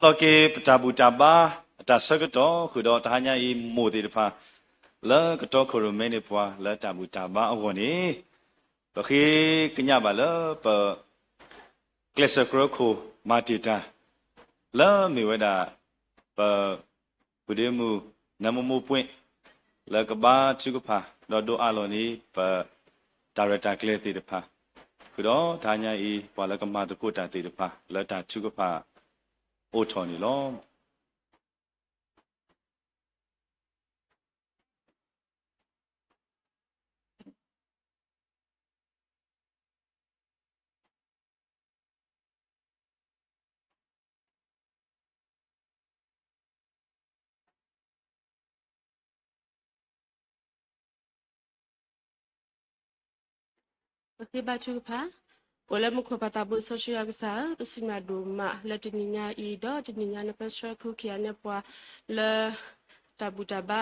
လီၤက့ၤပတၢ်ဘူၣ်တၢ်ဘါအတၢ်ဆၢကတီၢ်ဃုာ်ဒီးတဟါညါအံၤ မိၢ်သ့ၣ်တဖၣ် လၢကတီခိၣ်ရိၣ်မဲန့ၢ်ပှၤလၢတၢ်ဘူၣ်တၢ်ဘါအဂီၢ်န့ၣ်, ပဃ့ကညးဘၣ်လၢပ ကျဲးစၢးကြၢးခိၣ်မၤတ့ၢ်တၢ် လၢမ့ၢ်ဝဲဒၣ် ပ ပုၢ်ဒ့မုၣ် နၢမိမိပှ့ၤ လၢကဘါထုကဖၣ် ဒီးဒိးအးလီၤန့ၢ် ပ တၢ်ရဲၣ်တၢ်ကျဲၤသ့ၣ်တဖၣ် ဃုာ်ဒီးတဟါညါအံၤ ပှၤလၢကမၤသကိးတၢ်သ့ၣ်တဖၣ် လၢတၢ်ထုကဖၣ်အိၣ်ထီၣ်န့ၣ်လီၤ. ပဃ့ဘါထုကဖၣ်. အိၣ်လၢမူခိၣ်ပၢ်သးဘိစီဆှံယွၤကစၢ်ဧၢ, ပစံးဘျုးဒိၣ်မးလၢတနံၤညါအံၤ ဒီးတနံၤညါနပၢဆှၢခူခံဂၤနဲၣ်ပှၤလၢ တၢ်ဘူၣ်တၢ်ဘါ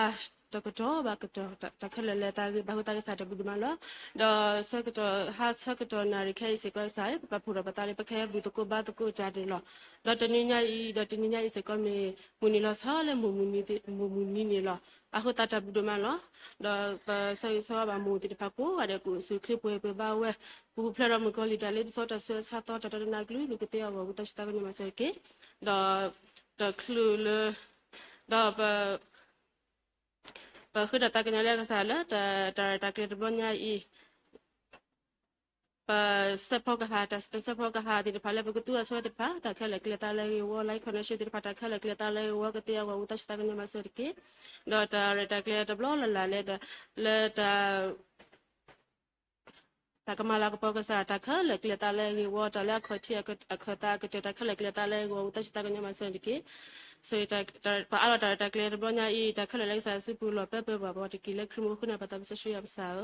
တကတီၢ်ဘၣ်ကတီၢ် တၢ်ခဲလၢာ်လၢတၢ်ဂ့ၢ်ဘၣ်ဃိသတးကစၢ်တၢ်ဘျုးဒိၣ်မးလီၤ. ဒီးဆၢကတီၢ် ဟါဆၢကတီၢ်နၣ်ရံၣ်ခဲအံၤစ့ၢ်ကီးကစၢ်ဧၢ, ပပာ်ဖှိၣ်ထီၣ်ပသးလၢပကဟဲဘူၣ်သကိးဘါသကိးတၢ်န့ၣ်လီၤ. ဒီးတနံၤညါအံၤ ဒီးတနံၤညါအံၤစ့ၢ်ကီးမ့ၢ် မုၢ်နံၤလီၤဆီလၢမုၢ်မုၢ်နံၤန့ၣ်လီၤ. အဃိသတးတၢ်ဘျုးဒိၣ်မးလီၤ. ဒီးပဆၢဂ့ၤဆၢဝါဘၣ်မိၢ်သ့ၣ်တဖၣ်ကိးဂၤဒဲး ကအိၣ်ဆူၣ်အိၣ်ချ့ပှဲၤပှဲၤဘၣ်ဝဲ, ပူၤဖျဲးဒီးမုၣ်ကီၤလံၢ်တၢ်လ့ပစီတၢ်ဆူးတၢ်ဆါသီ တၢ်တနးနးကလုာ်ကသ့အဂီၢ် ဝံသးစူၤသးကညီၤမၤစၢၤတက့ၢ်. ဒီးတချုးလၢ ဒီးပ ပဃ့ဒီးသးကညီၤလၢကစၢ်လၢ တၢ်ရဲၣ်တၢ်ကျဲၤတဘျီညါအံၤ ပစဲးဖီကဟၣ် တၢ်စဲးဖီကဟၣ်သ့ၣ်တဖၣ်လၢပကသူအီၤဆိသ့ၣ်တဖၣ် တၢ်ခဲလၢာ်ကျဲၤသးလၢအဂ့ၤအဝီ line connection သ့ၣ်တဖၣ် တၢ်ခဲလၢာ်ကျဲၤသးလၢအဂ့ၤအဝီကသ့အဂီၢ် ဝံသးစူၤသးကညီၤမၤစၢၤတက့ၢ်. ဒီးတၢ်ရဲၣ်တၢ်ကျဲၤတဘျီလၢ်လၢ်လၢ လၢတၢ် တၢ်ကမၤလၤကပီၤကစၢ် တၢ်ခဲလၢာ်ကျဲၤသးလၢအဂ့ၤအဝီ တၢ်လၢအခီၣ်ထံးအခၢၣ်သးအကတၢၢ် တၢ်ခဲလၢာ်ကျဲၤသးလၢအဂ့ၤအဝီ ဝံသးစူၤသးကညီၤမၤစၢၤတက့ၢ်. ပအးလီၤတၢ်ရဲၣ်တၢ်ကျဲၤတဘျီညါအံၤ တၢ်ခဲလၢာ်လၢကစၢ်စုပူၤလီၤပၢပၢပှၤဘၣ်တက့ၢ် လၢခရံာ်မူခိၣ်နၢ်ပၢ်သးဘိစီဆှံယွၤပစၢ်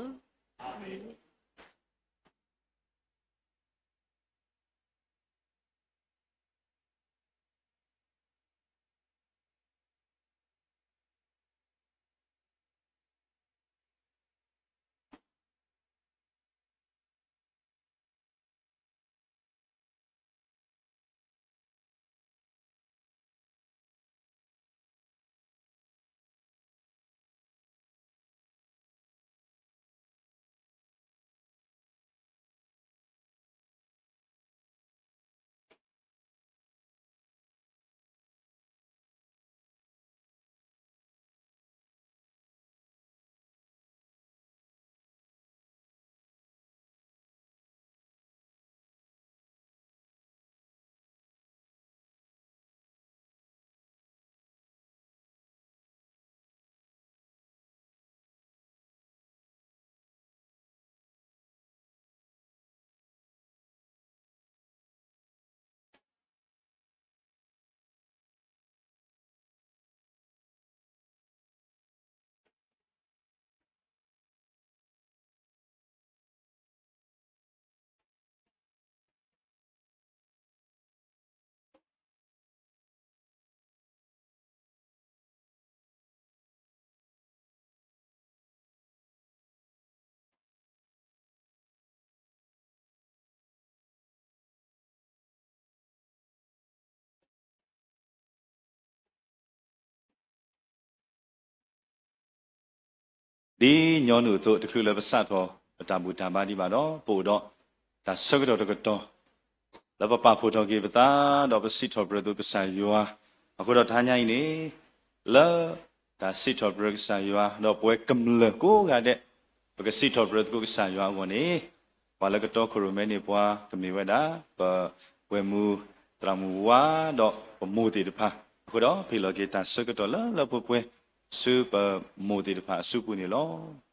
ဧၢ. ဒ်ညီနုၢ်အသိး တချုးလၢပစးထီၣ်ပတၢ်ဘူၣ်တၢ်ဘါဒံးဘၣ်ဒီး ပအိၣ်ဒီးတၢ်ဆၢကတီၢ်တကတီၢ် လၢပပာ်ဖှိၣ်ထီၣ်က့ၤပသး ဒီးပစံးထီၣ်ပတြၢၤသကိးကစၢ်ယွၤ, အဃိဒီးတဟါညါအံၤန့ၣ် လၢတၢ်စံးထီၣ်ပတြၢၤကစၢ်ယွၤ ဒီးပဝဲကမျၢၢ်ကိးဂၤဒဲး ပကစံးထီၣ်ပတြၢၤသကိးကစၢ်ယွၤအဂီၢ်န့ၣ် ပှၤလၢကတီခိၣ်ရိၣ်မဲန့ၢ်ပှၤ ကမ့ၢ်ဝဲဒၣ် ပဝဲၢ်မုၢ်သရၣ်မုၣ်ဝါ ဒီးပမိၢ်သ့ၣ်တဖၣ်, အဃိဒီး ပဟ့ၣ်လီၤက့ၤတၢ်ဆၢကတီၢ်လၢလၢပှဲၤပှဲၤ ဆူပမိၢ်သ့ၣ်တဖၣ်အစုပူၤန့ၣ်လီၤ.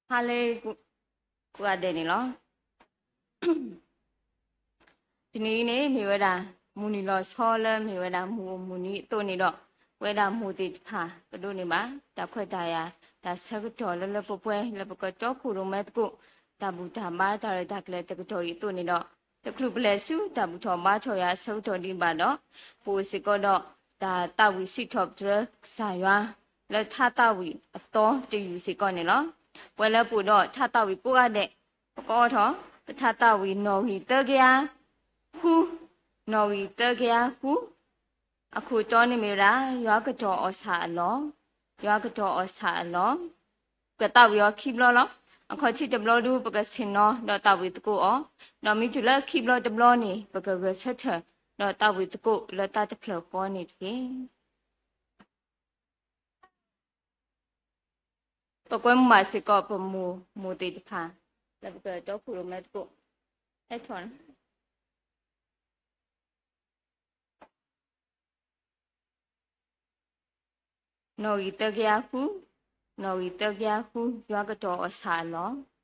ဟါလၢ ကိးဂၤဒဲးန့ၣ်လီၤ. တနံၤအံၤန့ၣ် မ့ၢ်ဝဲဒၣ် မုၢ်နံၤလီၤဆီလၢမ့ၢ်ဝဲဒၣ်မုၢ်အိၣ်မုၢ်နံၤအသိးန့ၣ်ဒီး ပဝဲဒၣ်မိၢ်သ့ၣ်တဖၣ် ပဒိးန့ၢ်ဘၣ် တၢ်ခွဲးတၢ်ယာ် တၢ်ဆၢကတီၢ်လၢလၢပှဲၤပှဲၤ လၢပကတီခိၣ်ရိၣ်မဲသကိး တၢ်ဘူၣ်တၢ်ဘါတၢ်ရဲၣ်တၢ်ကျဲၤတကတီၢ်အံၤအသိးန့ၣ်ဒီး တချုးပလဲၤဆူတၢ်ဘူၣ်ထီၣ်ဘါထီၣ်ယၤအဆၢကတီၢ်ဒံးဘၣ်ဒီး ပအိၣ်စ့ၢ်ကီးဒီး တၢ်သးဝံၣ်စံးထီၣ်ပတြၢၤကစၢ်ယွၤ လၢထါသးဝံၣ်အသီတယုၢ်စ့ၢ်ကီးန့ၣ်လီၤ. ပှၤလၢပအိၣ်ဒီးထါသးဝံၣ်ကိးဂၤဒဲး ပကအိးထီၣ် ပထါသးဝံၣ်နီၣ်ဂံၢ်သၢကယၤဃု, နီၣ်ဂံၢ်သၢကယၤဃု အခိၣ်တီန့ၣ်မ့ၢ်ဝဲဒၣ် ယွၤကတီၢ်အီၣ်ဆၣ်အလီၢ်, ယွၤကတီၢ်အီၣ်ဆၣ်အလီၢ်, ပကသးဝံၣ်အီၤခံဘျီလီၤ. အခီၣ်ထံးတဘျီဒု ပကဆ့ၣ်နီၤဒီးသးဝံၣ်သကိးအီၤ, ဒီးမ့ၢ်တုၤလၢခံဘျီတဘျီန့ၣ် ပကဂဲၤဆၢထၢၣ်ဒီးသးဝံၣ်သကိးလၢတၢ်တဖျၢၣ်ဃီန့ၣ်တက့ၢ်. ပကွဲမုာ်ဘၣ်စ့ၢ်ကီးပမိၢ်မိၢ်သ့ၣ်တဖၣ် လၢပကတီခိၣ်ရိၣ်မဲသကိး ဟဲထီၣ် နီၣ်ဂံၢ်သၢကယၤဃု, နီၣ်ဂံၢ်သၢကယၤဃု ယွၤကတီၢ်အီၣ်ဆၣ်အလီၢ်.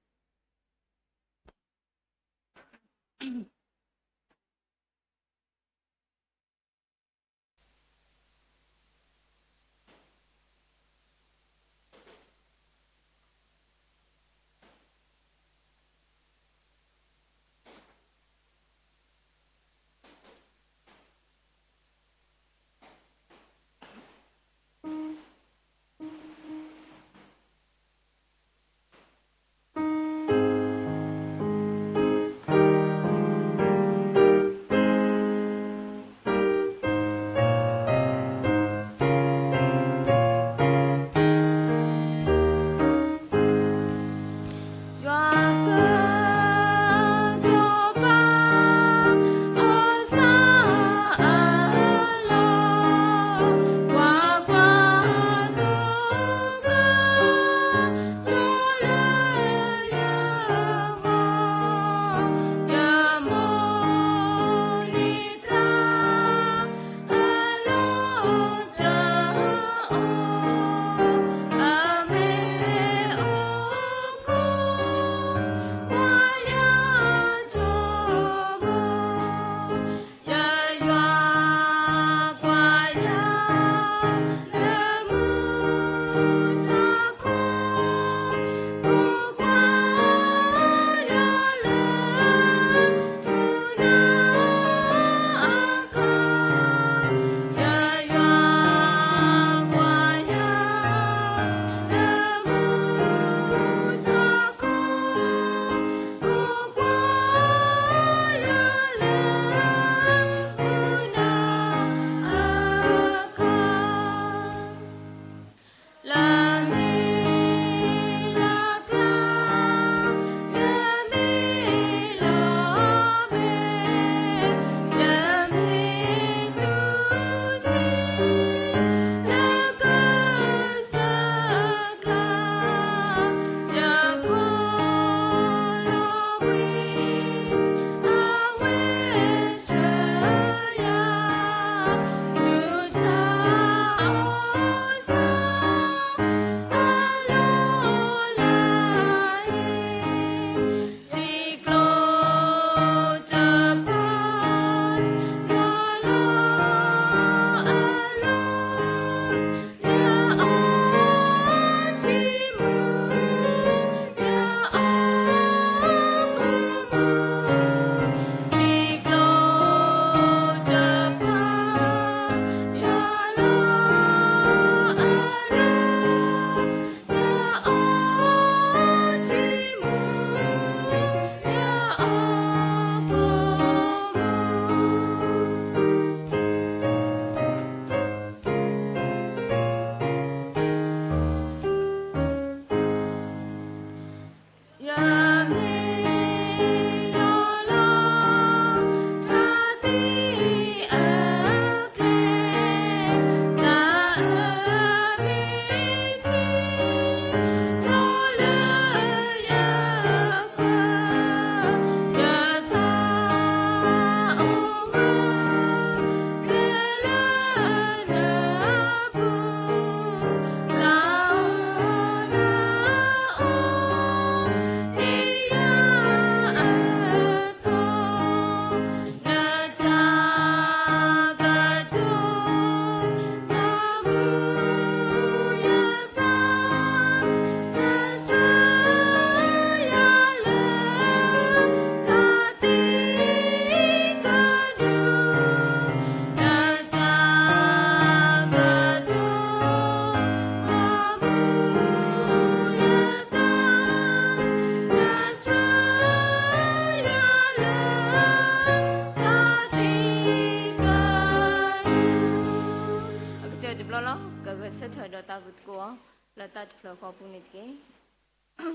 ပသကိးအီၤ လၢတၢ်တဖျၢၣ်ဃီပူၤန့ၣ်တက့ၢ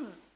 ်.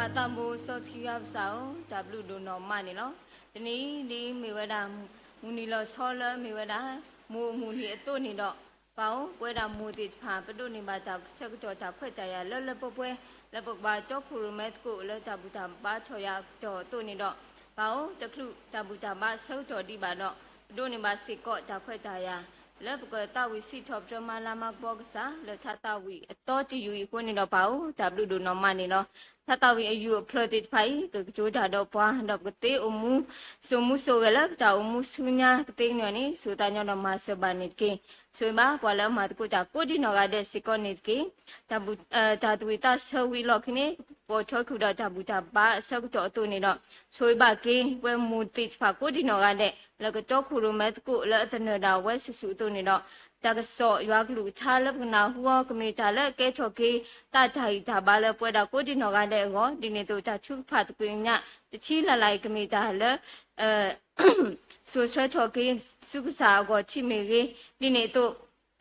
ပပၢ်သးဘိစီဆှံယွၤပစံးဧၢ, တၢ်ဘျုးဒိၣ်နီၢ်မးန့ၣ်လီၤ. တနံၤအံၤဒ်မ့ၢ်ဝဲဒၣ် မုၢ်နံၤလီၤဆီလၢမ့ၢ်ဝဲဒၣ် မိၢ်မုၢ်နံၤအသိးန့ၣ်ဒီး ပၢ်ဧၢ, ပဝဲဒၣ်မိၢ်သ့ၣ်တဖၣ် ပဒိးန့ၢ်ဘၣ်တၢ်ဆၢကတီၢ်တၢ်ခွဲးတၢ်ယာ်လၢလၢပှဲၤပှဲၤ လၢပကဘၣ်တီခိၣ်ရိၣ်မဲသကိးလၢတၢ်ဘူၣ်တၢ်ဘါထီၣ်ယၤအကတီၢ်အသိးန့ၣ်ဒီး ပၢ်ဧၢ, တချုးတၢ်ဘူၣ်တၢ်ဘါဆၢကတီၢ်ဒံးဘၣ်ဒီး ပဒိးန့ၢ်ဘၣ်စ့ၢ်ကီးတၢ်ခွဲးတၢ်ယာ် လၢပကသးဝံၣ်စံးထီၣ်ပတြၢၤမၤလၤမၤကပီၤကစၢ် လၢထါသးဝံၣ်အသီတယုၢ်အံၤအဃိန့ၣ်ဒီး ပၢ်ဧၢ, တၢ်ဘျုးဒိၣ်နီၢ်မးန့ၣ်လီၤ. ထါသးဝံၣ်အယုၢ်အဖျၢၣ်သ့ၣ်တဖၣ်အံၤ ကကတိၤတၢ်ဒီးပှၤ ဒီးပကသ့အိၣ်မူ စိာ်မူစိာ်ဂဲၤလၢပတၢ်အိၣ်မူဆူညါကသ့ကညီၢ်န့ၣ် ဆိၣ်သးညီဒီးမၤစၢၤဘၣ်န့ၣ်တက့ၢ်. ဆိၣ်ဂ့ၤဘၣ်ပှၤလၢအမၤသကိးတၢ်ကိးဒံနီၢ်ဂၤဒဲးစ့ၢ်ကီးန့ၣ်တက့ၢ်. တၢ်ဘူၣ် တၢ်သဝံၣ်သးဆၢဝံၤအလီၢ်ခံန့ၣ် ပိာ်ထွဲဃုာ်ဒီးတၢ်ဘူၣ်တၢ်ဘါအဆၢကတီၢ်အသိးန့ၣ်ဒီး ဆိၣ်ဂ့ၤဘၣ်က့ၤ ပဝဲမိၢ်သ့ၣ်တဖၣ်ကိးဒံနီၢ်ဂၤဒဲး လၢကတီခိၣ်ရိၣ်မဲသကိးလၢအသနၢၣ်ဒၣ်ဝဲစုာ်စုာ်အသိးန့ၣ်ဒီး တၢ်ကစီၣ်ယွၤကလုၢ်ကထါလၢပကနၢ်ဟူအီၤ ကမ့ၢ်တၢ်လၢအကဲထီၣ်က့ၤ တၢ်တၢ်ဂံၢ်တၢ်ဘါလၢပဝဲဒၣ်ကိးဒံနီၢ်ဂၤဒဲးအဂီၢ် ဒ်န့ၣ်အသိး တၢ်ထုကဖၣ်သကွံာ်ကညး တဆံလၢ်လၢ်အံၤ ကမ့ၢ်တၢ်လၢ စိာ်ဆှၢထီၣ်က့ၤ ဆူကစၢ်အဂီၢ်ထံးမ့ၢ်ဂ့ၤ, ဒ်န့ၣ်အသိး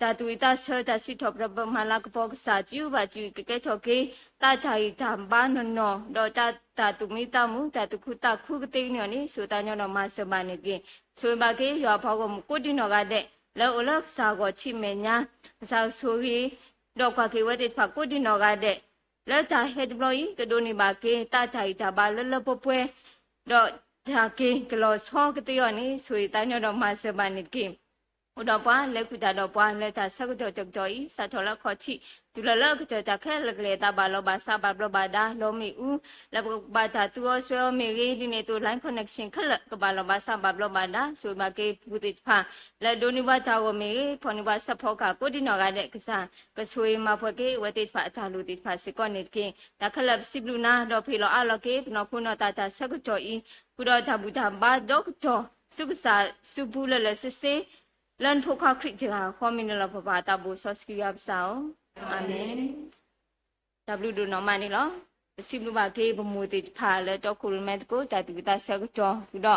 တၢ်သူၣ်ဝံၣ်သးဆၢ တၢ်စံးထီၣ်ပတြၢၤပမၤလၤကပီၤကစၢ် ကၠံအူဘၣ်စူၣ် ကကဲထီၣ်က့ၤ တၢ်တၢ်ဂံၢ်တၢ်ဘါနီၢ်နီၢ် ဒီးတၢ် တၢ်သူၣ်မံသးမုာ် တၢ်သူၣ်ခုသးခုကသ့န့ၣ်အီၤန့ၣ် ဆိၣ်သးညီဒီးမၤစၢၤဘၣ်န့ၣ်တက့ၢ်. ဆိၣ်ဂ့ၤဘၣ်က့ၤ ယွၤအပှၤဂီၢ်မုၢ်ကိးဒံနီၢ်ဂၤဒဲး လၢအအိၣ်လၢကစၢ်အဂီၢ်ထံးမဲာ်ညါ ကစၢ်ကဆိၣ်ဂ့ၤ ဒီးကွၢ်က့ၤဝဲသ့ၣ်တဖၣ်ကိးဒံနီၢ်ဂၤဒဲး လၢတၢ်ဟဲတဘျီအံၤ ကဒိးန့ၢ်ဘၣ်က့ၤ တၢ်တၢ်ဂံၢ်တၢ်ဘါလၢလၢပှဲၤပှဲၤ ဒီးတၢ်က့ၤကလီၤဆီကသ့အီၤန့ၣ် ဆိၣ်ဂ့ၤသးညီဒီးမၤစၢၤဘၣ်န့ၣ်တက့ၢ်. အိၣ်ဒီးပှၤ လဲၤဃုာ်တၢ်ဒီးပှၤ လၢတၢ်ဆၢကတီၢ်တကတီၢ်အံၤ စးထီၣ်လၢအခီၣ်ထံး တုၤလီၤလၢအကတၢၢ် တၢ်ခဲလၢာ်ကလဲၤအသးဘၣ်လီၤဘၣ်စး ဘၣ်ဘျီးဘၣ်ဒါ လီၤမ့ၣ်အူ လၢပကဘၣ်တၢ်သူအီၤစွဲအီၤမ့ၢ်ဂ့ၤ ဒ်န့ၣ်အသိး line connection ခဲလၢာ် ကဘၣ်လီၤဘၣ်စး ဘၣ်ဘျီးဘၣ်ဒါ ဆိၣ်ဂ့ၤဘၣ်က့ၤပှၤသ့ၣ်တဖၣ် လၢအဒိးန့ၢ်ပှၤတၢ်ဂီၤမ့ၢ်ဂ့ၤ ဖီၣ်န့ၢ်ပှၤဆၢဖီကစၢ် ကိးဒံနီၢ်ဂၤဒဲး ကစၢ် ကဆိၣ်ဂ့ၤမၤပှဲၤက့ၤ အဝဲသ့ၣ်တဖၣ်အတၢ်လိၣ်သ့ၣ်တဖၣ်စ့ၢ်ကီးန့ၣ်တက့ၢ်. တၢ်ခဲလၢာ်ပစံးဘျုးနၤ ဒီးပဟ့ၣ်လီၤအးလီၤက့ၤ ပနီၢ်ခိနီၢ်သးတၢ်ဆၢကတီၢ်အံၤ ဃုာ်ဒီးတၢ်ဘူၣ်တၢ်ဘါဒီကတီၢ် ဆူကစၢ်စုပူၤလၢာ်လၢာ်ဆ့ဆ့ လၢနဖိခွါခရံာ်တဂၤအဃိ မ့ၢ်နလီၢ်ပပၢ်သးဘိစီဆှံယွၤပစၢ်ဧၢ, အၤမ့ၣ်. တၢ်ဘျုးဒိၣ်နီၢ်မးန့ၣ်လီၤ. ပစံးဘျုးဘၣ်က့ၤပမိၢ်သ့ၣ်တဖၣ်လၢတီခိၣ်ရိၣ်မဲသကိး တၢ်သူၣ်ဝံၣ်သးဆၢကတီၢ်ဃုာ်ဒီး ပ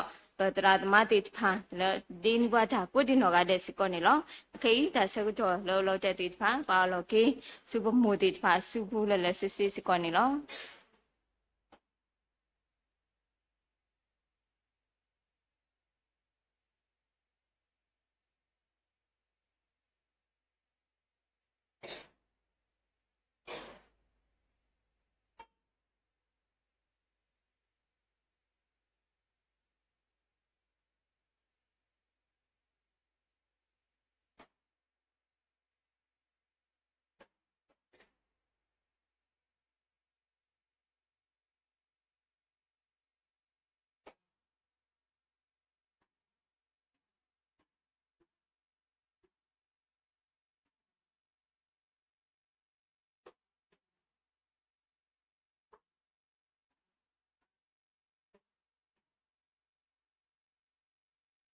သရၣ်သမါသ့ၣ်တဖၣ်လၢဒ့န့ၢ်ပှၤတၢ်ကိးဒံနီၢ်ဂၤဒဲးစ့ၢ်ကီးန့ၣ်လီၤ. အခဲအံၤတၢ်ဆၢကတီၢ်လၢအလီၤတဲာ်သ့ၣ်တဖၣ် ပအးလီၤက့ၤ ဆူပမိၢ်သ့ၣ်တဖၣ်အစုပူၤလၢာ်လၢာ်ဆ့ဆ့စ့ၢ်ကီးန့ၣ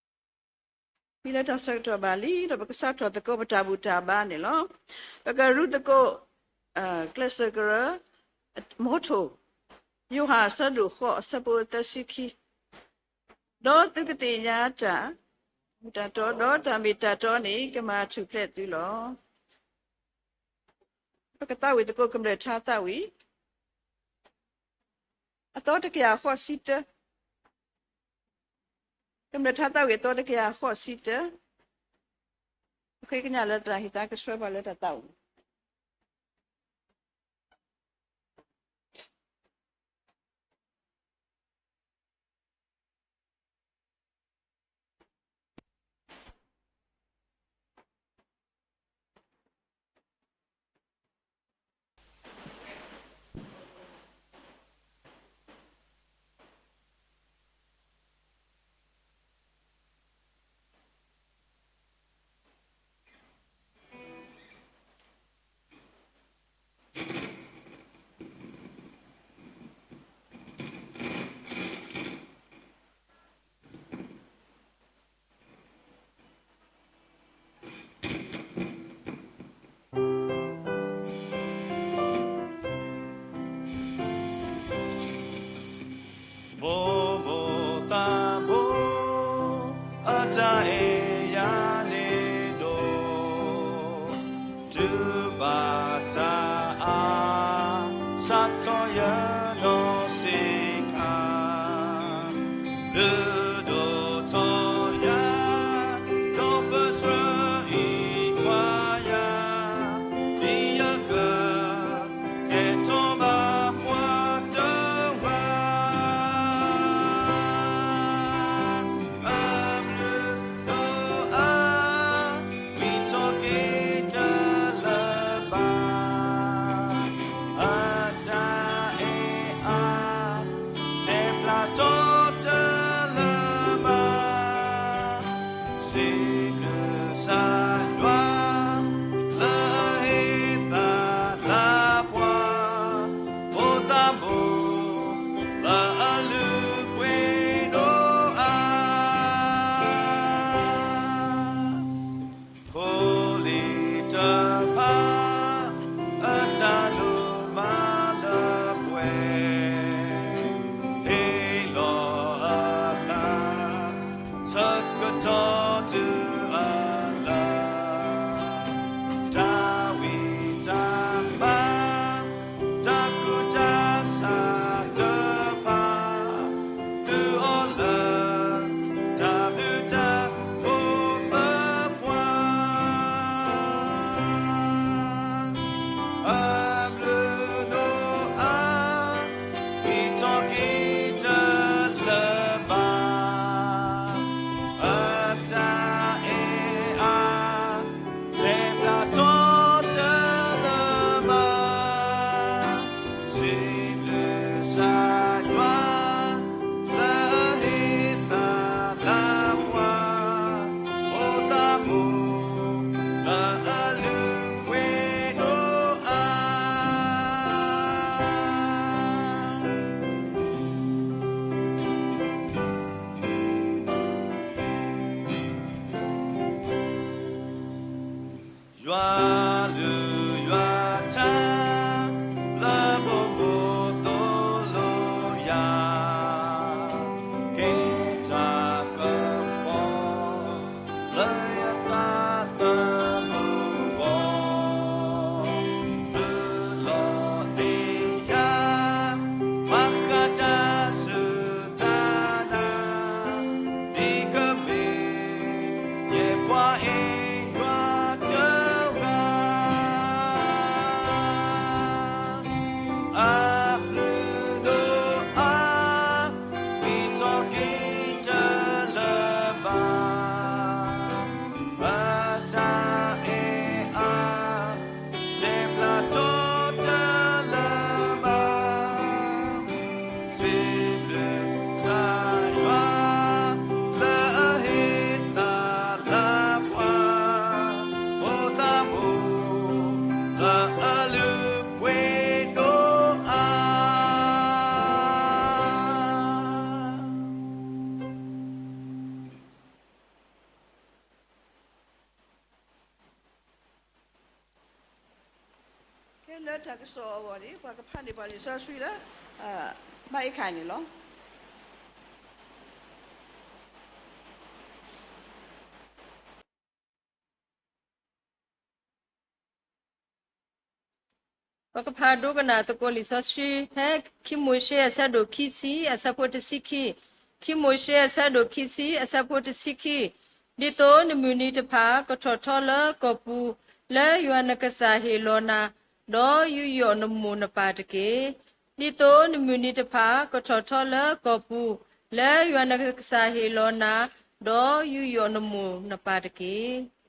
်လီၤ. မ့ၢ်လၢတၢ်ဆၢကတီၢ်ဘၣ်လံ ဒီးပကစးထီၣ်သကိးပတၢ်ဘူၣ်တၢ်ဘါန့ၣ်လီၤ. ပကရူၢ်သကိး ကျဲးစၢးကရၢ မီထိၣ် ယိၤဟၣ်အဆၢဒိၣ်ဃိး အဆၢဖိသၢဆံခံ, ဒီးသုကသ့ၣ်ညါတၢ် မူၤတၢ်တီ ဒီးတၢ်မ့ၢ်တၢ်တီန့ၣ် ကမၤထူၣ်ဖျဲးသုလီၤ. ပကသးဝံၣ်သကိးကမျၢၢ်ထါသးဝံၣ် အသီတကယၤဃိးဆံတၢ, ကမျၢၢ်ထါသးဝံၣ်အသီတကယၤဃိးဆံတၢ, ပဃ့ကညးလၢသရၣ်ဟ့ၣ်သါကဆှၢပှၤလၢတၢ်သးဝံၣ်မိၢ်မိၢ်သးဘိ အတၢ်အဲၣ်ယၤန့ၣ်ဒိၣ်, တုၤဘၣ်တၢ်အါ စးထီၣ်ယနီၢ်ဆံးခါ, ဒုးဒိၣ်ထီၣ်ယၤ ဒီးပဆှၢအံၤကွၢ်ယၤ, ဒ်ယက ကဲထီၣ်ဘၣ်ပှၤတဂၤ အဘျုးဒိၣ်အါ ဝံထီၣ်က့ၤတလၢၤဘၣ်, အတၢ်အဲၣ်အါ တဲဖျါထီၣ်တလၢၤဘၣ်, စံးဘျုးကစၢ်ယွၤ လၢအဟ့ၣ်သးလၢပှၤ မိၢ်သးဘိ လၢအလုၢ်ပှ့ၤဒိၣ်အါ, ဖိလံၤတဖၣ် အတၢ်လိၣ်ဘၣ်လၢပှဲၤ အီၤတုၤအလၢာ်, တၢ်ဝံတၢ်မၤ, တၢ်ကူၣ်တၢ်ဆးတဖၣ်, တုၤအီၤလၢ တၢ်ဘျုးတၢ်ဖှိၣ်သပှၢ်, အဘျုးဒိၣ်အါ, ပံၤထီၣ်က့ၤတလၢာ်ဘၣ်, အတၢ်အဲၣ်အါ, တဲဖျါထီၣ်တလၢာ်ဘၣ်, စံးဘျုးကစၢ်ယွၤ လၢအဟ့ၣ်သးလၢပှၤ, အိၣ်သးဘိ လၢအလုၢ်ပှ့ၤဒိၣ်အါ. ယွၤလုၢ်ယွၤထါ လၢပမိၢ်သိၣ်လိယၤ, ကဲတၢ်ကပီၤ လၢယသးသမူအဂီၢ်, သုးလီၤသ့ၣ်ညါ ဘၣ်ဃးတၢ်စူၢ်တၢ်နာ်, ဒ်ကမ့ၢ် ယဲၢ်ပှၤအဲၣ်ယွၤတဂၤ, အဘျုးဒိၣ်အါ, ပံၤထီၣ်က့ၤတလၢာ်ဘၣ်, အတၢ်အဲၣ်အါ တဲဖျါထီၣ်တလၢာ်ဘၣ်, စံးဘျုးကစၢ်ယွၤ လၢအဟ့ၣ်သးလၢပှၤ, အိၣ်သးဘိ လၢအလုၢ်ပှ့ၤဒိၣ်အါ. ကဲလၢတၢ်ကစီၣ်အဂီၢ်န့ၣ် ပှၤကဖးန့ၢ်ပှၤလံာ်စီဆှံလၢ ဘၣ်အ့ၣ်ခါန့ၣ်လီၤ. ပကဖးဒိကနၣ်သကိးလံာ်စီဆှံ ဖဲခံမိၤၡ့အဆၢဒိၣ်ခံဆံ အဆၢဖိတဆံခံ, ခံမိၤၡ့အဆၢဒိၣ်ခံဆံ အဆၢဖိတဆံခံ, ဒ်သိးနမုၢ်နံၤတဖၣ် ကထီၣ်ထီလၢကီၢ်ပူၤ လၢယွၤနကစၢ်ဟ့ၣ်လီၤနၤ, ဒီးယူးယီၣ်နမိၢ်နပၢ်တက့ၢ်. ဒ်သိးနမုၢ်နံၤတဖၣ် ကထီၣ်ထီလၢကီၢ်ပူၤ လၢယွၤနကစၢ်ဟ့ၣ်လီၤနၤ, ဒီးယူးယီၣ်နမိၢ်နပၢ်တက့ၢ်.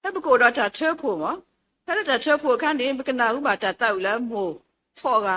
ဖဲပကအိၣ်ဒီးတၢ်ထၢဖှိၣ်မး, ဖဲလၢတၢ်ထၢဖှိၣ်အခါန့ၣ် ပကနၢ်ဟူဘၣ်တၢ်သးဝံၣ်လၢမိၢ်ဖီၣ်ဂၤ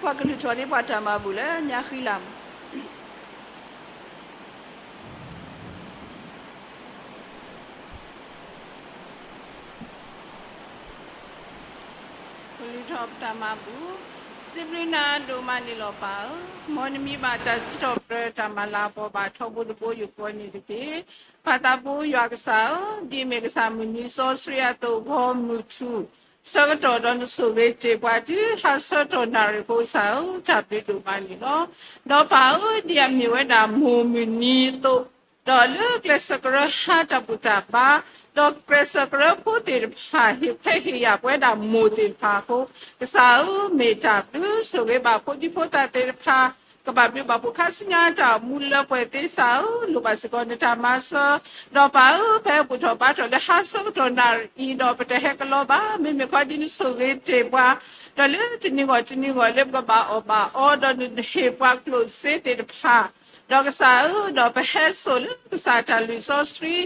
ပကလုၢ်ထီၣ်န့ၢ်ပှၤတၢ်မၤဘူၣ်လၢညါဃံလၤမး. ကလုၢ်ထီၣ်ပတၢ်မၤဘူၣ်, စံးဘျုးနၤဒိၣ်မးန့ၣ်လီၤပၢ်ဧၢ, မ်နမံၤဘၣ်တၢ်စံးထီၣ်ပတြၢၤတၢ်မၤလၤကပီၤဘၣ် ထီဘိတဘိယူၢ်ဃီန့ၣ်တက့ၢ်. ပၢ်သးဘိယွၤကစၢ်ဧၢ, ဒ်အမ့ၢ်ကစၢ်မုၢ်နံၤစီဆှံအသိး ဂီၤမုၢ်ထူၣ် ဆၢကတီၢ်ဒီးနဆိၣ်ဂ့ၤတ့ၢ်ပှၤတုၤ ဟါဆၢကတီၢ်နၣ်ရံၣ်ဖိကစၢ်ဧၢ, တၢ်ဘျုးဒိၣ်မးန့ၣ်လီၤ. ဒီးပၢ်ဧၢ, ဒ်အမ့ၢ်ဝဲဒၣ်မိၢ်မုၢ်နံၤအသိး, ဒီးလၢကျဲးစၢးကရၢဟါတၢ်ဘူၣ်တၢ်ဘါ, ဒီးကျဲးစၢးကရၢဖိသ့ၣ်တဖၣ် ဟ့ၣ်ခွဲးဟ့ၣ်ယာ်ပဝဲဒၣ်မိၢ်သ့ၣ်တဖၣ်အဃိ, ကစၢ်ဧၢ, မ့ၢ်တၢ်ဘျုးဆိၣ်ဂ့ၤဘၣ်ဖိဒံဖိသၣ်သ့ၣ်တဖၣ်, ကဘၣ်ဘျုးဘၣ်ဖှိၣ်ခါဆူညါတၢ်အိၣ်မူလၢပှဲၤသ့စ့ၢ်ဧၢ, လိၣ်ဘၣ်စ့ၢ်ကီးနတၢ်မၤစၢၤ, ဒီးပၢ်ဧၢ, ဖဲပဘူၣ်ထီၣ်ဘါထီၣ်လၢဟါဆၢကတီၢ်နၣ်ရံၣ်အံၤဒီး ပတဟဲကလီဘၣ်, မ့မ့ၢ်ခီဒ်နဆိၣ်ဂ့ၤတ့ၢ်ပှၤ, ဒီးလၢတနံၤဂီၢ်တနံၤဂီၢ်လၢပကဘၣ်အီၣ်ဘၣ်အီဒီးနဟ့ၣ်ပှၤကျိၣ်စ့သ့ၣ်တဖၣ်, ဒီးကစၢ်ဧၢ, ဒီးပဟဲစိာ်လၢကစၢ်တၢ်လုၢ်စီဆှံ,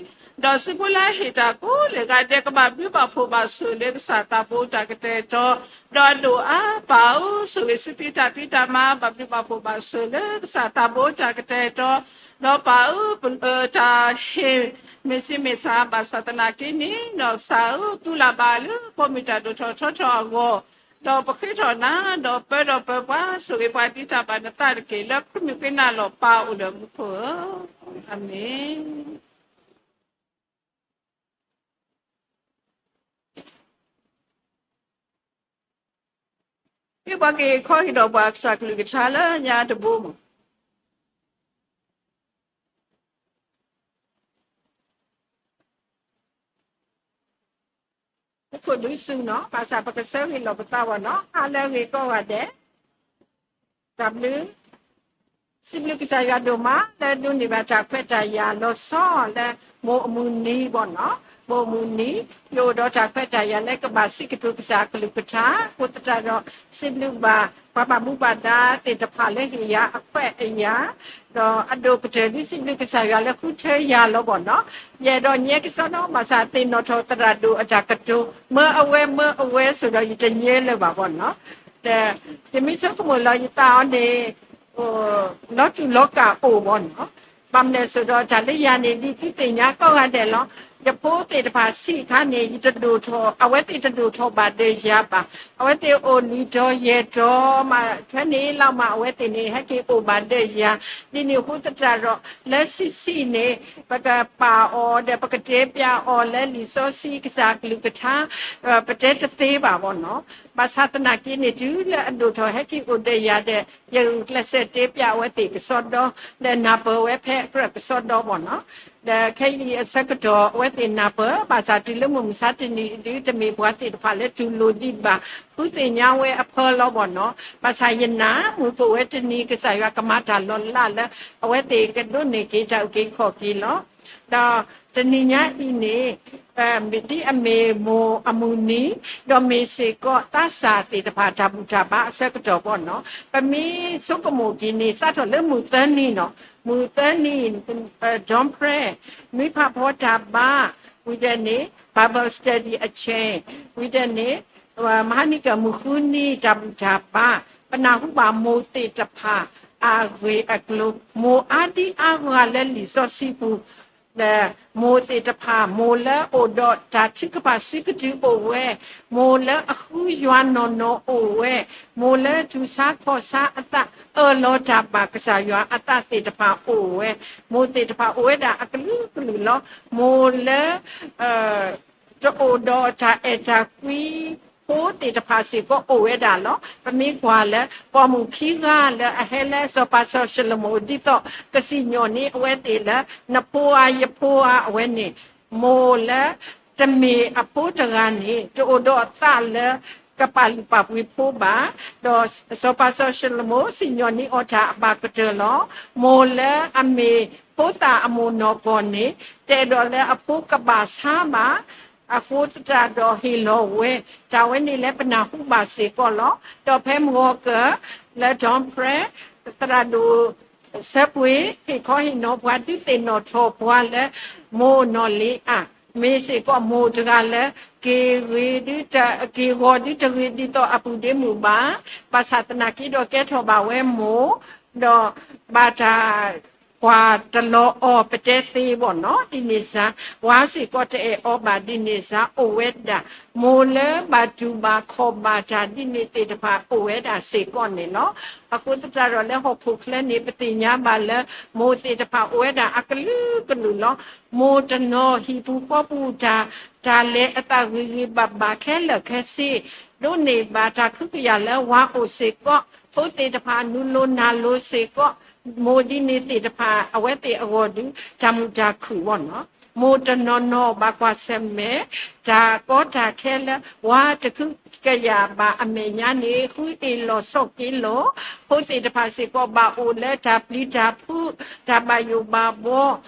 ဒီးစုဖိလၢဟ့ၣ်တၢ်ကိးလၢာ်ဂၤဒဲး ကဘၣ်ဘျုးဘၣ်ဖှိၣ်ဘၣ်ဆိၣ်လၢကစၢ်သးဘိတၢ်ကတဲာ်ကတီၤ, ဒီးအဒိၣ်အါပၢ်ဧၢ, ဆိၣ်ဂ့ၤစုဖံတၢ်ဖံးတၢ်မၤ ဘၣ်ဘျုးဘၣ်ဖှိၣ်ဘၣ်ဆိၣ်လၢကစၢ်သးဘိတၢ်ကတဲာ်ကတီၤ, ဒီးပၢ်ဧၢ, တၢ်ဟ့ၣ်မ့ၢ်ဆံးမ့ၢ်ဆါဘၣ်ဆၣ်သနာ်က့န့ၣ်, ဒီးကစၢ်ဧၢ, သူလၢ်ဘၣ်လၢပမ့ၢ်တၢ်ဒိၣ်ထီၣ်ထီထီၣ်အဂီၢ်, ဒီးပဃ့ထီၣ်နၤ, ဒီးပၢဒီးပၢပှၤ, ဆိၣ်ဂ့ၤပှၤဒ်တၢ်ဘၣ်နသးတက့ၢ်, လၢခရံာ်မုၢ်ကနၣ်လီၤပၢ်အိၣ်လၢမူခိၣ်ဧၢ, အၤမ့ၣ်. ပှၤက့ၤခီဟ့ၣ်ဒီးပှၤကစၢ်ကလုၢ်ကထါလၢညါတဘိမး. မူခိၣ်ဒုးစူၤနီၤ, ဘၣ်ဆၣ်ပကဆၢဂ့ၤလီၤပသးဘၣ်နီၤ, ဟါလၢအဂ့ၤကိးဂၤဒဲး, တၢ်ဘျုး စံးဘျုးကစၢ်ယွၤဒိၣ်မး လၢဒိးန့ၢ်ဘၣ်တၢ်ခွဲးတၢ်ယာ်လီၤဆီလၢ မိၢ်အမုၢ်နံၤဘၣ်နီၤ, မိၢ်အမုၢ်နံၤ, ယအိၣ်ဒီးတၢ်ခွဲးတၢ်ယာ်လၢကဘၣ်စံးကတိၤကစၢ်အကလုၢ်ကထါ, အဃိသတးဒီး စံးဘျုးဘၣ် ပှၤဘၣ်မူဘၣ်ဒါသ့ၣ်တဖၣ်လၢဟ့ၣ်ယၤအခွဲးအယာ်, ဒီးအဒိၣ်ကတၢၢ်ဒ်စံးဘျုးကစၢ်ယွၤလၢဃုထၢယၤလီၤဘၣ်နီၤ, ယအဲၣ်ဒိးညဲကစီဒီဘၣ်ဆၣ်သ့ၣ်နီၣ်ထီၣ်သရၣ်ဒိၣ်အတၢ်ကတိၤ, မၢအဝဲ မၢအဝဲ ဆိးဒီးယတညဲလၢၤဘၣ်ဘၣ်နီၤ, ဒီးယမ့ၢ်ဆိကမိၣ်လၢယသးအီၤန့ၣ် လီၤတူာ်လီၤကာ်အိၣ်ဘၣ်နီၤ, ဘၣ်မနုၤအဃိဒီးတၢ်လၢယၤန့ၣ် ဒ်သုသ့ၣ်ညါကိးဂၤဒဲးလီၤ, ယဖိသ့ၣ်တဖၣ်ဆံးအခါန့ၣ် ယတဒိၣ်ထီၣ်, အဝဲသ့ၣ်တဒိၣ်ထီၣ်ဘၣ်ဒီးယၤဘၣ်, အဝဲသ့ၣ်အိၣ်လွံၢ်တီၤယဲၢ်တီၤမး, ထွဲန့ၣ်လီၤမး အဝဲသ့ၣ်န့ၣ် ဟဲက့ၤအိၣ်ဘၣ်ဒီးယၤ, ဒ်န့ၣ်အဃိသတးဒီး လၢဆံးဆံးန့ၣ် ပကပာ်အီၤဒီးပကတဲပျးအီၤလၢလံာ်စီဆှံကစၢ်အကလုၢ်ကထါ, ပတဲတသ့ဘၣ်ဘၣ်နီၤ, ဘၣ်ဆၣ်သနာ်က့န့ၣ် တုၤလၢအဒိၣ်ထီၣ်ဟဲက့ၤအိၣ်ဒီးယၤဒီး ယဂုာ်ကျဲးစၢးတဲပျးအဝဲသ့ၣ်ကစီဒီ, ဒီးနၢ်ပၢၢ်ဝဲဖဲအကြၢးကစီဒီဘၣ်နီၤ, ဒီးခဲအံၤအဆၢကတီၢ်အဝဲသ့ၣ်နၢ်ပၢၢ်, ဘၣ်ဆၣ်တုၤလၢမုၢ်မဆါတနံၤဒုး တမ့ၢ်ပှၤသ့ၣ်တဖၣ်လၢတူၢ်လိာ်ဒံးဘၣ်, ဃုသ့ၣ်ညါဝဲအဖၢလီၤဘၣ်နီၤ, ဘၣ်ဆၣ်ယနာ် မုၢ်ကအိၣ်ဝဲတနံၤ ကစၢ်ယွၤကမၤတၢ်လီၤလးလၢ အဝဲသ့ၣ်ကဒိးန့ၢ်က့ၤတၢ်အုၣ်က့ၤခီၣ်က့ၤလီၤ. ဒီးတနံၤညါအံၤန့ၣ် ဒ်အမ့ၢ်မိၢ်အမုၢ်နံၤ, ဒီးမ့ၢ်စ့ၢ်ကီးသးစၢ်သ့ၣ်တဖၣ် တၢ်ဘူၣ်တၢ်ဘါအဆၢကတီၢ်ဘၣ်နီၤ, ပမ့ၢ်ဆိကမိၣ်က့ၤန့ၣ် စးထီၣ်လၢမုၢ်သၢနံၤနီၤ, မုၢ်သၢနံၤ dawn prayer, နွံဖးဖီတၢ်ဘါ, ဝံၤဒီးန့ၣ် Bible study အဆဲး, ဝံၤဒီးန့ၣ် မဟါနံၤကမုၢ်ဃုနံၤ တၢ်ဘူၣ်တၢ်ဘါ, ပနၢ်ဟူဘၣ်မိၢ်သ့ၣ်တဖၣ် အဂ့ၢ်အကျိၤ, မိၢ်အါဒံအါဂၤလၢလံာ်စီဆှံပူၤ, ဒီးမိၢ်သ့ၣ်တဖၣ်, မိၢ်လၢအိၣ်ဒီးတၢ်ထုကဖၣ်စုကတုၤအိၣ်ဝဲ, မိၢ်လၢအဃုယွၤနီၢ်နီၢ်အိၣ်ဝဲ, မိၢ်လၢထူၣ်ဆါခီၣ်ဆါအသး, အၢၣ်လီၤတၢ်ဘၣ်ကစၢ်ယွၤအသးသ့ၣ်တဖၣ်အိၣ်ဝဲ, မိၢ်သ့ၣ်တဖၣ်အိၣ်ဝဲဒၣ်အကလုာ်ကလုာ်လီၤ. မိၢ်လၢ တအိၣ်ဒီးတၢ်အဲၣ်တၢ်ကွံဖိသ့ၣ်တဖၣ်စ့ၢ်ကီးအိၣ်ဝဲဒၣ်လီၤ. ပမ့ၢ်ကွၢ်လၢ ပိာ်မုၣ်ခံဂၤလၢအဟဲလၢစီၤပၤစီၤၡလိၤမိၣ် ဒ်သိးကစံၣ်ညီၣ်န့ၢ်အဝဲသ့ၣ်လၢ နဖိဧါ ယဖိဧါ အဝဲန့ၣ်, မိၢ်လၢတမ့ၢ်အဖိတဂၤန့ၣ် တအိၣ်ဒီးအသးလၢ ကပာ်လုၢ်ပာ်ပှ့ၤဖိဘၣ်, ဒီးစီၤပၤစီၤၡလိၤမိၣ် စံၣ်ညီၣ်န့ၢ်အီၤတၢ်အဘၣ်ကတၢၢ်လီၤ. မိၢ်လၢအမ့ၢ်ဖိသၣ်အမိၢ်နီၢ်ကီၢ်န့ၣ် တအဲၣ်ဒိးလၢအဖိကဘၣ်ဆါဘၣ်, အဃိသတးဒီးဟ့ၣ်လီၤဝဲ, တၢ်ဝဲန့ၣ်လၢပနၢ်ဟူဘၣ်စ့ၢ်ကီးလီၤ. ဒီးဖဲမုၢ်ဂီၤကၢၢ်လၢ dawn prayer သရၣ်ဒိၣ် ဆၢပှ့ၤ ဟ့ၣ်ခီဟ့ၣ်နီၤပှၤ ဒုးသ့ၣ်နီၣ်ထီၣ်ပှၤလၢ မိၢ်နီၢ်လ့အၣ် မ့ၢ်စ့ၢ်ကီးမိၢ်တဂၤလၢ က့ၤဂ့ၤဒု က့ၤဂီၤဒုတဂ့ၤဒ်သိးအပူၤဒ့မုၣ်ဘၣ်, ဘၣ်ဆၣ်သနာ်က့ဒီးကဲထီၣ်ဘၣ်ဝဲမိၢ်, ဒီးဘၣ်တၢ် ကွၢ်တလီၤအီၤပတဲသ့ဘၣ်နီၤ, ဒ်န့ၣ်စ့ၢ် ဝါစ့ၢ်ကီးတအဲၣ်အီၤဘၣ်ဒ်န့ၣ်စ့ၢ် အိၣ်ဝဲဒၣ်, မိၢ်လၢဘၣ်တူၢ်ဘၣ်ခီၣ်ဘၣ်တၢ်ဒ်န့ၣ်သ့ၣ်တဖၣ်အိၣ်ဝဲဒၣ်စ့ၢ်ကီးန့ၣ်လီၤ. အဃိသတးဒီးလၢဟီၣ်ခိၣ်ချၢန့ၣ် ပသ့ၣ်ညါဘၣ်လၢ မိၢ်သ့ၣ်တဖၣ်အိၣ်ဝဲဒၣ်အကလုာ်ကလုာ်လီၤ. မိၢ်တနီၤဟံၣ်ပူၤဃီပူၤတၢ် တၢ်လဲၤအသးဂ့ၤဂ့ၤဘၣ်ဘၣ်ခဲလၢာ်ခဲဆ့ ဒိးန့ၢ်ဘၣ်တၢ်ကဟုကယာ်လၢဝါအိၣ်စ့ၢ်ကီး, ဖိသ့ၣ်တဖၣ်နုာ်လိၤနၢ်လိၤစ့ၢ်ကီး, မိၢ်ဒ်န့ၣ်သ့ၣ်တဖၣ် အဝဲသ့ၣ်အဂီၢ်ဒု တၢ်မုာ်တၢ်ခုၣ်ဘၣ်နီၤ. မိၢ်တနီၤနီၤဘၣ်ကွၢ်ဆၢၣ်မဲာ် တၢ်ကီတၢ်ခဲလၢ ဝါတကဟုကယာ်ဘၣ်အမဲာ်ညါန့ၣ် ဃုအ့ၣ်လိာ်ဆိးက့လိာ်, ဖိသ့ၣ်တဖၣ်စ့ၢ်ကီးဘၣ်အိၣ်လၢတၢ်ပျံၤတၢ်ဖုး, တၢ်ဘၣ်ယိၣ်ဘၣ်ဘှီ,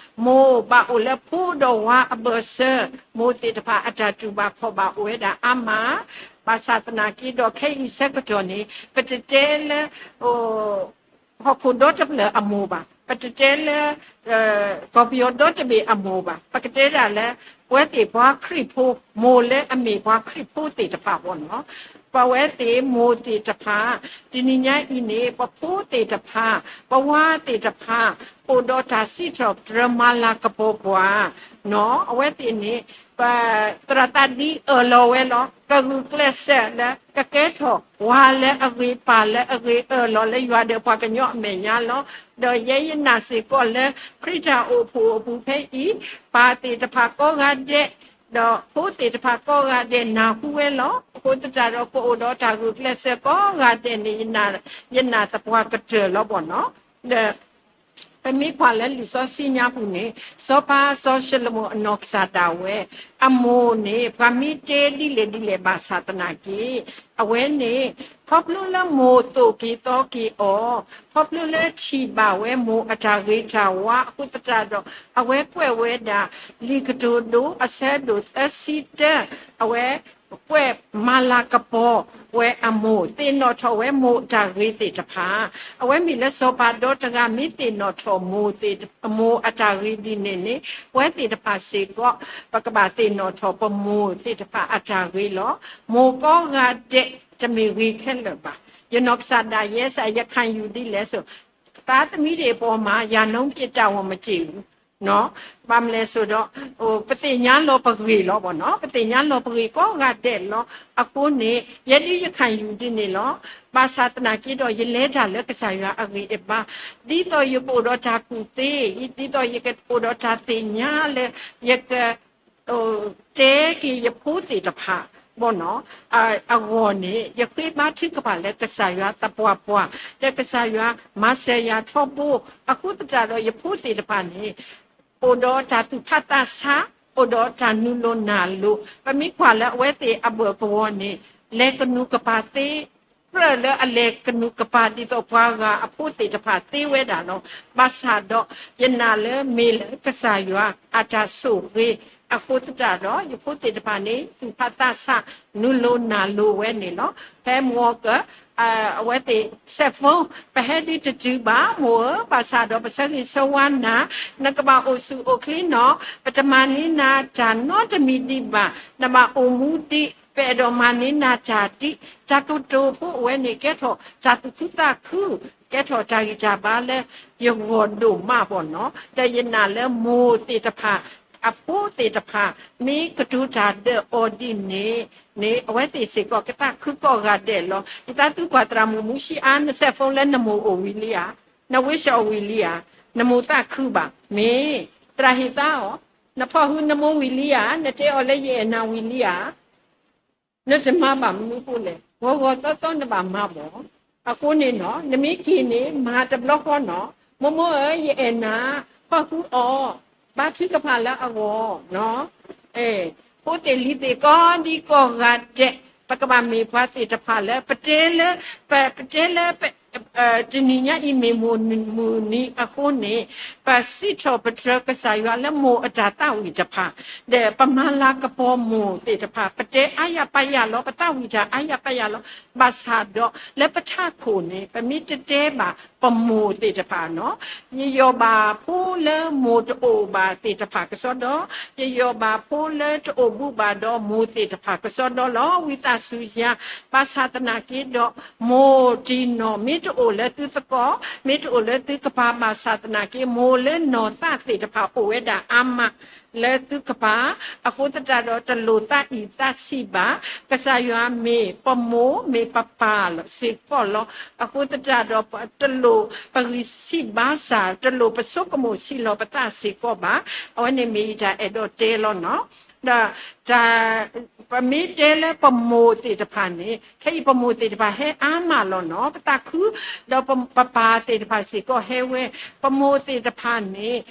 မိၢ်ဘၣ်အိၣ်လၢဖိဒီးဝါအဘၢၣ်စၢၤ, မိၢ်သ့ၣ်တဖၣ်အတၢ်တူၢ်ဘၣ်ခီၣ်ဘၣ်အိၣ်ဝဲဒၣ်အါမး, ဘၣ်ဆၣ်သနာ်က့ဒီးခဲအံၤဆၢကတီၢ်န့ၣ် ပတတဲလၢ ဟီၣ်ခိၣ်ဒီတဖျၢၣ်အမိၢ်ဘၣ်, ပတတဲလၢ ကီၢ်ပယီၤဒီတဘ့ၣ်အမိၢ်ဘၣ်, ပကတဲဒၣ်လၢ ပဝဲသ့ၣ်ပှၤခရံာ်ဖိ, မိၢ်လၢအမ့ၢ်ပှၤခရံာ်ဖိသ့ၣ်တဖၣ်ဘၣ်နီၤ. ပဝဲသ့ၣ်မိၢ်သ့ၣ်တဖၣ် တနံၤညါအံၤန့ၣ် ပဖိသ့ၣ်တဖၣ်, ပဝါသ့ၣ်တဖၣ် အိၣ်ဒီးတၢ်စံးထီၣ်ပတြၢၤမၤလၤကပီၤပှၤ နီၤ, အဝဲသ့ၣ်န့ၣ် ပသရၣ်သးဒ်အၢၣ်လီၤဝဲလီၤ. ကဂုာ်ကျဲးစၢးလၢ ကကဲထီၣ်ဝၤလၢအဂ့ၤ ပၢ်လၢအဂ့ၤ အၢၣ်လီၤလၢယွၤဒီးပှၤကညီအမဲာ်ညါလီၤ. ဒီးယဲယနာ်စ့ၢ်ကီးလၢ ခရံာ်တၢ်အိၣ်ဖှိၣ်အပူၤဖဲအံၤ ပၢ်သ့ၣ်တဖၣ်ကိးဂၤဒဲး ဒီးဖိသ့ၣ်တဖၣ်ကိးဂၤဒဲးနၢ်ဟူဝဲလီၤ. အဃိသတးဒီးကအိၣ်ဒီးတၢ်ဂုာ်ကျဲးစၢးကိးဂၤဒဲးန့ၣ် ယနာ်သပှၢ်ကတၢၢ်လီၤဘၣ်နီၤ. ဒီး ပမ့ၢ်ကွၢ်လၢလံာ်စီဆှံညါပူၤန့ၣ် စီၤပၤစီၤၡလိၤမိၣ်အနီၢ်ကစၢ်ဒၣ်ဝဲ အမိၢ်န့ၣ် ပှၤမ့ၢ်တဲဒ်လဲၣ်ဒ်လဲၣ်ဘၣ်ဆၣ်သနာ်က့ အဝဲန့ၣ် ခီဖျိလၢမိၢ်သိၣ်က့ၤသီက့ၤအီၤ, ခီဖျိလၢထံၣ်ဘၣ်ဝဲမိၢ်အတၢ်ဂ့ၤတၢ်ဝါအဃိသတးဒီး အဝဲကွဲးဝဲဒၣ် လံာ်ကတိၤဒိ အဆၢဒိၣ်သၢဆံတၢ အဝဲ ကွဲးမၤလၤကပီၤဝဲအမိၢ်, သ့ၣ်နီၣ်ထီၣ်ဝဲမိၢ်အတၢ်ဂ့ၤသ့ၣ်တဖၣ်. အဝဲမ့ၢ်လၢစီၤပၤဒီတဂၤ မ့ၢ်သ့ၣ်နီၣ်ထီၣ်မိၢ်သ့ၣ်, မိၢ်အတၢ်ဂ့ၤဒ်န့ၣ်န့ၣ် ပဝဲသ့ၣ်တဖၣ်စ့ၢ်ကီး ပကဘၣ်သ့ၣ်နီၣ်ထီၣ်ပမိၢ်သ့ၣ်တဖၣ်အတၢ်ဂ့ၤလီၤ. မိၢ်ကိးဂၤဒဲး တမ့ၢ်ဂ့ၤခဲလၢာ်ဘၣ်. ယနီၢ်ကစၢ်ဒၣ်ယဲစ့ၢ် ယခံယူဒ်လဲၣ်ဆိး သားသမီးတွေအပေါ်မှာ ရာနှုန်းပြည့် တာဝန်မကျေဘူးနော်. ဘၣ်မနုၤလဲၣ်ဆိးဒီး ပသ့ၣ်ညါလီၤပဂ့ၢ်လီၤဘၣ်နီၤ, ပသ့ၣ်ညါလီၤပဂ့ၢ်ကိးဂၤဒဲးလီၤ. အဃိန့ၣ် ယဲဒၣ်ယခံယူဒ်န့ၣ်လီၤ. ဘၣ်ဆၣ်သနာ်က့ဒီး ယလဲၤတၢ်လၢကစၢ်ယွၤအဂံၢ်အဘါ, ဒ်သိးယကအိၣ်ဒီးတၢ်ကူၣ်သ့, ဒ်သိးယကအိၣ်ဒီးတၢ်သ့ၣ်ညါလၢ ယက တဲက့ၤယဖိသ့ၣ်တဖၣ် ဘၣ်နီၤ အဂီၢ်န့ၣ် ယဃ့ဘါထုကဖၣ်လၢကစၢ်ယွၤသပှၢ်ပှၢ်, ဒီးကစၢ်ယွၤမၤစၢၤယၤထီဘိ, အဃိသတးဒီး ယဖိသ့ၣ်တဖၣ်န့ၣ် အိၣ်ဒီးတၢ်သူၣ်ဖးသးဆး, အိၣ်ဒီးတၢ်နုာ်လီၤနၢ်လိၤ, ပမ့ၢ်ကွၢ်လၢအဝဲသ့ၣ်အဘၢၣ်ကဝီၤန့ၣ် လဲၤကနူၤကပၤသ့, ကြၢးလၢအလဲၤကနူၤကပၤဒ်သိးပှၤဂၤအဖိသ့ၣ်တဖၣ်သ့ဝဲဒၣ်လီၤ. ဘၣ်ဆၣ်ဒီး ယနာ်လၢမ့ၢ်လၢကစၢ်ယွၤအတၢ်ဆိၣ်ဂ့ၤ အဃိသတးဒီး ယဖိသ့ၣ်တဖၣ်န့ၣ် သူၣ်ဖးသးဆး နုာ်လီၤနၢ်လိၤဝဲန့ၣ်လီၤ. ဖဲမုၢ်ဂီၤက အဝဲသ့ၣ် cell phone ပဟဲဒ်တတုၤဘၣ် မိၢ်ဧၢ, ဘၣ်ဆၣ်ဒီးပဆၢဂ့ၤဆၢဝါနၤ, နကဘၣ်အိၣ်ဆူၣ်အိၣ်ချ့နီၤ, ပတမၤန့ၢ်နၤတၢ်နီတမံၤဒံးဘၣ်, နဘၣ်အိၣ်မူဒံး, ပအဲၣ်ဒိးမၤန့ၢ်နၤတၢ်ဒံး, တၢ်ကတိၤဖိအဝဲန့ၣ် ကဲထီၣ်တၢ်သူၣ်ခုသးခု, ကဲထီၣ်တၢ်ဂံၢ်တၢ်ဘါလၢယဂီၢ်ဒိၣ်မးဘၣ်နီၤ. ဒီးယနာ်လၢမိၢ်သ့ၣ်တဖၣ် အဖိသ့ၣ်တဖၣ် မ့ၢ်ကတိၤတၢ်ဒီးအီၤဒ်န့ၣ်န့ၣ် အဝဲသ့ၣ်စ့ၢ်ကီးကသးခုကိးဂၤဒဲးလီၤ. ယသးသူကွၢ်သရၣ်မုၣ်မူၤဆံအါ န cell phone လၢနမိၢ်အိၣ်ဝံၤလံဧါ, န wish အီၤဝံၤလံဧါ, နမိၢ်သးခုဘၣ်, မ့ၢ် သရၣ်ဟ့ၣ်သါအီၤ, နဖီၣ်ဟုနမိၢ်ဝံၤလံဧါ, နတဲအီၤလၢယအဲၣ်နၤဝံၤလံဧါ နတမၤဘၣ်မနုၤအဃိလဲၣ်, ဂီၤဂီၤသီသီနဘၣ်မၤဘၣ်. အဃိန့ၣ်နီၤ နမ့ၢ်က့ၤန့ၣ် မၤတဘျီဃီနီၤ, မိၢ်မိၢ်ဧၢ ယအဲၣ်နၤ, ဖီၣ်ဃုအီၤ, ဘါထုကဖၣ်လၢအဂီၢ်, ဖိသ့ၣ်လံၤသ့ၣ်ကိးဒံကိးဂၤဒဲး, ပကဘၣ်မ့ၢ်ပှၤသ့ၣ်တဖၣ်လၢ ပတဲလၢ ပတဲလၢ တနံၤညါအံၤမ့ၢ်မိၢ်မုၢ်နံၤအဃိန့ၣ် ပစံးထီၣ်ပတြၢၤကစၢ်ယွၤလၢမိၢ်အတၢ်သးဝံၣ်တဖၣ်, ဒီးပမၤလၤကပီၤမိၢ်သ့ၣ်တဖၣ်, ပတဲအါယၤပာ်ယၤလီၤ, ပသးဝံၣ်တၢ်အါယၤပာ်ယၤလီၤ. ဘၣ်ဆၣ်ဒီးလၢပထးခိၣ်န့ၣ် ပမ့ၢ်တတဲဘၣ် ပမိၢ်သ့ၣ်တဖၣ်နီၤ, ယယီၢ်ဘၣ်ဖိလၢမိၢ်တအိၣ်ဘၣ်သ့ၣ်တဖၣ်ကစီဒီ, ယယီၢ်ဘၣ်ဖိလၢတအိၣ်ဘူးဘၣ်ဒီးမိၢ်သ့ၣ်တဖၣ်ကစီဒီလီၤ. ဝံသးစူၤယၤ, ဘၣ်ဆၣ်သနာ်က့ဒီး မိၢ်တံၢ်နီၢ်မ့ၢ်တအိၣ်လၢသုသကိး, မ့ၢ်တအိၣ်လၢသုကပၤ ဘၣ်ဆၣ်သနာ်က့ မိၢ်လၢနီၢ်သးသ့ၣ်တဖၣ်အိၣ်ဝဲဒၣ်အါမး လၢသုကပၤ, အဃိသတးဒီးတလိၣ်သးအံၣ်သးဆံးဘၣ်, ကစၢ်ယွၤမ့ၢ်ပမိၢ်မ့ၢ်ပပၢ်စ့ၢ်ကီးလီၤ. အဃိသတးဒီး တလိၣ်ပဂံၢ်ဆံးဘါစၢ်, တလိၣ်ပဆိကမိၣ်ဆံးလီၤပသးစ့ၢ်ကီးဘၣ်. အဝဲန့ၣ်မ့ၢ်ယတၢ်အဲၣ်ဒိးတဲလီၤနီၤ. ဒီးတၢ် ပမ့ၢ်တဲလၢပမိၢ်သ့ၣ်တဖၣ်န့ၣ် ခဲအံၤပမိၢ်သ့ၣ်တဖၣ်ဟဲအါမးလီၤနီၤ, ပသးခု, ဒီးပပၢ်သ့ၣ်တဖၣ်စ့ၢ်ကီးဟဲဝဲ, ပမိၢ်သ့ၣ်တဖၣ်န့ၣ်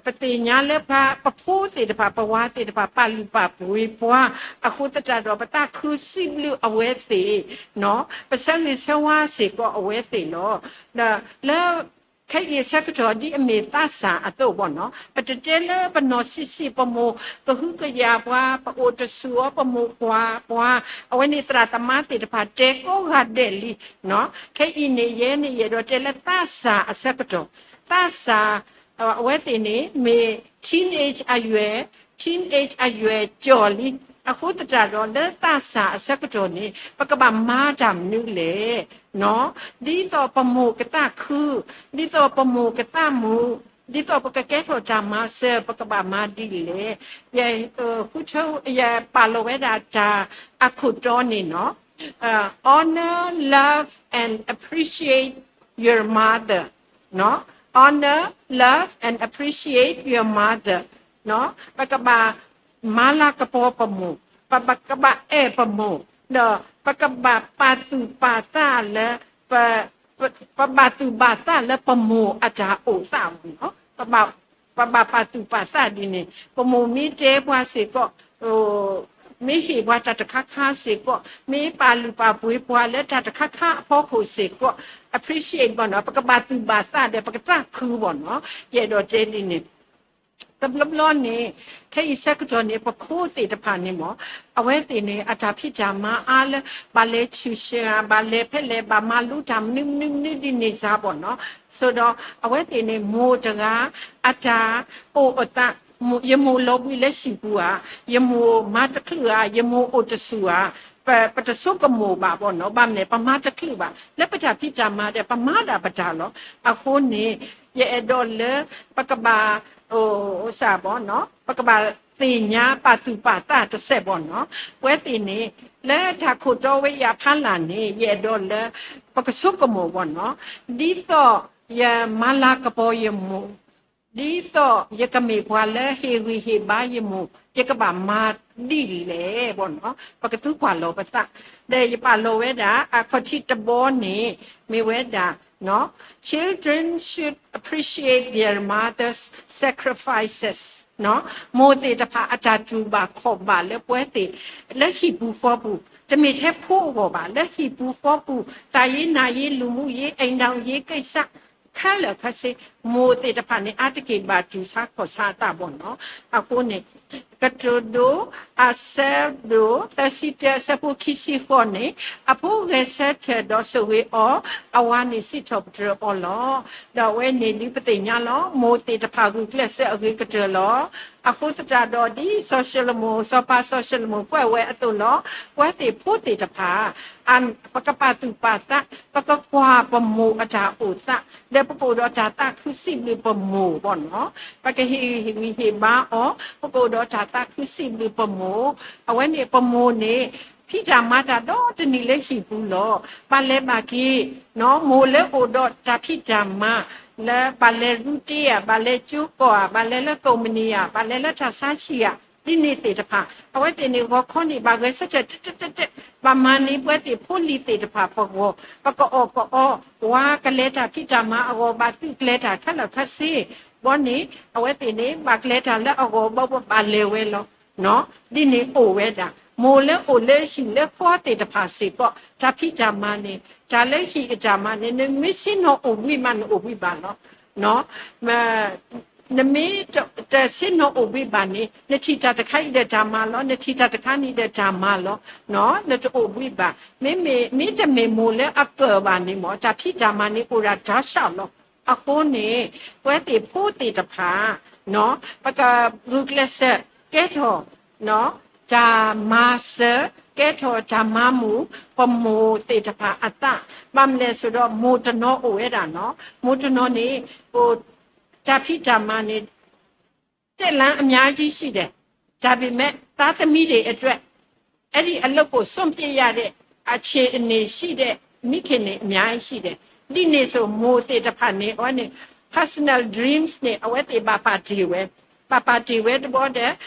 ပသ့ၣ်ညါလၢပှၤပဖိသ့ၣ်တဖၣ် ပဝၤသ့ၣ်တဖၣ် ပာ်လုၢ်ပာ်ပှ့ၤပှၤ, အဃိသတးဒီး ပသးခုစံးဘျုးအဝဲသ့ၣ်, ပဆၢဂ့ၤဆၢဝါစ့ၢ်ကီးအဝဲသ့ၣ်လီၤ. ဒီးလၢ ခဲအံၤအဆၢကတီၢ်ဒ်အမ့ၢ်သးစၢ်အသိးဘၣ်နီၤ, ပတတဲလၢပနီၢ်ဆံးဆံး ပမိၢ်ကဟုကယာ်ပှၤ, ပအိၣ်တဆူၣ်အီၤ ပမိၢ်ကွၢ်ပှၤ, အဝဲန့ၣ်သရၣ်သမါသ့ၣ်တဖၣ်တဲကိးဂၤဒဲးလံ. ခဲအံၤန့ၣ် ယဲန့ၣ် ယအဲၣ်ဒိးတဲလၢသးစၢ်အဆၢကတီၢ်, သးစၢ် အဝဲသ့ၣ်န့ၣ် မ့ၢ် teenage အယွဲၢ်, teenage အယွဲၢ်ကၠီၣ်လံ. အဃိသတးဒီး လၢသးစၢ်အဆၢကတီၢ်န့ၣ် ပကဘၣ်မၤတၢ်မနုၤလဲၣ်. ဒ်သိးပမိၢ်ကသးခု, ဒ်သိးပမိၢ်ကသးမုာ်, ဒ်သိးပကကဲထီၣ်တၢ်မၤစၢၤ ပကဘၣ်မၤဒ်လဲၣ်. ယ ယ ယပာ်လီၤဝဲဒၣ်တၢ်အခိၣ်တီန့ၣ်နီၤ, honor, love and appreciate your mother. Honor, love and appreciate your mother. ပကဘၣ်မၤလၤကပီၤပမိၢ်, ပကဘၣ်အဲၣ်ပမိၢ်, ဒီးပကဘၣ်ပာ်သူၣ်ပာ်သးလၢ ပ ပဘၣ်သူၣ်ဘၣ်သးလၢပမိၢ်အတၢ်အိၣ်သးပူၤလီၤ. ပဘၣ်ပာ်သူၣ်ပာ်သးဒ်န့ၣ်, ပမိၢ်မ့ၢ်တဲပှၤစ့ၢ်ကီး, မ့ၢ်ဟ့ၣ်ပှၤတၢ်တခါခါစ့ၢ်ကီး, မ့ၢ်ပာ်လုၢ်ပာ်ပှ့ၤပှၤလၢတၢ်တခါခါအဖီခိၣ်စ့ၢ်ကီး, appreciate ဘၣ်နီၤ, ပကဘၣ်သူၣ်ဘၣ်သးဒီး ပကသးခုဘၣ်နီၤ, ယအဲၣ်ဒိးတဲဒ်န့ၣ် တဘျီဘျီန့ၣ် ခဲအံၤဆၢကတီၢ်န့ၣ် ပဖိသ့ၣ်တဖၣ်န့ၣ်မ့ၢ် အဝဲသ့ၣ်န့ၣ် အတၢ်ဖံးတၢ်မၤအါလၢ ဘၣ်လဲၤဆူၣ်ဆှၢဧါ, ဘၣ်လဲၤဖဲလဲၣ်, ဘၣ်မၤလိတၢ်မနုၤမနုၤမနုၤဒ်န့ၣ်စ့ၢ်ဘၣ်နီၤ. ဆိဒီး အဝဲသ့ၣ်န့ၣ် မိၢ်တဂၤ အတၢ်အိၣ်အသး, ယမိၢ်လီၤဘှံးလၢဟံၣ်ပူၤဧါ, ယမိၢ်မၤတချုးဧါ, ယမိၢ်အိၣ်တဆူၣ်ဧါ, ပတဆိကမိၣ်ဘၣ်ဘၣ်နီၤ, ဘၣ်မနုၤလဲၣ် ပမၤတချုးဘၣ်, လၢပတၢ်ဖံးတၢ်မၤဒီး ပမၤဒၣ်ပတၢ်လီၤ. အဃိန့ၣ် ယအဲၣ်ဒိးလၢ ပကဘၣ် စၢ်ဘၣ်နီၤ, ပကဘၣ်သ့ၣ်ညါပာ်သူၣ်ပာ်သးတစဲးဘၣ်နီၤ. ပဝဲသ့ၣ်န့ၣ် လၢတၢ်ခိၣ်တီဝဲအံၤအဖီလာ်န့ၣ် ယအဲၣ်ဒိးလၢ ပကဆိကမိၣ်ဘၣ်နီၤ, ဒ်သိးယမၤလၤကပီၤယမိၢ်, ဒ်သိးယကမ့ၢ်ပှၤလၢဟ့ၣ်ဂံၢ်ဟ့ၣ်ဘါယမိၢ် ယကဘၣ်မၤဒ်လဲၣ်ဘၣ်နီၤ, ပကသူကွၢ်လီၤပသး. ဒီးယပာ်လီၤဝဲဒၣ် အခီၣ်ထံးတဘီန့ၣ် မ့ၢ်ဝဲဒၣ် Children should appreciate their mother's sacrifices. မိၢ်သ့ၣ်တဖၣ်အတၢ်တူၢ်ဘၣ်ခီၣ်ဘၣ်လၢပဝဲသ့ၣ် လၢဟံၣ်ပူၤဃီပူၤ, တမ့ၢ်ထဲဖိအဂီၢ်ဘၣ်, လၢဟံၣ်ပူၤဃီပူၤ, တၢ်ယ့နၢ်ယ့ လူမှုရေး, အိမ်ထောင်ရေးကိစ္စ ခဲလၢာ်ခဲဆ့, မိၢ်သ့ၣ်တဖၣ်န့ၣ် အါတက့ၢ်ဘၣ်တူၢ်ဆါခီၣ်ဆါအသးဘၣ်နီၤ. အဃိန့ၣ် ကတိၤဒိ အဆၢဒိၣ် သၢဆံတၢ အဆၢဖိခံဆံဃိးန့ၣ်, အဖိဂဲၤဆၢထၢၣ်ဒီးဆိၣ်ဂ့ၤအီၤ, အဝၤန့ၣ်စံးထီၣ်ပတြၢၤအီၤလီၤ. ဒီးအဝဲန့ၣ်ဒုးပသ့ၣ်ညါလီၤ, မိၢ်သ့ၣ်တဖၣ်ဂုာ်ကျဲးစၢးအဂ့ၤကတၢၢ်လီၤ. အဃိသတးဒီးဒ်စီၤၡလိၤမိၣ်, စီၤပၤစီၤၡလိၤမိၣ်ကွဲးဝဲအသိးလီၤ, ပဝဲသ့ၣ်ဖိသ့ၣ်တဖၣ် ပကပာ်သူၣ်ပာ်သး, ပကကွၢ်ပမိၢ်အတၢ်အိၣ်သး, ဒီးပကအိၣ်ဒီးတၢ်သးခုစံးဘျုးပမိၢ်ဘၣ်နီၤ. ပကဟ့ၣ်ဂံၢ်ဟ့ၣ်ဘါအီၤ, ပကအိၣ်ဒီးတၢ်သးခုစံးဘျုးပမိၢ်. အဝဲန့ၣ်ပမိၢ်န့ၣ် ဖံးတၢ်မၤတၢ်ဒီတနံၤလၢဟံၣ်ပူၤလီၤ. ဘၣ်လဲၤဘၣ်က့ၤ, မိၢ်လၢအိၣ်ဒီးတၢ်ဖံးတၢ်မၤ လၢဘၣ်လဲၤရူတ့ဧါ, ဘၣ်လဲၤကၠိကီၢ်ဧါ, ဘၣ်လဲၤလၢကိးမုၢ်နံၤဧါ, ဘၣ်လဲၤလၢတၢ်ဆါဟံၣ်ဧါ, ဒ်န့ၣ်သ့ၣ်တဖၣ် အဝဲသ့ၣ်န့ၣ် ဂီၤခီန့ၣ် ဘၣ်ဂဲၤဆၢထၢၣ်တဲတဲတဲတဲ, ဘၣ်မၤန့ၢ်ပဝဲသ့ၣ်ဖိလံၤသ့ၣ်တဖၣ်ပဂီၢ်, ပကအီၣ်ကအီ, ပှၤကလဲၤတၢ်ဖံးတၢ်မၤအဂီၢ် ဘၣ်သုးကျဲၤတၢ်ခဲလၢာ်ခဲဆ့, ဘီန့ၣ် အဝဲသ့ၣ်န့ၣ် ဘၣ်ကျဲၤတၢ်လၢအဂီၢ်ဘီဘၣ်လဲၤဝဲလီၤ. ဒ်န့ၣ်အိၣ်ဝဲဒၣ် မိၢ်လၢအိၣ်လၢဟံၣ်လၢဃီသ့ၣ်တဖၣ်စ့ၢ်ကီး တၢ်ဖံးတၢ်မၤန့ၣ် တၢ်လၢဟံၣ်အတၢ်မၤန့ၣ် နမ့ၢ်ဆ့ၣ်နီၤအိၣ်ဘှံးမး နအိၣ်ဘှံးဘၣ်လီၤ. နမ့ၢ်တဆ့ၣ်နီၤအိၣ်ဘှံးဘၣ်န့ၣ် နထံၣ်တၢ်တခါအံၤဒီးတၢ်မၤလီၤ, နထံၣ်တၢ်တခါန့ၣ်ဒီးတၢ်မၤလီၤ, နတအိၣ်ဘှံးဘၣ်. မ့မ့ၢ် မ့တမ့ၢ်မိၢ်လၢအကၢၣ်ဘၣ်န့ၣ်မ့ၢ် တၢ်ဖံးတၢ်မၤန့ၣ်အိၣ်ဒၣ်တၢ်ဆှးလီၤ. အဃိန့ၣ် ပဝဲသ့ၣ်ဖိသ့ၣ်တဖၣ် ပကဂုာ်ကျဲးစၢးကဲထီၣ် တၢ်မၤစၢၤ ကဲထီၣ်တၢ်မၤမုာ် ပမိၢ်သ့ၣ်တဖၣ်အသး, ဘၣ်မနုၤလဲၣ်အဃိဒီး မိၢ်တနီၤအိၣ်ဝဲဒၣ်နီၤ, မိၢ်တနီၤန့ၣ် တၢ်ဖံးတၢ်မၤန့ၣ် တက်လမ်းအများကြီးရှိတယ်, ဒါပေမဲ့ သားသမီးတွေအတွက် အဲ့ဒီအလုပ်ကို စွန့်ပစ်ရတဲ့ အခြေအနေရှိတဲ့ မိခင်တွေ အများကြီးရှိတယ်. ဒ်န့ၣ်အသိး မိၢ်သ့ၣ်တဖၣ်န့ၣ် အဝဲန့ၣ် personal dreams န့ၣ် အဝဲသ့ၣ်ဘၣ်ပာ်တ့ၢ်ဝဲ, ဘၣ်ပာ်တ့ၢ်ဝဲတဘျီ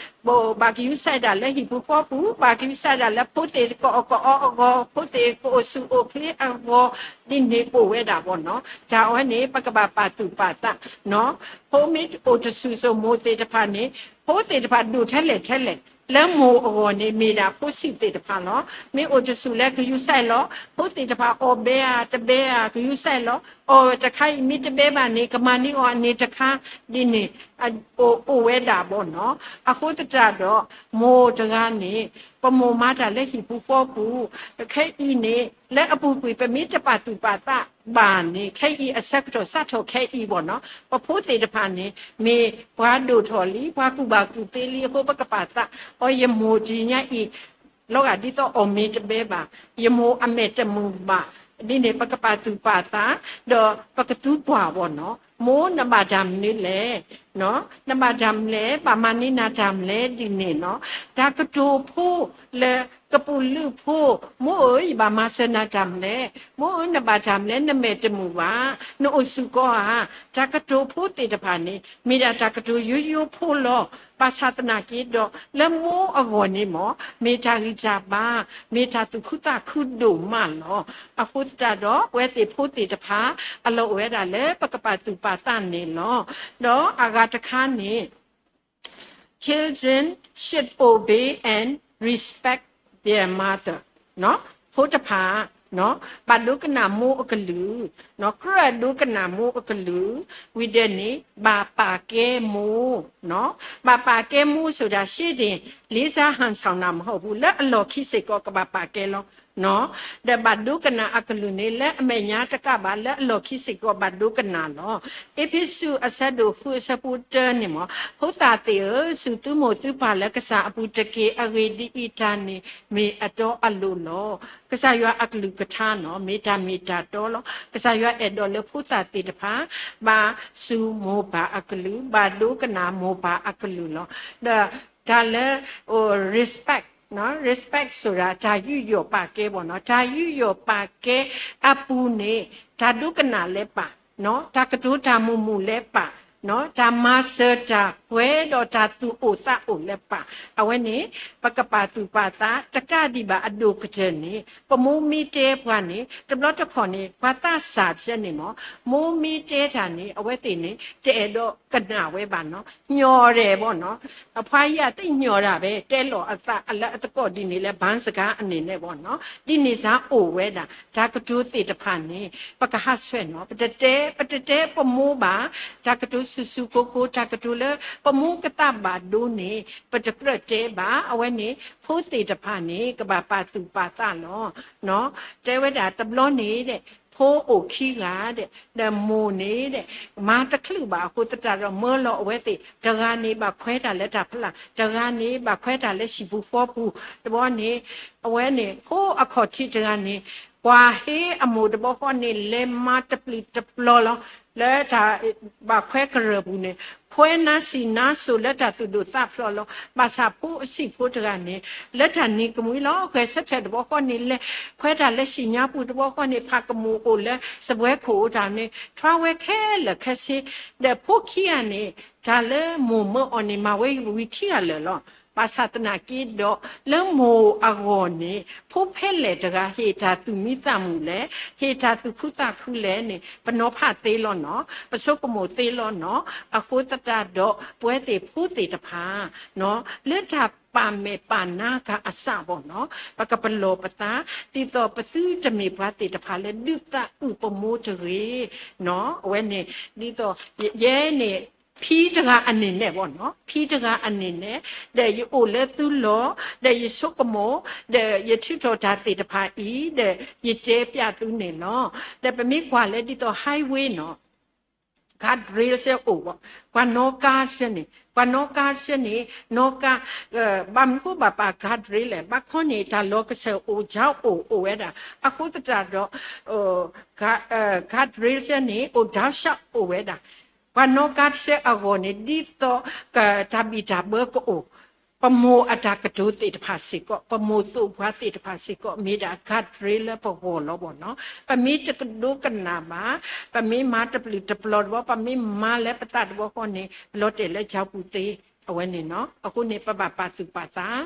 ဒီး ဘၣ်ကယူၤစဲဒၣ်လၢဟံၣ်ပူၤဃီပူၤ, ဘၣ်ကယူၤစဲဒၣ်လၢဖိသ့ၣ်တကအီၣ်ကအီအဂီၢ်, ဖိသ့ၣ်ကအိၣ်ဆူၣ်အိၣ်ချ့အဂီၢ်, ဒ်န့ၣ်အိၣ်ဝဲဒၣ်ဘၣ်နီၤ. တၢ်အဝဲန့ၣ် ပကဘၣ်ပာ်သူၣ်ပာ်သးနီၤ. ဖိမ့ၢ်အိၣ်တဆူၣ်အသိး မိၢ်သ့ၣ်တဖၣ်န့ၣ် ဖိသ့ၣ်တဖၣ်ဒိၣ်ထဲလဲၣ်ထဲလဲၣ် လၢမိၢ်အဂီၢ်န့ၣ် မ့ၢ်ဒၣ်ဖိဆံးသ့ၣ်တဖၣ်လီၤ. မ့ၢ်အိၣ်တဆူၣ်လၢကယူၤစဲလီၤ, ဖိသ့ၣ်တဖၣ်အီၣ်ဘဲဧါ တဘဲဧါ ကယူၤစဲလီၤ, အီၣ်တခါအံၤ မ့ၢ်တဘဲဘၣ်န့ၣ် ကမၤန့ၢ်အီၤအန့ၣ်တခါ, ဒ်န့ၣ် အိၣ်ဝဲဒၣ်ဘၣ်နီၤ. အဃိသတးဒီး မိၢ်တဂၤန့ၣ် ပမိၢ်မၤတၢ်လၢဟံၣ်ပူၤဃီပူၤ, ခဲအံၤန့ၣ် လၢအပူၤကွံာ် ပမ့ၢ်တပာ်သူၣ်ပာ်သးဘၣ်န့ၣ် ခဲအံၤအဆၢကတီၢ်စးထီၣ်ခဲအံၤဘၣ်နီၤ. ပဖိသ့ၣ်တဖၣ်န့ၣ် မ့ၢ်ပှၤဒိၣ်ထီၣ်လံ ပှၤကူၣ်ဘၣ်ကူၣ်သ့လံအဃိ ပကပာ်သး, အီ ယမိၢ်တနံၤညါအံၤ လီၤဂာ်ဒ်သိးအီၣ်မ့ၤတဘဲဘၣ်, ယမိၢ်အမဲာ်တမုာ်ဘၣ်, ဒ်န့ၣ် ပကပာ်သူၣ်ပာ်သး, ဒီးပကသူကွၢ်ဘၣ်နီၤ. မိၢ်နဘၣ်တၢ်မနုၤလဲၣ်, နဘၣ်တၢ်မနုၤလဲၣ်, ဘၣ်မၤန့ၢ်နၤတၢ်မနုၤလဲၣ် ဒ်န့ၣ်နီၤ. တၢ်ကတိၤဖိလၢကပုာ်လုးဖိ, မိၢ်ဧၢ ယဘၣ်မၤစၢၤနၤတၢ်မနုၤလဲၣ်, မိၢ်ဧၢ နဘၣ်တၢ်မနုၤလဲၣ် နမဲာ်တမုာ်ဘၣ်, နအိၣ်ဆူၣ်ကီဧါ. တၢ်ကတိၤဖိသ့ၣ်တဖၣ်န့ၣ် မ့ၢ်ဒၣ်တၢ်ကတိၤယိယိဖိလီၤ. ဘၣ်ဆၣ်သနာ်က့ဒီး လၢမိၢ်အဂီၢ်န့ၣ်မ့ၢ် မ့ၢ်တၢ်ဂံၢ်တၢ်ဘါ, မ့ၢ်တၢ်သူၣ်ခုသးခုဒိၣ်မးလီၤ. အဃိသတးဒီး ပဝဲသ့ၣ်ဖိသ့ၣ်တဖၣ် အလီၢ်အိၣ်ဝဲဒၣ်လၢပကပာ်သူၣ်ပာ်သးန့ၣ်လီၤ. ဒီးအဂၤတခါန့ၣ် Children should obey and respect their mother. ဖိတဖၣ် ဘၣ်ဒိကနၣ်မိၢ်အကလုၢ်, ကြၢးဒိကနၣ်မိၢ်အကလုၢ်, ဝံၤဒီးန့ၣ် ဘၣ်ပာ်ကဲမိၢ်, ဘၣ်ပာ်ကဲမိၢ် ဆိုတာ ရှေ့တင်လေးစားဟန်ဆောင်တာ မဟုတ်ဘူး, လၢအလီၢ်ခံစ့ၢ်ကီး ကဘၣ်ပာ်ကဲလီၤ. ဒီးဘၣ်ဒိကနၣ်အကလုၢ်န့ၣ် လၢအမဲာ်ညါတကးဘၣ် လၢအလီၢ်ခံစ့ၢ်ကီး ဘၣ်ဒိကနၣ်လီၤ. အ့းဖ့းစူး အဆၢဒိၣ်ဃု အဆၢဖိတၢန့ၣ်မ့ၢ်, ဖိသၣ်သ့ၣ်ဧၢ, စူၢ်သုမိၢ်သုပၢ်လၢကစၢ်အပူၤတက့ၢ်. အဂ့ၢ်ဒ်အံၤ, တၢ်န့ၣ်မ့ၢ်အတီအလိၤလီၤ. ကစၢ်ယွၤအကလုၢ်ကထါနီၤ မ့ၢ်တၢ်မ့ၢ်တၢ်တီလီၤ. ကစၢ်ယွၤအဲၣ်ဒိးလၢဖိသၣ်သ့ၣ်တဖၣ် ဘၣ်စူၢ်မိၢ်ပၢ်အကလုၢ်, ဘၣ်ဒိကနၣ်မိၢ်ပၢ်အကလုၢ်လီၤ. ဒီးတၢ်လၢ respect, respect ဆိုတာ တၢ်ယူးယီၣ်ပာ်ကဲဘၣ်နီၤ, တၢ်ယူးယီၣ်ပာ်ကဲအပူၤန့ၣ် တၢ်ဒိကနၣ်လၢပၢ်, တၢ်ကတိၤတၢ်မုာ်မုာ်လၢပၢ်, တၢ်မၤစၢၤတၢ်ပှဲၤဒီးတၢ်သူၣ်အိၣ်သးအိၣ်လၢပၢ်, အဝဲန့ၣ် ပကပာ်သူၣ်ပာ်သးတကးဒံးဘၣ် အဒိၣ်ကတၢၢ်န့ၣ် ပမိၢ်မ့ၢ်တဲပှၤန့ၣ် တဘျီတခီၣ်န့ၣ် ပှၤသးစၢ်တဖၣ်န့ၣ်မ့ၢ် မိၢ်မ့ၢ်တဲတၢ်န့ၣ် အဝဲသ့ၣ်န့ၣ် တအဲၣ်ဒိးကနၣ်ဝဲဘၣ်နီၤ, ညိးဒဲးဘၣ်နီၤ. အဖါယံၤသ့ၣ်ညိးဒၣ်ဘၣ် တဲလီၤအသးလၢအသကိးဒ်န့ၣ်လၢ ဘၣ်စကား အန့ၣ်န့ၣ်ဘၣ်နီၤ. ဒ်န့ၣ်စ့ၢ်အိၣ်ဝဲဒၣ် တၢ်ကတိၤသ့ၣ်တဖၣ်န့ၣ် ပကဟးဆှဲးနီၤ, ပတတဲ, ပတတဲပမိၢ်ဘၣ်, တၢ်ကတိၤဆူၣ်ဆူၣ်ကိၢ်ကိၢ် တၢ်ကတိၤလၢပမိၢ်ကသးဘၣ်ဒိန့ၣ် ပတကြၢးတဲဘၣ်. အဝဲန့ၣ် ဖိသ့ၣ်တဖၣ်န့ၣ် ကဘၣ်ပာ်သူၣ်ပာ်သးလီၤ. တဲဝဲဒၣ်တဘျီန့ၣ်ဒီး ဖိအိၣ်ခံဂၤဒီး ဒီးမိၢ်န့ၣ်ဒီး မၤတချုးဘၣ်အဃိသတးဒီး မၢလီၤအဝဲသ့ၣ်, တဂၤန့ၣ် ဘၣ်ခွဲးတၢ်လၢတၢ်ဖျါ, တဂၤန့ၣ် ဘၣ်ခွဲးတၢ်လၢဟံၣ်ပူၤဃီပူၤ, တဘျီန့ၣ် အဝဲန့ၣ် ဖိအခီၣ်ထံးတဂၤန့ၣ် ပှၤဟ့အမိၢ်တဘျီဃီန့ၣ် လဲၤမၤတပျုာ်တပျီၤလီၤ. လၢတၢ်ဘၣ်ခွဲးကရၢၢ်ပူၤန့ၣ် ခွဲးနါစံၣ်နါစိၤလၢတၢ်သူၣ်ဒိၣ်သးဖျိးလီၤ. ဘၣ်ဆၣ်ဖိအဆံးဖိတဂၤန့ၣ် လၢတၢ်နံၤကမှံလီၤ. ဂဲၤဆၢထၢၣ်တဘျီဃီန့ၣ် လဲၤခွဲးတၢ်လၢဟံၣ်ညါပူၤ, တဘျီဃီန့ၣ် ဖးကမူၣ်အိၣ်လၢစပွဲခိၣ်အိၣ်တၢ်န့ၣ် ထွါဝဲခဲလၢာ်ခဲဆ့, ဒီးဖိခံဂၤန့ၣ် တၢ်လၢမိၢ်မၢအီၤန့ၣ် မၤဝဲဝံၤခံဂၤလၢာ်လီၤ. ဘၣ်ဆၣ်သနာ်က့ဒီး လၢမိၢ်အဂီၢ်န့ၣ် ဖိဖဲလဲၣ်တဂၤ ဟ့ၣ်တၢ်သူၣ်မံသးမုာ်လဲၣ်, ဟ့ၣ်တၢ်သူၣ်ခုသးခုလဲၣ်န့ၣ် ပနီၤဖးသ့လီၤနီၤ, ပဆိကမိၣ်သ့လီၤနီၤ. အဃိသတးဒီး ပဝဲသ့ၣ်ဖိသ့ၣ်တဖၣ် လၢတၢ်ပာ်မဲာ်ပာ်နါကၤအစးဘၣ်နီၤ, ပကပလီၢ်ပသး ဒ်သိးပသုတမ့ၢ်ပှၤသ့ၣ်တဖၣ်လၢဒုးသးအုးပမိၢ်တဂ့ၤ. အဝဲန့ၣ် ဒ်သိး ယဲန့ၣ် ဖံတဂၤအန့ၣ်န့ၣ်ဘၣ်နီၤ, ဖံတဂၤအန့ၣ်န့ၣ်, ဒီးယအိၣ်လၢသုလီၢ်, ဒီးယဆိကမိၣ်, ဒီးယထုးထီၣ်တၢ်သ့ၣ်တဖၣ်အံၤ, ဒီးယတဲပျးသုန့ၣ်လီၤ. ဒီးပမ့ၢ်ကွၢ်လၢဒ်သိး highway နီၤ guardrail စ့ၢ်အိၣ်ဘၣ်, ပှၤနီၣ်ကါစ့ၢ်န့ၣ်, ပှၤနီၣ်ကါစ့ၢ်န့ၣ်, နီၣ်ကါ, ဘၣ်မနုၤဃိဘၣ်ပာ် guardrail လဲၣ်, ဘၣ်ခီန့ၣ် တၢ်လီၤကစၢၢ်အိၣ် ကၠီအိၣ် အိၣ်ဝဲဒၣ်, အဃိသတးဒီး guardrail စ့ၢ်န့ၣ် အိၣ် downshot အိၣ်ဝဲဒၣ်, ပှၤနီၣ်ကါတစဲးအဂီၢ်န့ၣ် ဒ်သိး တၢ်ဘံၣ်တၢ်ဘၢကအိၣ်, ပမိၢ်အတၢ်ကတိၤသ့ၣ်တဖၣ်စ့ၢ်ကီး, ပမိၢ်သိၣ်ပှၤသ့ၣ်တဖၣ်စ့ၢ်ကီး မ့ၢ်ဒၣ် guardrail လၢပဂီၢ်လီၤဘၣ်နီၤ. ပမ့ၢ်တကဒိကနၣ်ဘၣ်, ပမ့ၢ်မၤတပျုာ်တပျီၤတဘျီ, ပမ့ၢ်မၤလၢပသးတဘျီဃီန့ၣ် လီၤတဲာ်လၢကၠီပူၤသ့ အဝဲန့ၣ်နီၤ. အဃိန့ၣ် ပဘၣ်ပာ်သူၣ်ပာ်သး,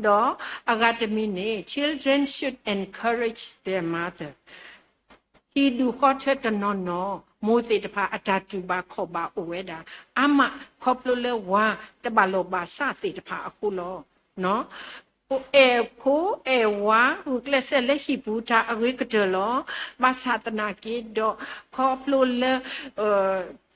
ဒီးအဂၤတမံၤန့ၣ် children should encourage their mother. ဟံၣ်ဒူၣ်ဃီထၢတနီၤနီၤ မိၢ်သ့ၣ်တဖၣ်အတၢ်တူၢ်ဘၣ်ခီၣ်ဘၣ်အိၣ်ဝဲဒၣ် အါမးခီဖျိလၢဝၤတဘၣ်လီၢ်ဘၣ်စးသ့ၣ်တဖၣ်အဃိလီၤ. အဲၣ်ဖိအဲၣ်ဝၤ ဂုာ်ကျဲးစၢးလၢဟံၣ်ပူၤတၢ်အဂ့ၤကတၢၢ်လီၤ. ဘၣ်ဆၣ်သနာ်က့ဒီး ခီဖျိလၢ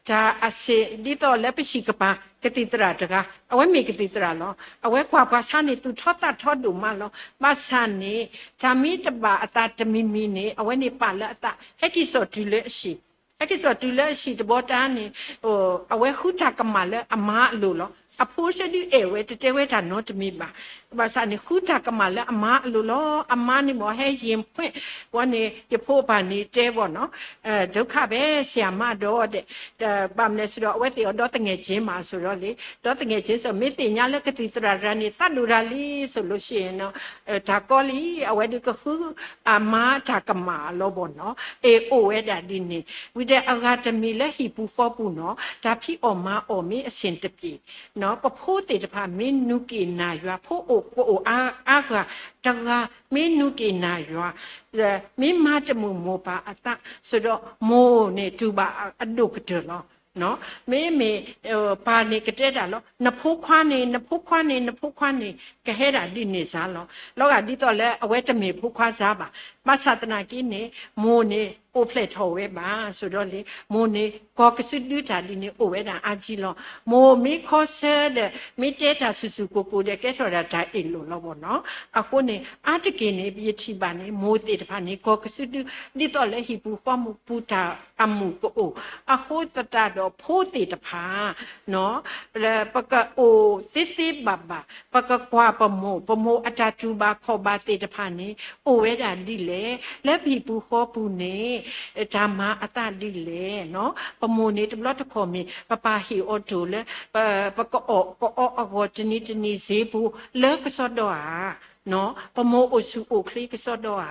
တၢ်အဆ့ၣ် ဒ်သိးလၢပဟံၣ်ကပၤ ကသံၣ်သရၣ်တဂၤ အဝဲမ့ၢ်ကသံၣ်သရၣ်လီၤ. အဝဲကွၢ်ပှၤဆါန့ၣ် သူၣ်ထီသးထီဒိၣ်မးလီၤ. ဘၣ်ဆၣ်န့ၣ် တၢ်မ့ၢ်တဘၣ်အသးတမံၤမံၤန့ၣ် အဝဲန့ၣ်ပာ်လၢအသး ဟဲက့ၤစိာ်တုၤလၢအဟံၣ်, ဟဲက့ၤစိာ်တုၤလၢအဟံၣ်တဘျီတၢ်န့ၣ် အဝဲဃုတၢ်ကမၣ်လၢအမါအလိၤလီၤ. အဖိဆၢဒုအဲၣ်ဝဲ တတဲဝဲတၢ်နီတမံၤဘၣ်. ဘၣ်ဆၣ်န့ၣ် ဃုတၢ်ကမၣ်လၢအမါအလိၤလီၤ. အမါန့ၣ်မ့ၢ်ဟဲယံၤဖှဲၣ်ဝဲန့ၣ် ယဖိအပၢ်န့ၣ်တဲဘၣ်နီၤ, ဒုက္ခပဲ ဆရာမ ဒီး ဘၣ်မနုၤလဲၣ်ဆိုတော့ အဝဲသ့ၣ်အီၤဒီသငယ်ချင်းမးဆိုတော့လံ, ဒီသငယ်ချင်းဆို မ့ၢ်သ့ၣ်ညါလၢကသံၣ်သရၣ်တဂၤန့ၣ် သးဒိၣ်တၢ်လံ ဆိုလို့ရှိရင်နီၤ, တၢ်ကီလံ အဝဲဒုးကဃုအမါတၢ်ကမၣ်လီၤဘၣ်နီၤ. အဲၣ်အိၣ်ဝဲဒၣ်ဒ်န့ၣ် ဝံၤဒီးအဂၤတမံၤလၢဟံၣ်ပူၤဃီပူၤနီၤ, တၢ်ဖံးအီၣ်မၤအီၣ်မ့ၢ်အဆ့ၣ်တပျ့ၤ, ပဖိသ့ၣ်တဖၣ်မ့ၢ်နူးက့ၣ်နၢ်ယွၤ, ဖိအိၣ်ကအိၣ်အါဂၤတဂၤ မ့ၢ်နူးက့ၣ်နၢ်ယွၤ, မ့ၢ်မၤတမုာ်မိၢ်ပၢ်အသး ဆိုတော့ မိၢ်န့ၣ်တူၢ်ဘၣ်အဒိၣ်ကတၢၢ်လီၤ. မ့မ့ၢ် ပၢ်န့ၣ်ကတဲတၢ်လီၤ, နဖိခွါန့ၣ် နဖိခွါန့ၣ် နဖိခွါန့ၣ် ကဟဲဒၣ်ဒ်န့ၣ်စ့ၢ်လီၤ. လီၤဂာ်ဒ်သိးလၢအဝဲတမ့ၢ်ဖိခွါစ့ၢ်ဘၣ်. ဘၣ်ဆၣ်သနာ်က့န့ၣ် မိၢ်န့ၣ်အိၣ်ဖျဲၣ်ထီၣ်ဝဲဘၣ် ဆိုတော့လံ မိၢ်န့ၣ် ကီၢ်ကစုဒုတၢ်ဒ်န့ၣ် အိၣ်ဝဲဒၣ်အါကံလီၤ. မိၢ်မ့ၢ်ခီဆၢဒီး မ့ၢ်တဲတၢ်ဆူၣ်ဆူၣ်ကိၢ်ကိၢ်ဒီး ကဲထီၣ်ဒၣ်တၢ်အ့ၣ်လိာ်လီၤဘၣ်နီၤ. အဃိန့ၣ် အါတက့ၢ်န့ၣ် ယထံၣ်ဘၣ်န့ၣ် မိၢ်သ့ၣ်တဖၣ်န့ၣ် ကီၢ်ကစုဒု ဒ်သိးလၢဟံၣ်ပူၤဃီပူၤတၢ်အမုာ်ကအိၣ်, အဃိသတးဒီးဖိသ့ၣ်တဖၣ် ပကအိၣ်သ့သ့ဘၣ်ဘၣ်, ပကကွၢ်ပမိၢ်, ပမိၢ်အတၢ်တူၢ်ဘၣ်ခီၣ်ဘၣ်သ့ၣ်တဖၣ်န့ၣ် အိၣ်ဝဲဒၣ်ဒ်လဲၣ်, လၢပဟံၣ်ပူၤဃီပူၤန့ၣ် တၢ်မၤအသးဒ်လဲၣ်. ပမိၢ်န့ၣ်တဘျီတခီၣ်မ့ၢ် ပပာ်ဟ့ၣ်အီၤတိၢ်လၢ ပကအီၣ်ကအီအဂီၢ်တနံၤတနံၤစ့ပူၤ လၢကစီဒီဧါ ပမိၢ်အိၣ်ဆူၣ်အိၣ်ချ့ကစီဒီဧါ,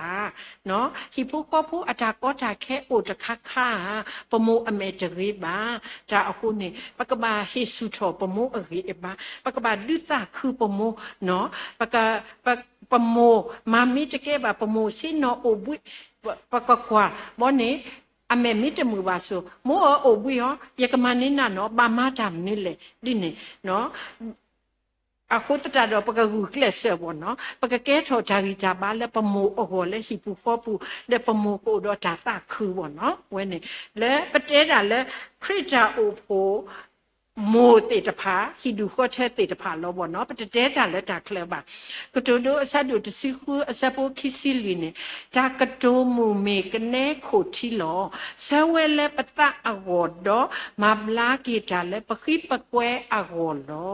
ဟံၣ်ဖိဃီဖိအတၢ်ကီတၢ်ခဲအိၣ်တခါခါဧါ, ပမိၢ်အမဲာ်တဂ့ၤဘၣ်. တၢ်အဃိန့ၣ် ပကဘၣ်ဟ့ၣ်ဆူၣ်ထီၣ်ပမိၢ်အဂံၢ်အဘါ, ပကဘၣ်ဒုးသးခုပမိၢ်, ပမိၢ်မၤမ့ၢ်တကဲဘၣ် ပမိၢ်ဆ့ၣ်နီၤအိၣ်ဘှံး, ပကကွၢ်ဘီန့ၣ် အမဲာ်မ့ၢ်တမုာ်ဘၣ်စိၤ မိၢ်ဧၢအိၣ်ဘှံးအီၤ ယကမၤန့ၢ်နၤနီၤ ဘၣ်မၤတၢ်မနုၤလဲၣ် ဒ်န့ၣ် အဃိသတးဒီး ပကဂုာ်ကျဲးစၢးဘၣ်နီၤ, ပကကဲထီၣ်တၢ်ဂံၢ်တၢ်ဘါလၢပမိၢ်အဂီၢ်လၢဟံၣ်ပူၤဃီပူၤ, ဒီးပမိၢ်ကအိၣ်ဒီးတၢ်သးခုဘၣ်နီၤ. ဝဲန့ၣ် လၢပတဲဒၣ်လၢ ခရံာ်တၢ်အိၣ်ဖှိၣ် မိၢ်သ့ၣ်တဖၣ် ဟံၣ်ဒူၣ်ဃီထၢသ့ၣ်တဖၣ်လီၤဘၣ်နီၤ, ပတတဲတၢ်လၢတၢ်ချၢဘၣ်. ကတိၤဒိအဆၢဒိၣ်တဆံဃုအဆၢဖိခံဆံလွံၢ်န့ၣ်, တၢ်ကတိၤမုာ်မ့ၢ်ကနဲခိၣ်ထံလီၤ. ဆၢဝဲလၢပသးအဂီၢ်ဒီး မၤဘျါက့ၤတၢ်လၢပဃံပကွဲအဂီၢ်လီ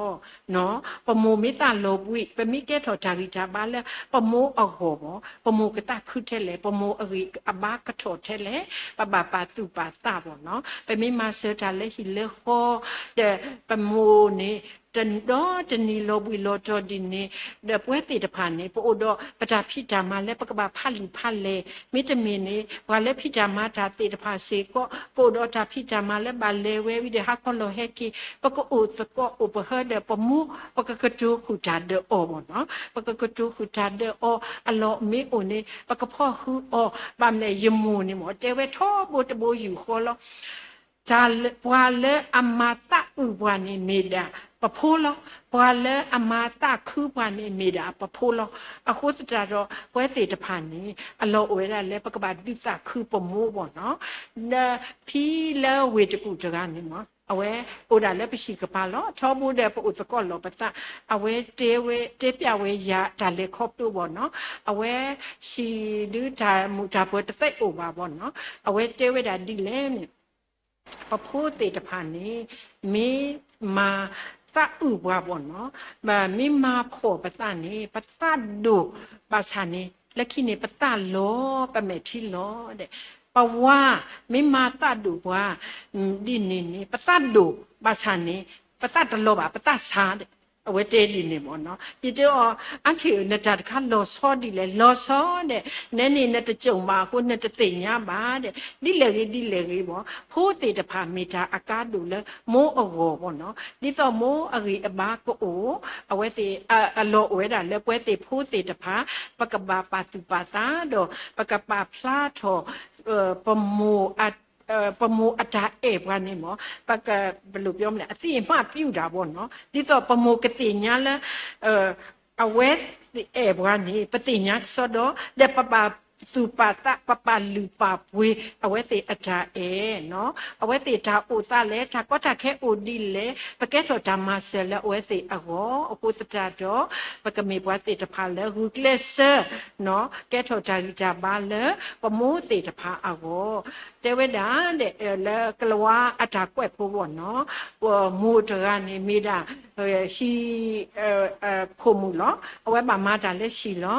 ၤ. ပမိၢ်မ့ၢ်သးလီၤဘှံး ပမ့ၢ်ကဲထီၣ်တၢ်ဂံၢ်တၢ်ဘါလၢပမိၢ်အဂီၢ်ဘၣ်, ပမိၢ်ကသးခုထဲလဲၣ်, ပမိၢ်အဂံၢ်အဘါကထီၣ်ထဲလဲၣ်, ပဘၣ်ပာ်သူၣ်ပာ်သးဘၣ်နီၤ. ပမ့ၢ်မၤစၢၤတၢ်လၢဟံၣ်လၢဃီ ဒီးပမိၢ်န့ၣ် တဒီတနံၤလီၤဘှံးလီၤတီၤဒ်န့ၣ်, ဒီးပဝဲသ့ၣ်တဖၣ်န့ၣ် ပအိၣ်ဒီးပတၢ်ဖံးတၢ်မၤလၢပကဘၣ်ဖးလံာ်ဖးလဲၢ်, မ့တမ့ၢ်န့ၣ် ပှၤလၢဖံးတၢ်မၤတၢ်သ့ၣ်တဖၣ်စ့ၢ်ကီး ကအိၣ်ဒီးတၢ်ဖံးတၢ်မၤလၢဘၣ်လဲၤဝဲဝံၤဒီးဟးခီလီၤဟဲက့ၤ, ပကအိၣ်သကိးအိၣ်ပဟၢဒီးပမိၢ်, ပကကတိၤဃုာ်တၢ်ဒီးအီၤဘၣ်နီၤ, ပကကတိၤဃုာ်တၢ်ဒီးအီၤ, အလီၢ်မ့ၢ်အိၣ်န့ၣ် ပကဖီၣ်ဃုာ်အီၤ, ဘၣ်မနုၤလဲၣ် ယမိၢ်န့ၣ်မ့ၢ် တဲဝဲထီဘိတဘိယူၢ်ဃီလီၤ. တၢ်လၢ ပှၤလၢအမၤသးအုးပှၤန့ၣ်မ့ၢ်ဒၣ်ပဖိလီၤ. ပှၤလၢအမၤသးခုပှၤန့ၣ်မ့ၢ်ဒၣ်ပဖိလီၤ. အဃိသတးဒီး ပဝဲသ့ၣ်တဖၣ်န့ၣ် အလီၢ်အိၣ်ဝဲဒၣ်လၢပကဘၣ်ဒုးသးခုပမိၢ်ဘၣ်နီၤ. ဒီးဖံလၢဝ့ၢ်တကူၣ်တဂၤန့ၣ်မ့ၢ် အဝဲအိၣ်ဒၣ်လၢပဟံၣ်ကပၤလီၤ. ထီဘိဒီးပအိၣ်သကိးလိာ်ပသး, အဝဲတဲဝဲ, တဲပျးဝဲယၤတၢ်လဲၤခီဖျိဘၣ်နီၤ. အဝဲဟံးဒုးတၢ်မုာ်တၢ်ပၢၤတသ့အိၣ်ဘၣ်ဘၣ်နီၤ. အဝဲတဲဝဲဒၣ်ဒ်လဲၣ်န့ၣ် ပဖိသ့ၣ်တဖၣ်န့ၣ် မ့ၢ်မၤသးအုးပှၤဘၣ်နီၤ, မ့ၢ်မၤဖှီၣ်ပသးန့ၣ် ပသးဒိၣ်ဘၣ်ဆၣ်န့ၣ် လၢခံန့ၣ် ပသးလီၤ ပမဲာ်ထံလီၤဒီး ပဝၤ မ့ၢ်မၤသးဒိၣ်ပှၤ ဒ်န့ၣ်န့ၣ် ပသးဒိၣ်ဘၣ်ဆၣ်န့ၣ် ပသးတလီၤဘၣ် ပသးဆါဒီး အဝဲတဲဒ်န့ၣ်မ့ၢ်နီၤ. ယတဲအီၤ အါထံၣ်ဧၢ နတၢ်တခါလီၤဆီဒ်လဲၣ်, လီၤဆီဒီး နဲန့ၣ် နတစိာ်မးအဃိ နတသ့ၣ်ညါဘၣ်ဒီး ဒ်လဲၣ်ဂ့ၤဒ်လဲၣ်ဂ့ၤဘၣ်, ဖိသ့ၣ်တဖၣ်မ့ၢ်တၢ်အကါဒိၣ်လၢမိၢ်အဂီၢ်ဘၣ်နီၤ. ဒ်သိးမိၢ်အဂံၢ်အဘါကအိၣ်, အဝဲသ့ၣ်အလီၢ်အိၣ်ဝဲဒၣ်လၢပဝဲသ့ၣ်ဖိသ့ၣ်တဖၣ် ပကဘၣ်ပာ်သူၣ်ပာ်သးဒီး ပကပာ်ဖျါထီၣ် ပမိၢ် ပမိၢ်အတၢ်အဲၣ်ပှၤန့ၣ်မ့ၢ် ပက ဘယ်လိုပြောမလဲ အသိအမှတ်ပြုတာပေါ့နော်. ဒ်သိးပမိၢ်ကသ့ၣ်ညါလၢ အဝဲအဲၣ်ပှၤန့ၣ် ပသ့ၣ်ညါကစီဒီ ဒီးပပာ်သူၣ်ပာ်သး ပပာ်လုၢ်ပာ်ပှ့ၤ အဝဲသ့ၣ်အတၢ်အဲၣ်နီၤ. အဝဲသ့ၣ်တၢ်အိၣ်သးလဲၣ် တၢ်ကီတၢ်ခဲအိၣ်ဒ်လဲၣ် ပကဲထီၣ်တၢ်မၤစၢၤလၢအဝဲသ့ၣ်အဂီၢ် အဃိသတးဒီး ပကမ့ၢ်ပှၤသ့ၣ်တဖၣ်လၢဂုာ်ကျဲးစၢး ကဲထီၣ်တၢ်ဂံၢ်တၢ်ဘါလၢ ပမိၢ်သ့ၣ်တဖၣ်အဂီၢ် တဲဝဲဒၣ် လၢကလၤဝါအတၢ်ကွဲးဖိဘၣ်နီၤ, မိၢ်တဂၤန့ၣ်မ့ၢ်ဒၣ် ဟံး ခိၣ်မုၣ်လီၤ. အဝဲဘၣ်မၤတၢ်လၢဟံၣ်လီၤ.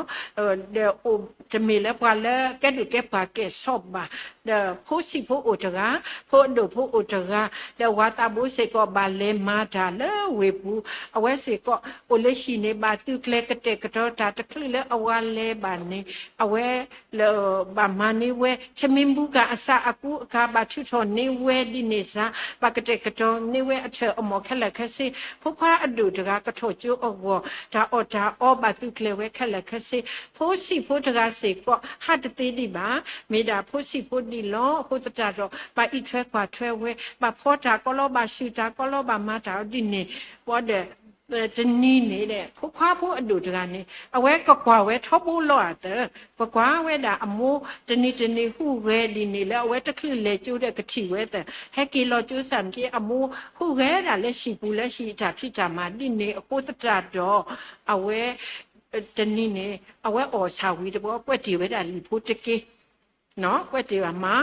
ဒီးအိၣ် တမ့ၢ်လၢပှၤလၢကဲဒိၣ်ကဲပှၢ်ကဲဆီဘၣ်. ဒီးဖိဆံးဖိအိၣ်တဂၤ, ဖိအဒိၣ်ဖိအိၣ်တဂၤ, ဒီးဝၤသးဘိစ့ၢ်ကီးဘၣ်လဲၤမၤတၢ်လၢဝ့ၢ်ပူၤ, အဝဲစ့ၢ်ကီးအိၣ်လၢဟံၣ်န့ၣ် ဘၣ်သုးကျဲၤကတဲာ်ကတီၤတၢ်တချုးလၢအဝၤလဲၤဘၣ်န့ၣ် အဝဲ လၢ ဘၣ်မၤန့ၢ်ဝဲ ထမင်းဘူးခါအစးအကူအကၤ ဘၣ်ထုးထီၣ်န့ၢ်ဝဲဒ်န့ၣ်စ့ၢ် ဘၣ်ကတဲာ်ကတီၤန့ၢ်ဝဲအထၢၣ်အမီၢ်ခဲလၢာ်ခဲဆ့, ဖိခွါအဒိၣ်တဂၤကထီၣ်ကၠိအဂီၢ် တၢ်အီၣ်တၢ်အီဘၣ်သုးကျဲၤဝဲခဲလၢာ်ခဲဆ့, ဖိဆံးဖိတဂၤစ့ၢ်ကီး ဟးတသ့ဒံးဘၣ်, မ့ၢ်ဒၣ်ဖိဆံးဖိဒံးလီၤ. အဃိသတးဒီး ဘၣ်အံးထွဲကွၢ်ထွဲဝဲ, ဘၣ်ဖီတၢ်ကီလီၤ, ဘၣ်ဆူၣ်တၢ်ကီလီၤ, ဘၣ်မၤတၢ်အီၤဒ်န့ၣ်, ဘၣ်ဒီး တနံၤန့ၣ်ဒီး ဖိခွါဖိအဒိၣ်တဂၤန့ၣ် အဝဲကကွၢ်ဝဲထီဘိလီၤအသး, ကကွၢ်ဝဲဒၣ်အမိၢ် တနံၤတနံၤဟူးဂဲၤဒ်န့ၣ်လၢ အဝဲတချုးလဲၤကၠိဒီးကထံၣ်ဝဲသး, ဟဲက့ၤလီၤကၠိစ့ၢ်ကီး အမိၢ်ဟူးဂဲၤဒၣ်လၢဟံၣ်ပူၤလၢဟံၣ်အတၢ်ဖံးတၢ်မၤဒ်န့ၣ် အဃိသတးဒီး အဝဲ တနံၤန့ၣ် အဝဲအီၣ်ဆၣ်ဝံၤတဘျီ ကွဲးတ့ၢ်ဝဲဒၣ်လံာ်ဖိတက့ၢ် ကွဲးတ့ၢ်ဘၣ်မါ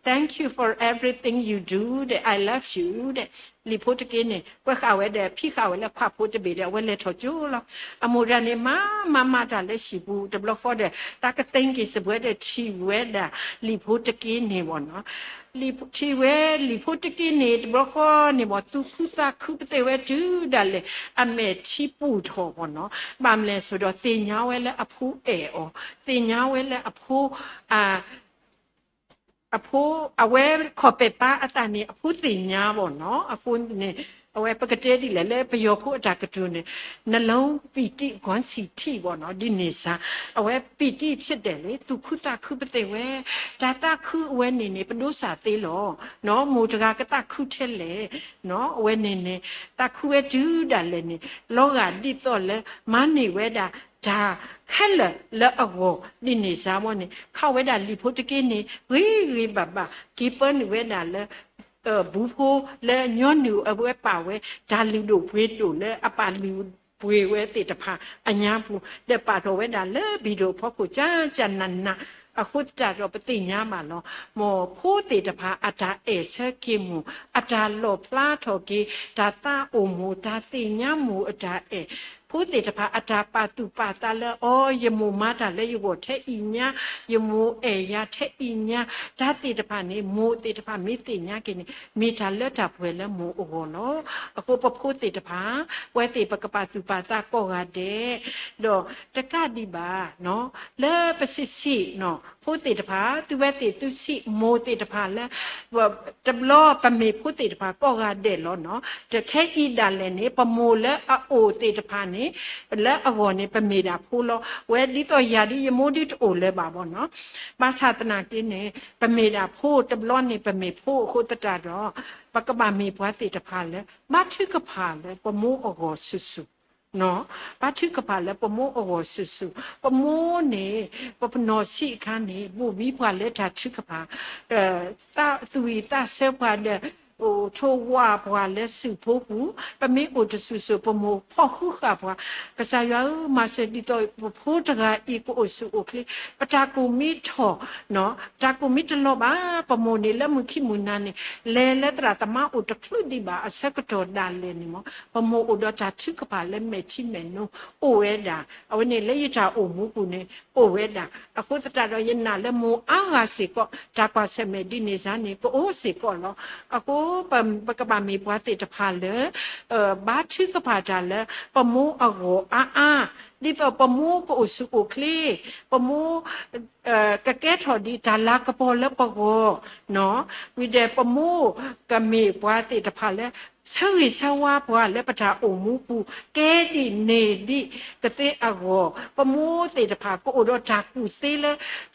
thank you for everything you do ဒီး I love you ဒီး လံာ်ဖိတက့ၢ်န့ၣ် ကွဲးဃာ်ဝဲဒီး ဖံးဃာ်ဝဲလၢခွါဖိတဘ့ၣ်ဒီး အဝဲလဲၤထီၣ်ကၠိလီၤ. အမိၢ်တဂၤန့ၣ် မၤမၤမၤတၢ်လၢဟံၣ်ပူၤတဘျီဃီဒီး သးကသ့က့ၤစပွဲဒီး ထံၣ်ဝဲဒၣ်လံာ်ဖိတက့ၢ်န့ၣ်ဘၣ်နီၤ. ထံၣ်ဝဲလံာ်ဖိတက့ၢ်န့ၣ် တဘျီဃီန့ၣ်ဘၣ် သူၣ်ခုသးခုပသ့ၣ်ဝဲတုၤဒၣ်လဲာ် အမဲာ်ထံပူၤထီၣ်ဘၣ်နီၤ. ဘၣ်မနုၤလဲၣ်ဆိုတော့ သ့ၣ်ညါဝဲလၢအဖိအဲၣ်အီၤ, သ့ၣ်ညါဝဲလၢအဖိ အဖိ အဝဲခီၣ်ပဲာ်ပါအသးန့ၣ် အဖိသ့ၣ်ညါဘၣ်နီၤ. အဃိန့ၣ် အဝဲပကတဲဒ်လဲၣ် လၢပယီၤဖိအတၢ်ကတိၤန့ၣ် နှလုံးပီတိ ခေါင်းစည်းထိ ဘၣ်နီၤ ဒ်န့ၣ်စ့ၢ် အဝဲပီတိ ဖြစ်တယ်လေ သူၣ်ခုသးခုပသ့ၣ်ဝဲ တၢ်သးခုအဝဲန့ၣ်န့ၣ် ပဒိးစၢ်သ့လီၤနီၤ. မိၢ်တဂၤကသးခုထဲလဲၣ်နီၤ အဝဲန့ၣ်န့ၣ် သးခုဝဲတုၤဒၣ်လဲာ်န့ၣ် လီၤဂာ်ဒ်သိးလၢ မၤန့ၢ်ဝဲဒၣ် တၢ်ခဲလၢာ်လၢအဂီၢ် ဒ်န့ၣ်စ့ၢ်ဝဲန့ၣ် ခီဝဲဒၣ်လံာ်ဖိတက့ၢ်န့ၣ် ဂ့ၤဂ့ၤဘၣ်ဘၣ် က့ၤပၢနုာ်ဝဲဒၣ်လၢ ဘူးဖိလၢညီနုၢ်အဝဲပာ်ဝဲ တၢ်လုၢ်ဒိၣ်ပှ့ၤဒိၣ်လၢအပာ်လုၢ်ပှ့ၤဝဲသ့ၣ်တဖၣ်အညါပူၤ ဒီးပာ်ထီၣ်ဝဲဒၣ်လၢဘံၣ်ဒိၣ်ဖီခိၣ် ကၠၢကၠၢနးနး အဃိသတးဒီးပသ့ၣ်ညါဘၣ်လီၤ. မ်ဖိသ့ၣ်တဖၣ်အတၢ်အဲၣ်ဆၢက့ၤမိၢ် အတၢ်လီၣ်ဖျါထီၣ်က့ၤ တၢ်သးအိၣ်မိၢ် တၢ်သ့ၣ်ညါမိၢ်အတၢ်အဲၣ် ဖိသ့ၣ်တဖၣ်အတၢ်ပာ်သူၣ်ပာ်သးလၢ အီ ယမိၢ်မၤတၢ်လၢယဂီၢ်ထဲအံၤညါ, ယမိၢ်အဲၣ်ယၤထဲအံၤညါ, တၢ်သ့ၣ်တဖၣ်န့ၣ် မိၢ်သ့ၣ်တဖၣ်မ့ၢ်သ့ၣ်ညါက့ၤန့ၣ် မ့ၢ်တၢ်လၢတၢ်ပှဲၤလၢမိၢ်အဂီၢ်လီၤ. အဃိပဖိသ့ၣ်တဖၣ် ပဝဲသ့ၣ်ပကပာ်သူၣ်ပာ်သးကိးဂၤဒဲး, ဒီးတကးဒံးဘၣ် လၢပဆံးဆံး ဖိသ့ၣ်တဖၣ် သုဝဲသ့ၣ်သုဆံး မိၢ်သ့ၣ်တဖၣ်လၢ တဘျီပမ့ၢ်ဖိသ့ၣ်တဖၣ်ကိးဂၤဒဲးလီၤနီၤ. တခဲအံၤဒၣ်လဲာ်န့ၣ် ပမိၢ်လၢအအိၣ်သ့ၣ်တဖၣ်န့ၣ် လၢအဂီၢ်န့ၣ် ပမ့ၢ်ဒၣ်ဖိလီၤ. ဝဲဒ်သိးယၤဒ်ယမိၢ်ဒ်တအိၣ်လၢၤဘၣ်ဘၣ်နီၤ. ဘၣ်ဆၣ်သနာ်က့န့ၣ် ပမ့ၢ်ဒၣ်ဖိတဘျီန့ၣ် ပမ့ၢ်ဖိအဃိသတးဒီး ပကဘၣ်မ့ၢ်ပှၤသ့ၣ်တဖၣ်လၢ ဘါထုကဖၣ်လၢပမိၢ်အဂီၢ်ဆူၣ်ဆူၣ် ဘါထုကဖၣ်လၢပမိၢ်အဂီၢ်ဆူၣ်ဆူၣ်, ပမိၢ်န့ၣ် ပပနီၢ်ဆံးအခါန့ၣ် ဘိၣ်ဘံပှၤလၢတၢ်ထုကဖၣ်, သူၣ်ဝံၣ်သးဆၢပှၤဒီး အိၣ်ထိးဝးပှၤလၢစုဖိပူၤ, ပမ့ၢ်အိၣ်တစူၢ်စိၤ ပမိၢ်ဖီၣ်ဃုဃာ်ပှၤ, ကစၢ်ယွၤဧၢ, မၤစၢၤဒ်သိးပဖိတဂၤအံၤကအိၣ်ဆူၣ်အိၣ်ချ့, ပတၢ်ကိၢ်မ့ၢ်ထီၣ်, ပတၢ်ကိၢ်မ့ၢ်တလီၤဘၣ်, ပမိၢ်န့ၣ်လၢမုၢ်ခံမုၢ်နၤန့ၣ် လဲၤလၢသရၣ်သမါအိၣ်တချုးဒံးဘၣ်အဆၢကတီၢ်ဒၣ်လဲာ်န့ၣ်မ့ၢ် ပမိၢ်အိၣ်ဒီးတၢ်ထုကဖၣ်လၢမဲာ်ထံမဲာ်နိ အိၣ်ဝဲဒၣ်, အဝဲန့ၣ်လၢယတၢ်အိၣ်မူပူၤန့ၣ် အိၣ်ဝဲဒၣ်. အဃိသတးဒီးယနာ်လၢမိၢ်အါဂၤစ့ၢ်ကီး တၢ်ကွၢ်ဆၢၣ်မဲာ်ဒ်န့ၣ်စ့ၢ်န့ၣ် ကအိၣ်စ့ၢ်ကီးလီၤ. အဃိပကဘၣ်မ့ၢ်ပှၤသ့ၣ်တဖၣ်လၢ ဘါထုကဖၣ်တၢ်လၢပမိၢ်အဂီၢ်အါအါ, ဒ်သိးပမိၢ်ကအိၣ်ဆူၣ်အိၣ်ချ့, ပမိၢ် ကကဲထီၣ်ဒ်တၢ်လၤကပီၤလၢပဂီၢ်, ဝံၤဒီးပမိၢ်ကမ့ၢ်ပှၤသ့ၣ်တဖၣ်လၢ ဆၢဂ့ၤဆၢဝါပှၤလၢပတၢ်အိၣ်မူပူၤ ကဲဒ်န့ၣ်ဒ်ကသ့အဂီၢ်, ပမိၢ်သ့ၣ်တဖၣ်ကအိၣ်ဒီးတၢ်ကူၣ်သ့လၢ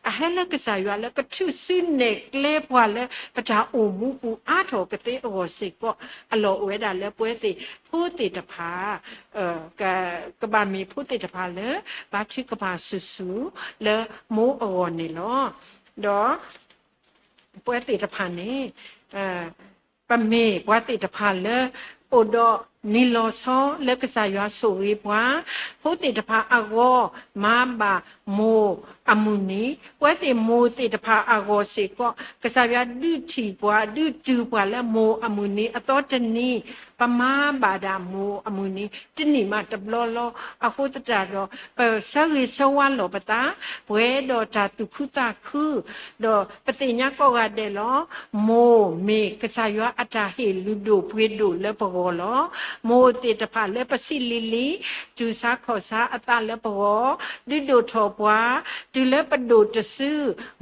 အဟဲလၢကစၢ်ယွၤလၢကထုးစုနဲၣ်ကျဲပှၤလၢပတၢ်အိၣ်မူပူၤ အါထီၣ်ကသ့အဂီၢ်စ့ၢ်ကီး, အလီၢ်အိၣ်ဝဲဒၣ်လၢပဝဲသ့ၣ်ဖိသ့ၣ်တဖၣ် ကဘၣ်မ့ၢ်ဖိသ့ၣ်တဖၣ်လၢ ဘါထုကဖၣ်ဆူၣ်ဆူၣ်လၢမိၢ်အဂီၢ်န့ၣ်လီၤ. ဒီးပဝဲသ့ၣ်တဖၣ်န့ၣ် ပမ့ၢ်ပှၤသ့ၣ်တဖၣ်လၢ အိၣ်ဒီးနံၤလီၤဆီလၢကစၢ်ယွၤဆိၣ်ဂ့ၤပှၤ, ဖိသ့ၣ်တဖၣ်အဂီၢ် မၤဘၣ်မိၢ်အမုၢ်နံၤ, ပဝဲသ့ၣ်မိၢ်သ့ၣ်တဖၣ်အဂီၢ်စ့ၢ်ကီး ကစၢ်ယွၤဒုးထံၣ်ပှၤ ဒုးတုၤပှၤလၢမိၢ်အမုၢ်နံၤအသီတနံၤ, ပမၤဘၣ်ဒၣ်မိၢ်အမုၢ်နံၤ တနံၣ်မးတဘျီလီၤ. အဃိသတးဒီး ပဆၢဂ့ၤဆၢဝါလိာ်ပသး ပှဲၤဒီးတၢ်သူၣ်ခုသးခု, ဒီးပသ့ၣ်ညါကိးဂၤဒဲးလီၤ. မိၢ်မ့ၢ်ကစၢ်ယွၤအတၢ်ဟ့ၣ်လုၢ်ဒိၣ်ပှ့ၤဒိၣ်လၢပဂီၢ်လီၤ. မိၢ်သ့ၣ်တဖၣ်လၢပစံးလံၤလံၤ တူၢ်ဆါခီၣ်ဆါအသးလၢပဂီၢ်, ဒုးဒိၣ်ထီၣ်ပှၤ, တုၤလၢပဒိၣ်တစု,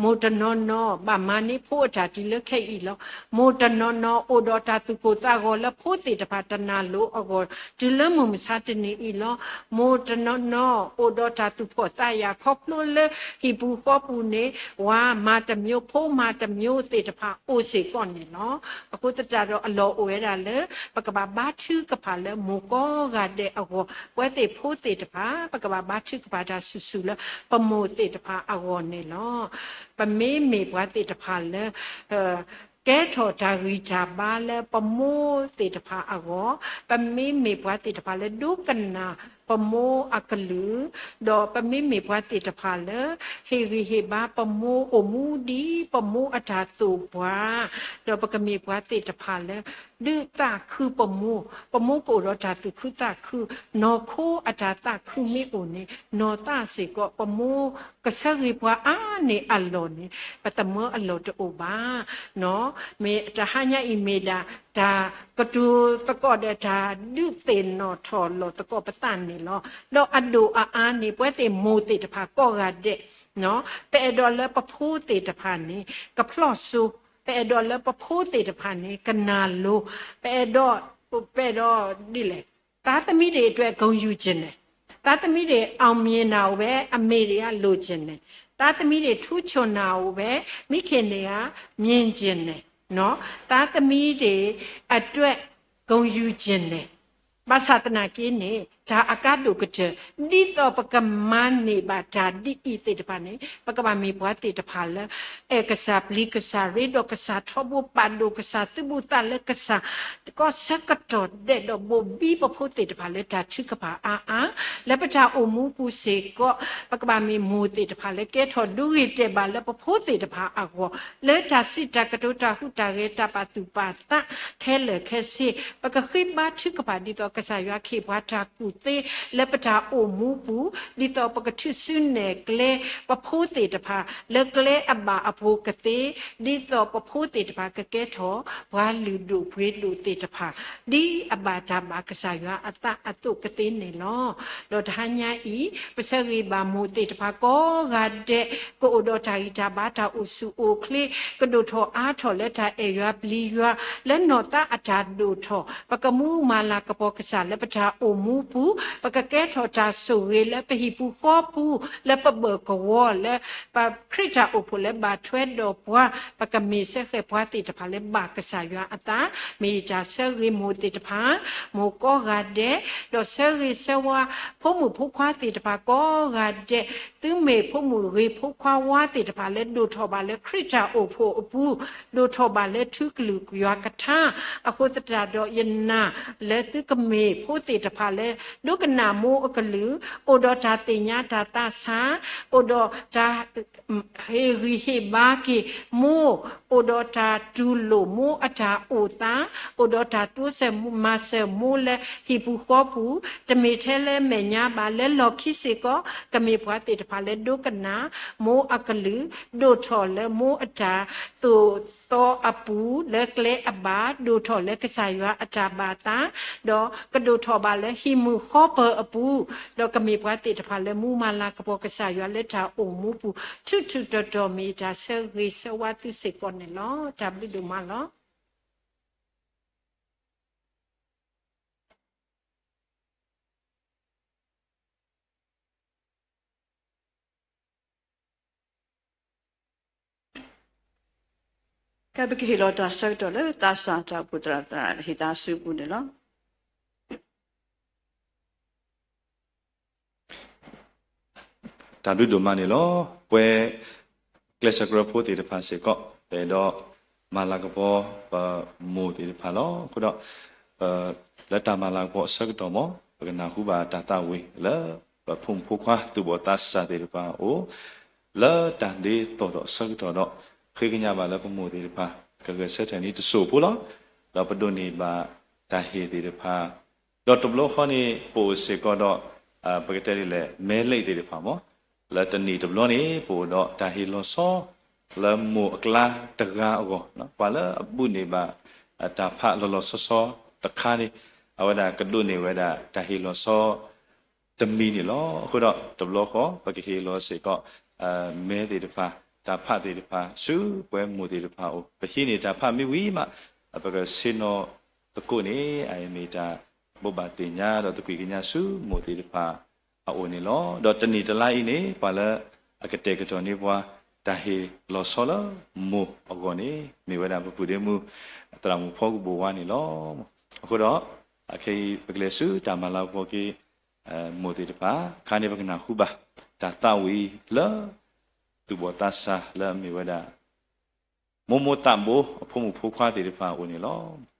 မိၢ်တနီၤနီၤ ဘၣ်မၤန့ၢ်ဖိအတၢ်တုၤလၢခဲအံၤလီၤ. မိၢ်တနီၤနီၤ အိၣ်ဒီးတၢ်သူၣ်ကိၢ်သးဂီၤလၢဖိသ့ၣ်တဖၣ်တနၢ်လိၤအဂီၢ် တုၤလၢမုၢ်မဆါတနံၤအံၤလီၤ. မိၢ်တနီၤနီၤ အိၣ်ဒီးတၢ်သူၣ်ဖှီၣ်သးယာ်ခီဖျိလၢ ဟံၣ်ပူၤဃီပူၤန့ၣ် ဝၤမၤတမျိုး ဖိမၤတမျိုးသ့ၣ်တဖၣ်အိၣ်စ့ၢ်ကီးန့ၣ်လီၤ. အဃိသတးဒီးအလီၢ်အိၣ်ဝဲဒၣ်လၢ ပကဘၣ်ဘါထုကဖၣ်လၢမိၢ်ကိးဂၤဒဲးအဂီၢ်, ပဝဲသ့ၣ်ဖိသ့ၣ်တဖၣ် ပကဘၣ်ဘါထုကဖၣ်တၢ်ဆူၣ်ဆူၣ်လၢပမိၢ်သ့ၣ်တဖၣ်အဂီၢ်န့ၣ်လီၤ. ပမ့မ့ၢ်ပှၤသ့ၣ်တဖၣ်လၢ ကဲထီၣ်တၢ်ဂံၢ်တၢ်ဘါလၢပမိၢ်သ့ၣ်တဖၣ်အဂီၢ်, ပမ့မ့ၢ်ပှၤသ့ၣ်တဖၣ်လၢဒိကနၣ်ပမိၢ်အကလုၢ်, ဒီးပမ့မ့ၢ်ပှၤသ့ၣ်တဖၣ်လၢ ဟ့ၣ်ဂံၢ်ဟ့ၣ်ဘါပမိၢ် အိၣ်မူဒ်ပမိၢ်အတၢ်သိၣ်ပှၤ, ဒီးပကမ့ၢ်ပှၤသ့ၣ်တဖၣ်လၢ ဒုးသးခုပမိၢ်, ပမိၢ်ကအိၣ်ဒီးတၢ်သူၣ်ခုသးခု, နီၢ်ခိအတၢ်သးခုမ့ၢ်အိၣ်န့ၣ် နီၢ်သးစ့ၢ်ကီး ပမိၢ်ကဆၢဂ့ၤပှၤအါန့ၢ်အလီၢ်န့ၣ် ပသမၢအလီၢ်တအိၣ်ဘၣ်. မ့ၢ်တဟါညါအံၤမ့ၢ်ဒၣ် တၢ်ကတိၤသကိးဒီးတၢ်ဒုးသ့ၣ်နီၣ်ထီၣ်လီၤသကိးပသးန့ၣ်လီၤ. ဒီးအဒိၣ်အအါန့ၣ် ပဝဲသ့ၣ်မိၢ်သ့ၣ်တဖၣ်ကိးဂၤဒဲး ပအဲၣ်ဒိးလၢပဖိသ့ၣ်တဖၣ်န့ၣ် ကဖျီၣ်စိ, ပအဲၣ်ဒိးလၢပဖိသ့ၣ်တဖၣ်န့ၣ် ကနၢ်လိၤ, ပအဲၣ်ဒိး, ပအဲၣ်ဒိးဒ်လဲၣ်, သားသမီးတွေအတွက် ဂုဏ်ယူချင်တယ်. သားသမီးတွေ အောင်မြင်တာကိုပဲ အမေတွေက လိုချင်တယ်. သားသမီးတွေ ထူးချွန်တာကိုပဲ မိခင်တွေက မြင်ချင်တယ်နော်. သားသမီးတွေအတွက် ဂုဏ်ယူချင်တယ်. ဘၣ်ဆၣ်သနာ်က့န့ၣ် တၢ်အကါဒိၣ်ကတၢၢ် ဒ်သိးပကမၤန့ၢ်ဘၣ်တၢ်ဒ်အံၤသ့ၣ်တဖၣ်န့ၣ် ပကဘၣ်မ့ၢ်ပှၤသ့ၣ်တဖၣ်လၢ အဲၣ်ကစၢ် ပျံၤကစၢ် ရ့ဒီးကစၢ် ထီဘိပာ်ဒိၣ်ကစၢ် သုးဘူးသးလၢကစၢ် ကီၢ်ဆၢကတီၢ်ဒဲးဒီးဘိၣ်ဘံပဖိသ့ၣ်တဖၣ်လၢတၢ်ထုကဖၣ်အါအါ လၢပတၢ်အိၣ်မူပူၤစ့ၢ်ကီး ပကဘၣ်မ့ၢ်မိၢ်သ့ၣ်တဖၣ်လၢကဲထီၣ်ဒိဂ့ၤတဲာ်ဘၣ်လၢပဖိသ့ၣ်တဖၣ်အဂီၢ် လၢတၢ်စံးတၢ်ကတိၤတၢ်ဟူးတၢ်ဂဲၤ တၢ်ပာ်သူၣ်ပာ်သးခဲလၢာ်ခဲဆ့ ပကဃ့ဘါထုကဖၣ်ဒ်သိးကစၢ်ယွၤကဟ့ၣ်ပှၤတၢ်ကူၣ်သ့လၢပတၢ်အိၣ်မူပူၤ ဒ်သိးပကထုးစုနဲၣ်ကျဲ ပဖိသ့ၣ်တဖၣ် လၢကျဲအဘၣ်အပူၤကသ့ ဒ်သိးပဖိသ့ၣ်တဖၣ်ကကဲထီၣ် ပှၤလုၢ်ဒိၣ်ပှ့ၤဒိၣ်သ့ၣ်တဖၣ် ဒ်အဘၣ်တၢ်ဘၣ်ကစၢ်ယွၤအသးအသိးကသ့န့ၣ်လီၤ. ဒီးတဟါညါအံၤ ပဆၢဂ့ၤဘၣ်မိၢ်သ့ၣ်တဖၣ်ကိးဂၤဒဲး ကအိၣ်ဒီးတၢ်ဂံၢ်တၢ်ဘါ တၢ်အိၣ်ဆူၣ်အိၣ်ချ့ ကဒိၣ်ထီၣ်အါထီၣ်လၢတၢ်အဲၣ်ယွၤပျံၤယွၤ လၢနီၢ်သးအတၢ်ဒိၣ်ထီၣ် ပကမူမၤလၤကပီၤကစၢ်လၢပတၢ်အိၣ်မူပူၤ ပကကဲထီၣ်တၢ်ဆိၣ်ဂ့ၤလၢပဟံၣ်ပူၤဃီပူၤ လၢပဘၢၣ်ကဝီၤ လၢပခရံာ်တၢ်အိၣ်ဖှိၣ်လၢဘၣ်ထွဲဒီးပှၤ, ပကမ့ၢ်စၢဃဲၣ်ပှၤသ့ၣ်တဖၣ်လၢဘၣ်ကစၢ်ယွၤအသး, မ့ၢ်ယတၢ်ဆၢဂ့ၤမိၢ်သ့ၣ်တဖၣ်, မိၢ်ကိးဂၤဒဲး, ဒီးဆၢဂ့ၤဆၢဝါ ဖိမုၣ်ဖိခွါသ့ၣ်တဖၣ်ကိးဂၤဒဲး, သုမ့ၢ်ဖိမုၣ်ဂ့ၤဖိခွါဝါသ့ၣ်တဖၣ်လၢဒိၣ်ထီၣ်ဘၣ်လၢခရံာ်တၢ်အိၣ်ဖှိၣ်အပူၤ, ဒိၣ်ထီၣ်ဘၣ်လၢထုကလုၢ်ယွၤကထါ, အဃိသတးဒီးယနာ်လၢသုကမ့ၢ်ဖိသ့ၣ်တဖၣ်လၢ ဒိကနၣ်မိၢ်အကလုၢ်, အိၣ်ဒီးတၢ်သ့ၣ်ညါတၢ်သးဆး, အိၣ်ဒီးတၢ် ဟ့ၣ်ဂံၢ်ဟ့ၣ်ဘါက့ၤမိၢ်, အိၣ်ဒီးတၢ်တူၢ်လိာ်မိၢ်အတၢ်အိၣ်သး, အိၣ်ဒီးတၢ်တိစၢၤမၤစၢၤမိၢ်လၢဟံၣ်ပူၤဃီပူၤ, တမ့ၢ်ထဲလၢမဲာ်ညါဘၣ် လၢလီၢ်ခံစ့ၢ်ကီး, ကမ့ၢ်ပှၤသ့ၣ်တဖၣ်လၢဒိကနၣ်မိၢ်အကလုၢ်, ဒိၣ်ထီၣ်လၢမိၢ်အတၢ်သိၣ်သီအပူၤ လၢကျဲအဘၣ်, ဒိၣ်ထီၣ်လၢကစၢ်ယွၤအတၢ်ဘၣ်သး, ဒီးကဒိၣ်ထီၣ်ဘၣ်လၢဟံၣ်မုၢ်ဃီပၢၤအပူၤ, ဒီးကမ့ၢ်ပှၤသ့ၣ်တဖၣ်လၢမူမၤလၤကပီၤကစၢ်ယွၤလၢတၢ်အိၣ်မူပူၤ ထူးထူးတီၤတီၤ မ့ၢ်ယတၢ်ဆၢဂ့ၤဆၢဝါသုစ့ၢ်ကီးန့ၣ်လီၤ. တၢ်ဘျုးဒိၣ်မးလီၤ. ကဲ ပကဟ့ၣ်လီၤတၢ်ဆၢကတီၢ်လၢသးစၢ်တၢ်အိၣ်ဖှိၣ်သရၣ်သရၣ်ဟ့ၣ်သးဆူပူၤန့ၣ်လီၤ. တၢ်ဘျုးဒိၣ်မးန့ၣ်လီၤ. ပှၤကျဲးစၢးကရၢဖိသ့ၣ်တဖၣ်စ့ၢ်ကီး ပအဲၣ်ဒိးမၤလၤကပီၤ ပမိၢ်သ့ၣ်တဖၣ်လီၤ. အဃိဒီး လၢတၢ်မၤလၤကပီၤအဆၢကတီၢ်မး ပကနၢ်ဟူဘၣ်တၢ်သးဝံၣ်လၢ ပဖိမုၣ်ဖိခွါသူၣ်ဘီၣ်သးစၢ်သ့ၣ်တဖၣ်အအိၣ် လၢတၢ်ဒ်သိးဒီးအဆၢကတီၢ်ဒီး ဃ့ကညးဘၣ်လၢပမိၢ်သ့ၣ်တဖၣ် ကဂဲၤဆၢထၢၣ်န့ၣ်တစိၢ်ဖိလီၤ. ဒီးပဒိးန့ၢ်ဘၣ်တၢ်ဟ့ၣ်သ့ၣ်တဖၣ် ဒီးတဘျီဃီန့ၣ် ပအိၣ်စ့ၢ်ကီးဒီး ပကတဲဒ်လဲၣ် မဲလ့သ့ၣ်တဖၣ်မး လၢတနံၣ်တဘျီန့ၣ် ပအိၣ်ဒီးတၢ်ဟ့ၣ်လီၤဆီ လၢမိၢ်အကျါတဂၤအဂီၢ်, ပှၤလၢအဘူးန့ၢ်ဘၣ် တၢ်ဖးလီၤလီၤဆီဆီတခါန့ၣ် အဝဲဒၣ်ကဒိးန့ၢ်ဝဲဒၣ်တၢ်ဟ့ၣ်လီၤဆီ တမံၤန့ၣ်လီၤ. အဃိဒီးတဘျီဃီ ပကဟ့ၣ်လီၤစ့ၢ်ကီး မဲသ့ၣ်တဖၣ် တၢ်ဖးသ့ၣ်တဖၣ် ဆူပှၤမိၢ်သ့ၣ်တဖၣ်အအိၣ်, ပဟံးန့ၢ်တၢ်ဖးမ့ၢ်ဝံၤမး ပကဆ့ၣ်နီၤသကိးန့ၣ် အမ့ၢ်တၢ်ဘိးဘၣ်သ့ၣ်ညါဒီးသကွံာ်ကညးဆူမိၢ်သ့ၣ်တဖၣ်အအိၣ်န့ၣ်လီၤ. ဒီးတနံၣ်တလါအံၤန့ၣ် ပှၤလၢအကတဲာ်ကတီၤန့ၢ်ပှၤ တၢ်ဟ့ၣ်လီၤဆီလၢမိၢ်အဂီၢ်န့ၣ် မ့ၢ်ဝဲဒၣ်ပပုၢ်ဒ့မုၣ် သရၣ်မုၣ်ဖီကဘိၣ်ဝါန့ၣ်လီၤ. အဃိဒီး အခဲအံၤ ပကလဲၤဆူတၢ်မၤလၤကပီၤက့ၤ မိၢ်သ့ၣ်တဖၣ် ခါန့ၣ်ပကနၢ်ဟူဘၣ် တၢ်သးဝံၣ်လၢ သူၣ်ဘီၣ်သးစၢ်လၢအမ့ၢ်ဝဲဒၣ် မိၢ်မိၢ်သးဘိ အဖိမုၣ်ဖိခွါသ့ၣ်တဖၣ်အအိၣ်န့ၣ်လီၤ.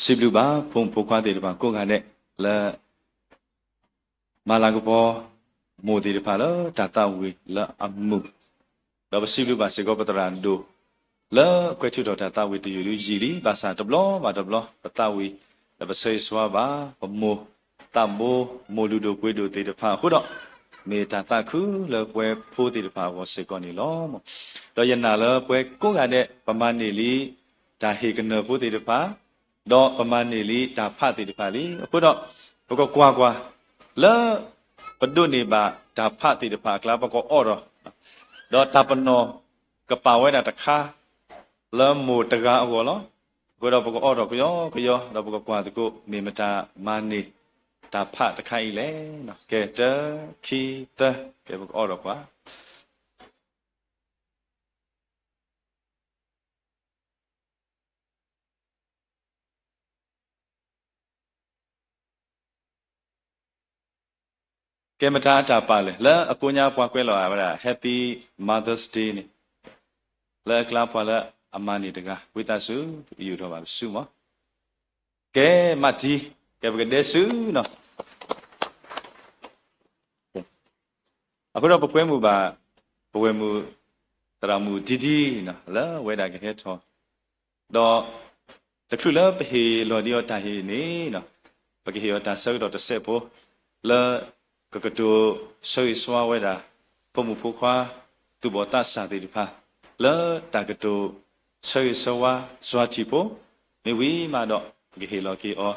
စံးဘျုးဘၣ်ဖိမုၣ်ဖိခွါသ့ၣ်တဖၣ်ကိးဂၤဒဲးလၢ မၤလၤကပီၤ မိၢ်သ့ၣ်တဖၣ်လၢတၢ်သးဝံၣ်လၢအမုာ်, ဒီးပစံးဘျုးဘၣ်စ့ၢ်ကီးပသရၣ်ဒိၣ် လၢကွဲးထုးထီၣ်တၢ်သးဝံၣ်တယုၢ်လံယံာ်လံ, ဘၣ်ဆၣ်တဘျီဘၣ်တဘျီ ပသးဝံၣ် ဒီးပဆၢဂ့ၤဆၢဝါဘၣ် ပမိၢ်သးဘိ မိၢ်လုၢ်ဒိၣ်ပှ့ၤဒိၣ်သ့ၣ်တဖၣ်အဃိဒီး, မ့ၢ်တၢ်သးခုလၢပဝဲဖိသ့ၣ်တဖၣ်အဂီၢ်စ့ၢ်ကီးန့ၣ်လီၤ. ဒီးယနာ်လၢပဝဲကိးဂၤဒဲး ပမၤန့ၢ်လံ တၢ်ဟ့ၣ်ကနၢၤဖိသ့ၣ်တဖၣ်, ဒီးပမၤန့ၢ်လံတၢ်ဖးသ့ၣ်တဖၣ်လံ. အဃိဒီး ပကကွၢ်ကွၢ် လၢ ပဒိးန့ၢ်ဘၣ်တၢ်ဖးသ့ၣ်တဖၣ်အကျါ ပကအီၣ်ဒီး, ဒီးတၢ်ပနီၣ်ကပာ်ဝဲဒၣ်တခါ လၢမိၢ်တဂၤအဂီၢ်လီၤ. အဃိဒီးပကအီၣ်ဒီးကယီကယီ ဒီးပကကွၢ်သကိး မ့ၢ်မတၤမၤန့ၢ်တၢ်ဖးတခါအံၤလဲၣ်. ကဲ တၢ ခံ သၢ, ကဲ ပကအီၣ်ဒီးကွၢ် ကဲ မတၤအတၢ်ပာ်လဲၣ် လၢအကိးညါပှၤကွဲးလီၤဝဲဒၣ် Happy Mother's Day န့ၣ်, လၢအကျါပှၤလၢအမၤန့ၢ်တဂၤ ဝံသးစူၤ ပယူာ်ထီၣ်ဘၣ်ပစုမၢ်. ကဲ မၤတံၤ, ကဲ ပကဒဲစုနီၤ. အဃိဒီးပကွဲမုာ်ဘၣ် ပဝဲၢ်မုၣ် သရၣ်မုၣ်တံတံ လၢအဝဲဒၣ်ကဟဲထီၣ် ဒီး တချုးလၢပဟ့ၣ်လီၤဒံးအီၤတၢ်ဟ့ၣ်န့ၣ်, ပကဟ့ၣ်အီၤတၢ်ဆၢကတီၢ်တစဲးဖိ လၢ ကကတိၤဆၢဂ့ၤဆၢဝါဝဲဒၣ် ဖိမုၣ်ဖိခွါ သူၣ်ဘီၣ်သးစၢ်သ့ၣ်တဖၣ် လၢတၢ်ကတိၤဆၢဂ့ၤဆၢဝါစွၤထံၣ်ဖိ, မ့ၢ်ဝံၤမးဒီး ပကဟ့ၣ်လီၤက့ၤအီၤ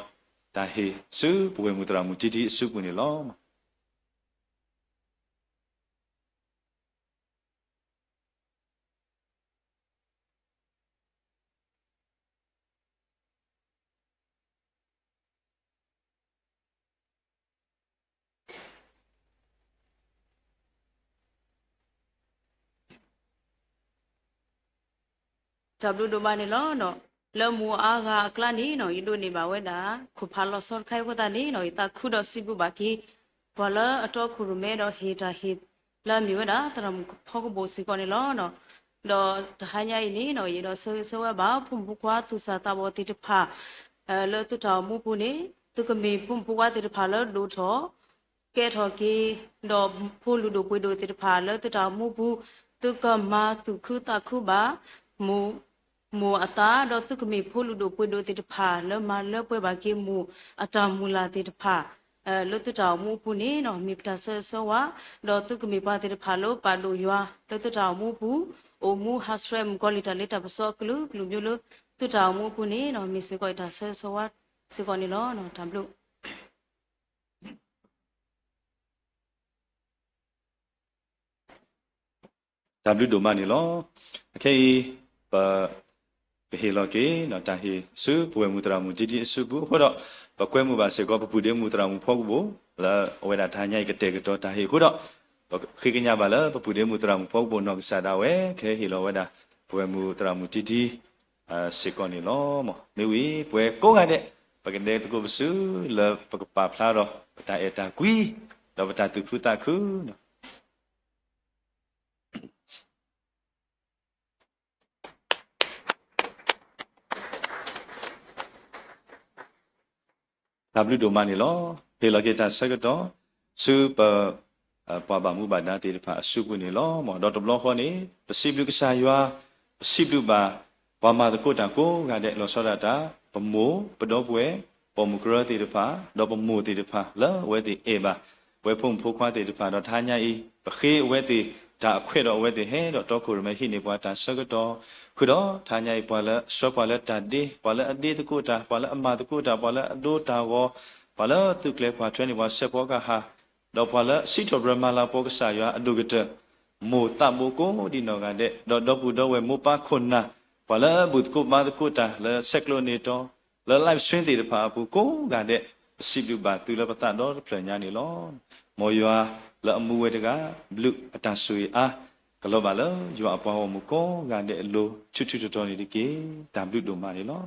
တၢ်ဟ့ၣ်ဆူပဝဲၢ်မုၣ်သရၣ်မုၣ်တံတံအစုပူၤန့ၣ်လီၤ. တၢ်ဘျုးဒိၣ်မးန့ၣ်လီၤ. လၢမုၢ်အါဂၤအကျါန့ၣ်နီၤ ယဒိးန့ၢ်ဘၣ်ဝဲဒၣ် ခိၣ်ဖးလီၤဆီတခါအံၤအဃိသတးန့ၣ်နီၤ ယသးခုဒီးစံးဘျုးဘၣ်က့ၤ ပှၤလၢအတီခိၣ်ရိၣ်မဲဒီးဟ့ၣ်တၢ်ဟ့ၣ် လၢအမ့ၢ်ဝဲဒၣ် သရၣ်မုၣ်ဖီကဘိၣ်စ့ၢ်ကီးန့ၣ်လီၤ. ဒီးတဟါညါအံၤန့ၣ်နီၤ ယအဲၣ်ဒိးဆၢဂ့ၤဆၢဝါဘၣ် ဖိမုၣ်ဖိခွါသူၣ်စၢ်သးဘီၣ်သ့ၣ်တဖၣ် လၢသုတၢ်အိၣ်မူပူၤန့ၣ် သုကမ့ၢ်ဖိမုၣ်ဖိခွါသ့ၣ်တဖၣ်လၢဒိၣ်ထီၣ် ကဲထီၣ်က့ၤ ဒီးဖိလုၢ်ဒိၣ်ပှ့ၤဒိၣ်သ့ၣ်တဖၣ်လၢသုတၢ်အိၣ်မူပူၤ သုကမၤသူၣ်ခုသးခုဘၣ် မိၢ် မိၢ်အသး ဒီးသုကမ့ၢ်ဖိလုၢ်ဒိၣ်ပှ့ၤဒိၣ်သ့ၣ်တဖၣ် လၢမၤလၢပှဲၤဘၣ်က့ၤမိၢ်အတၢ်မုၢ်လၢ်သ့ၣ်တဖၣ် လၢသုတၢ်အိၣ်မူအပူၤန့ၣ်နီၤ မ့ၢ်ပတၢ်ဆၢဂ့ၤဆၢဝါ ဒီးသုကမ့ၢ်ပှၤသ့ၣ်တဖၣ်လၢပာ်ဒိၣ်ယွၤ လၢသုတၢ်အိၣ်မူအပူၤ အိၣ်မူဟးဆှဲးမုၣ်ကီၤလံၢ်တၢ်လ့တၢ်ပစီအကလုာ်ကလုာ်မ့ၢ်လၢ သုတၢ်အိၣ်မူအပူၤန့ၣ်နီၤ မ့ၢ်စ့ၢ်ကီးယတၢ်ဆၢဂ့ၤဆၢဝါစ့ၢ်ကီးန့ၣ်လီၤ. တၢ်ဘျုး တၢ်ဘျုးဒိၣ်မးန့ၣ်လီၤ. အခဲအံၤ ပ ကဟ့ၣ်လီၤက့ၤ တၢ်ဟ့ၣ်ဆူပဝဲၢ်မုၣ်သရၣ်မုၣ်တံတံအစုပူၤအဃိဒီး ပကွဲမုာ်ဘၣ်စ့ၢ်ကီး ပပုၢ်ဒ့မုၣ်သရၣ်မုၣ်ဖီကဘိၣ် လၢအဝဲဒၣ်တဟါညါအံၤကတဲာ်ကတီၤတၢ်ဟ့ၣ်အဃိဒီး ပဃ့ကညးဘၣ်လၢပပုၢ်ဒ့မုၣ်သရၣ်မုၣ်ဖီကဘိၣ်နီၢ်ကစၢ်ဒၣ်ဝဲ ကဟဲဟ့ၣ်လီၤဝဲဒၣ် ပဝဲၢ်မုၣ်သရၣ်မုၣ်တံတံ စ့ၢ်ကီးန့ၣ်လီၤ. မ့ၢ်ဝံၤ ပဝဲကိးဂၤဒဲး ပကဒဲသကိးပစု လၢပကပာ်ဖျါဒီး ပတၢ်အဲၣ်တၢ်ကွံ ဒီးပတၢ်သူၣ်ခုသးခု တၢ်ဘျုးဒိၣ်မးန့ၣ်လီၤ. ဟ့ၣ်လီၤက့ၤတၢ်ဆၢကတီၢ် ဆူပ ပှၤဘၣ်မူဘၣ်ဒါသ့ၣ်တဖၣ်အစုပူၤန့ၣ်လီၤ. ဒီးတဘျီဃီန့ၣ် ပစံးဘျုးကစၢ်ယွၤ, ပစံးဘျုးဘၣ် ပှၤမၤသကိးတၢ်ကိးဂၤဒဲး လီၤဆီဒၣ်တၢ် ပမိၢ်, ပဒီပုၢ်ဝဲၢ်, ပိာ်မုၣ်ကရၢသ့ၣ်တဖၣ်, ဒီးပမိၢ်သ့ၣ်တဖၣ် လၢအဝဲသ့ၣ်အဲၣ်ဘၣ် ပဝဲဖိမုၣ်ဖိခွါသ့ၣ်တဖၣ် ဒီးတဟါညါအံၤ ပဃ့အဝဲသ့ၣ်တၢ်အခွဲးဒီးအဝဲသ့ၣ်ဟဲဒီး တီခိၣ်ရိၣ်မဲဟံးန့ၢ်ပှၤတၢ်ဆၢကတီၢ် ဃုာ်ဒီးတဟါညါအံၤ ပှၤလၢအဆှၢပှၤလၢတၢ်ဒ့, ပှၤလၢအဒ့သကိးတၢ်, ပှၤလၢအမၤသကိးတၢ်, ပှၤလၢအဒိတၢ်ဂီၤ, ပှၤလၢသုးကျဲၤကွၢ်ထွဲန့ၢ်ပှၤဆဲးဖီကဟၣ်, ဒီးပှၤလၢအစံးထီၣ်ပတြၢၤမၤလၤကပီၤကစၢ်ယွၤအဒိၣ်ကတၢၢ်, မိၢ်သးဘိကိးဒံးနီၢ်ဂၤဒဲး, ဒီးဒီပုၢ်ဒီဝဲၢ်မိၢ်ပၢ်ခိၣ်နၢ်, ပှၤလၢအဘူၣ်သကိးဘါသကိးတၢ်လၢဆဲးကျိးန့ၢ်တီၤ, လၢ live stream သ့ၣ်တဖၣ်အပူၤကိးဂၤဒဲး, ပစံးဘျုးဘၣ်သုလၢပသးဒီတဖျၢၣ်ညါန့ၣ်လီၤ. မ်ယွၤလၢအမူဝဲတဂၤ ဘျုးအတၢ်ဆိၣ်ဂ့ၤအါ ကလီၤဘၣ်လၢယွၤအပှၤဂီၢ်မုၢ်ကိးဂၤဒဲးအလိၤ ဆူၣ်ထူၣ်တီၤတီၤန့ၣ်တက့ၢ်. တၢ်ဘျုးဒိၣ်မးန့ၣ်လီၤ.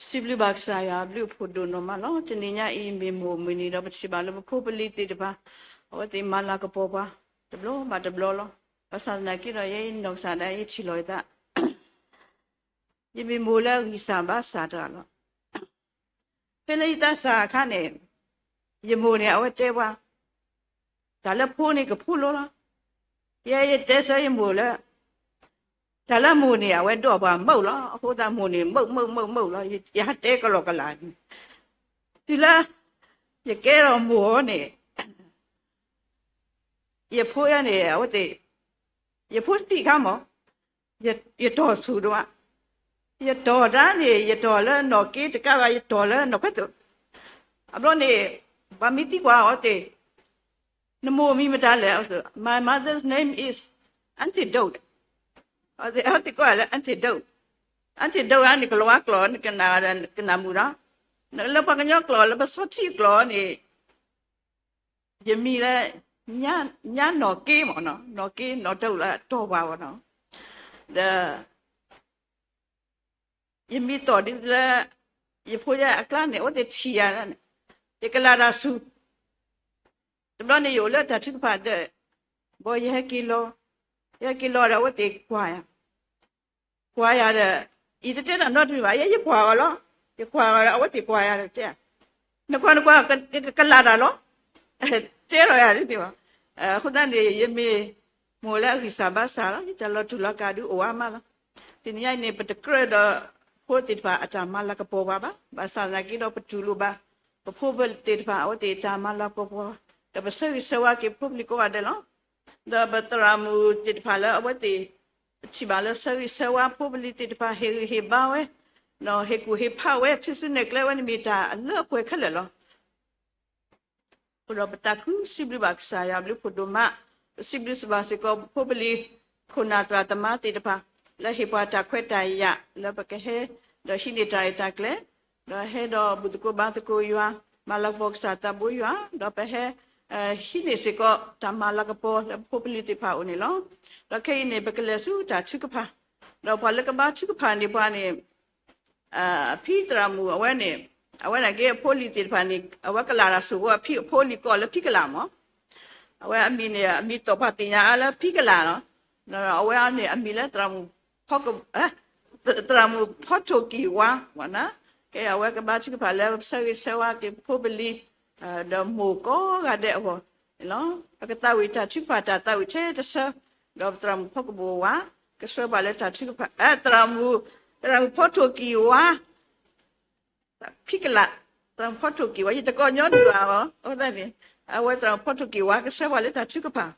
စံးဘျုးဘၣ်ကစၢ်ယွၤအဘျုးအဖှိၣ်ဒိၣ်နီၢ်မးလီၤ. တနံၤညါအံၤ မ့ၢ်မိၢ်မုၢ်နံၤဒီး ပထံၣ်ဘၣ်လၢပဖိပလံၤသ့ၣ်တဖၣ် အဝဲသ့ၣ်မၤလၤကပီၤပှၤ တဘျီဘၣ်တဘျီလီၤ. ဘၣ်ဆၣ်သနာ်က့ဒီး ယဲယနီၢ်ကစၢ်ဒၣ်ယထံၣ်လီၤယသး, ယမ့ၢ်မိၢ်လၢအဂံၢ်စၢ်ဘါစၢ်တဂၤလီၤ. ဖဲလၢယသးစၢ်အခါန့ၣ်, ယမိၢ်န့ၣ် အဝဲတဲပှၤ, တၢ်လၢဖိန့ၣ်ကဖိလိၤလီၤ. ယဲယတဲဆၢယမိၢ်လၢ တၢ်လၢမိၢ်န့ၣ် အဝဲဒိးပှၤမုာ်လီၤ. အဃိသတးမိၢ်န့ၣ် မုာ်မုာ်မုာ်မုာ်လီၤ. ယဟးတဲကလီကလး, တုၤလၢ ယကဲထီၣ်မိၢ်န့ၣ် ယဖိယဲန့ၣ် အဝဲသ့ၣ်, ယဖိစံးခါမး, ယတီၢ်ဆူၣ်ဒိၣ်မး, ယတီၢ်တၢ်န့ၣ် ယတီၢ်လၢနီၣ်က့တကးဘၣ် ယတီၢ်လၢနီၣ်ခွဲသိး, အဘျီန့ၣ် ပှၤမ့ၢ်သံကွၢ်အီၤသ့ၣ်, နမိၢ်မံၤမတၤလဲၣ်, My mother's name is Antidote, အဝဲသ့ၣ်ကိးလၢ Antidote, Antidote န့ၣ် ကလၤဝါကျိာ် ကနၣ်မုာ်နီၤ, လၢပှၤကညီကျိာ်လၢပစီထံအကျိာ်န့ၣ် ယမံၤလၢ ညါနီၣ်က့မးနီၤ, နီၣ်က့ နီၣ်ဒိၣ်လၢတီၢ်ပှၤဝဲနီၤ, ဒီး ယမံၤသီၣ်ဒ်လၢ ယဖိယဲအကျါန့ၣ် အဝဲသ့ၣ်ထံၣ်ယၤန့ၣ်, ယကလၤတၢ်ဆူၣ်, တဘျီန့ၣ်ယအိၣ်လၢတၢ်ထုကဖၣ်ဒီး ဘီယဟဲက့ၤလီၤ, ယဟဲက့ၤလီၤဒီးအဝဲသ့ၣ်ကွၢ်ယၤ ကွၢ်ယၤဒီး ယတတဲတၢ်နီတမံၤဘၣ်, ယဲယကွၢ်အီၤလီၤ. ယကွၢ်အီၤဒီး အဝဲသ့ၣ်ကွၢ်ယၤဒီးတဲ, နကွၢ်နကွၢ် ကကလၤတၢ်လီၤ, တဲထီၣ်ယၤဒ်န့ၣ်ဘၣ်. အဃိသတးန့ၣ် ယမ့ၢ်မိၢ်လၢအဂံၢ်စၢ်ဘါစၢ်လီၤ, ယတၢ်လီၤတူာ်လီၤကာ်ဒုးအိၣ်အါမးလီၤ. တနံၤညါအံၤန့ၣ် ပတကြၢးဒီးဖိသ့ၣ်တဖၣ်အတၢ်မၤလၤကပီၤပှၤဘၣ်, ဘၣ်ဆၣ်သနာ်က့ဒီးပတူၢ်လိာ်ဘၣ် ပဖိပလံၤသ့ၣ်တဖၣ် အဝဲသ့ၣ်တၢ်မၤလၤကပီၤ, ဒီးပဆၢဂ့ၤဆၢဝါက့ၤဖိပလံၤကိးဂၤဒဲးလီၤ. ဒီးပသရၣ်မုၣ်သ့ၣ်တဖၣ်လၢအဝဲသ့ၣ် ပထံၣ်ဘၣ်လၢဆၢဂ့ၤဆၢဝါဖိပလံၤသ့ၣ်တဖၣ် ဟ့ၣ်ဂံၢ်ဟ့ၣ်ဘါဝဲ, ဒီးဟ့ၣ်ကူၣ်ဟ့ၣ်ဖးဝဲ ထူၣ်စုနဲၣ်ကျဲဝဲန့ၣ်မ့ၢ်တၢ်အလၢအပှဲၤခဲလၢာ်လီၤ. အဃိဒီးပသးခုစံးဘျုးဘၣ်ကစၢ်ယွၤဘျုးဖှိၣ်ဒိၣ်မး, ပစံးဘျုးစံးဘၣ်စ့ၢ်ကီးပဖိပလံၤ ခိၣ်နၢ်သရၣ်သမါသ့ၣ်တဖၣ် လၢဟ့ၣ်ပှၤတၢ်ခွဲးတၢ်ယာ် လၢပကဟဲ ဒီးဟံးန့ၢ်တၢ်ရဲၣ်တၢ်ကျဲၤ, ဒီးဟဲဒီးဘူၣ်သကိးဘါသကိးယွၤ, မၤလၤကပီၤကစၢ်သးဘိယွၤ, ဒီးပဟဲ ဟံးန့ၢ်စ့ၢ်ကီးတၢ်မၤလၤကပီၤလၢပဖိပလံၤသ့ၣ်တဖၣ်အအိၣ်န့ၣ်လီၤ. ဒီးခဲအံၤန့ၣ် ပကလဲၤဆူတၢ်ထုကဖၣ်, ဒီးပှၤလၢကဘါထုကဖၣ်န့ၣ် ပှၤန့ၣ် ဖံသရၣ်မုၣ်အဝဲန့ၣ်, အဝဲန့ၣ်က့အဖိလံၤသ့ၣ်တဖၣ်န့ၣ် အဝဲကလၤတၢ်ဆိၣ်ဃိ အဖိလံၤကိးလၢဖံကလၤမး, အဝဲအမံၤန့ၣ် အမံၤသီၣ်ပှၤသ့ၣ်ညါအါလၢဖံကလၤလီၤ. အဝဲန့ၣ်အမံၤလၢ သရၣ်မုၣ်ဖီထိၣ်ကံၢ်ဝါ, ကဲအဝဲကဘါထုကဖၣ်လၢပဆၢဂ့ၤဆၢဝါက့ၤပဖိပလံၤ ဒီးမိၢ်ကိးဂၤဒဲးအဂီၢ်န့ၣ်လီၤ. ပကသးဝံၣ်တၢ်ထုကဖၣ်တၢ်သးဝံၣ်ထဲတဆၢ, ဒီးပသရၣ်မုၣ်ဖီကဘိၣ်ဝါ ကဆှၢပှၤလၢတၢ်ထုကဖၣ်, သရၣ်မုၣ်, သရၣ်မုၣ်ဖီထိၣ်ကံၢ်ဝါ, ဖံကလၤ, သရၣ်မုၣ်ဖီထိၣ်ကံၢ်ဝါ ယတကိးညီဒံးဘၣ်အီၤ, အဃိသတးန့ၣ် အဝဲသရၣ်မုၣ်ဖီထိၣ်ကံၢ်ဝါ ကဆှၢပှၤလၢတၢ်ထုကဖၣ်.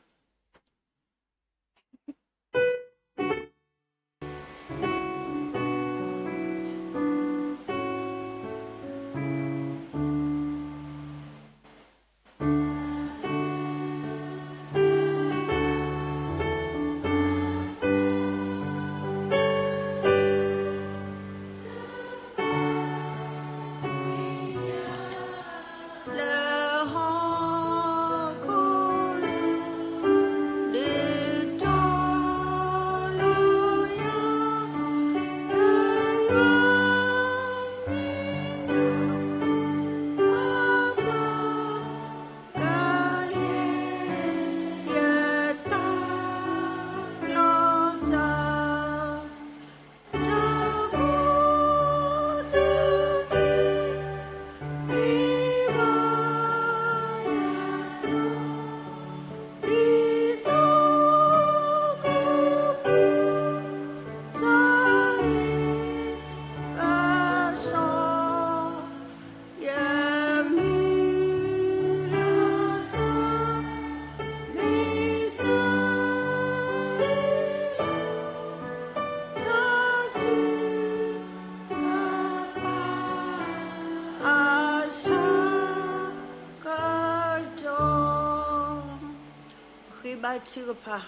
ပဃ့ဘါထုကဖၣ်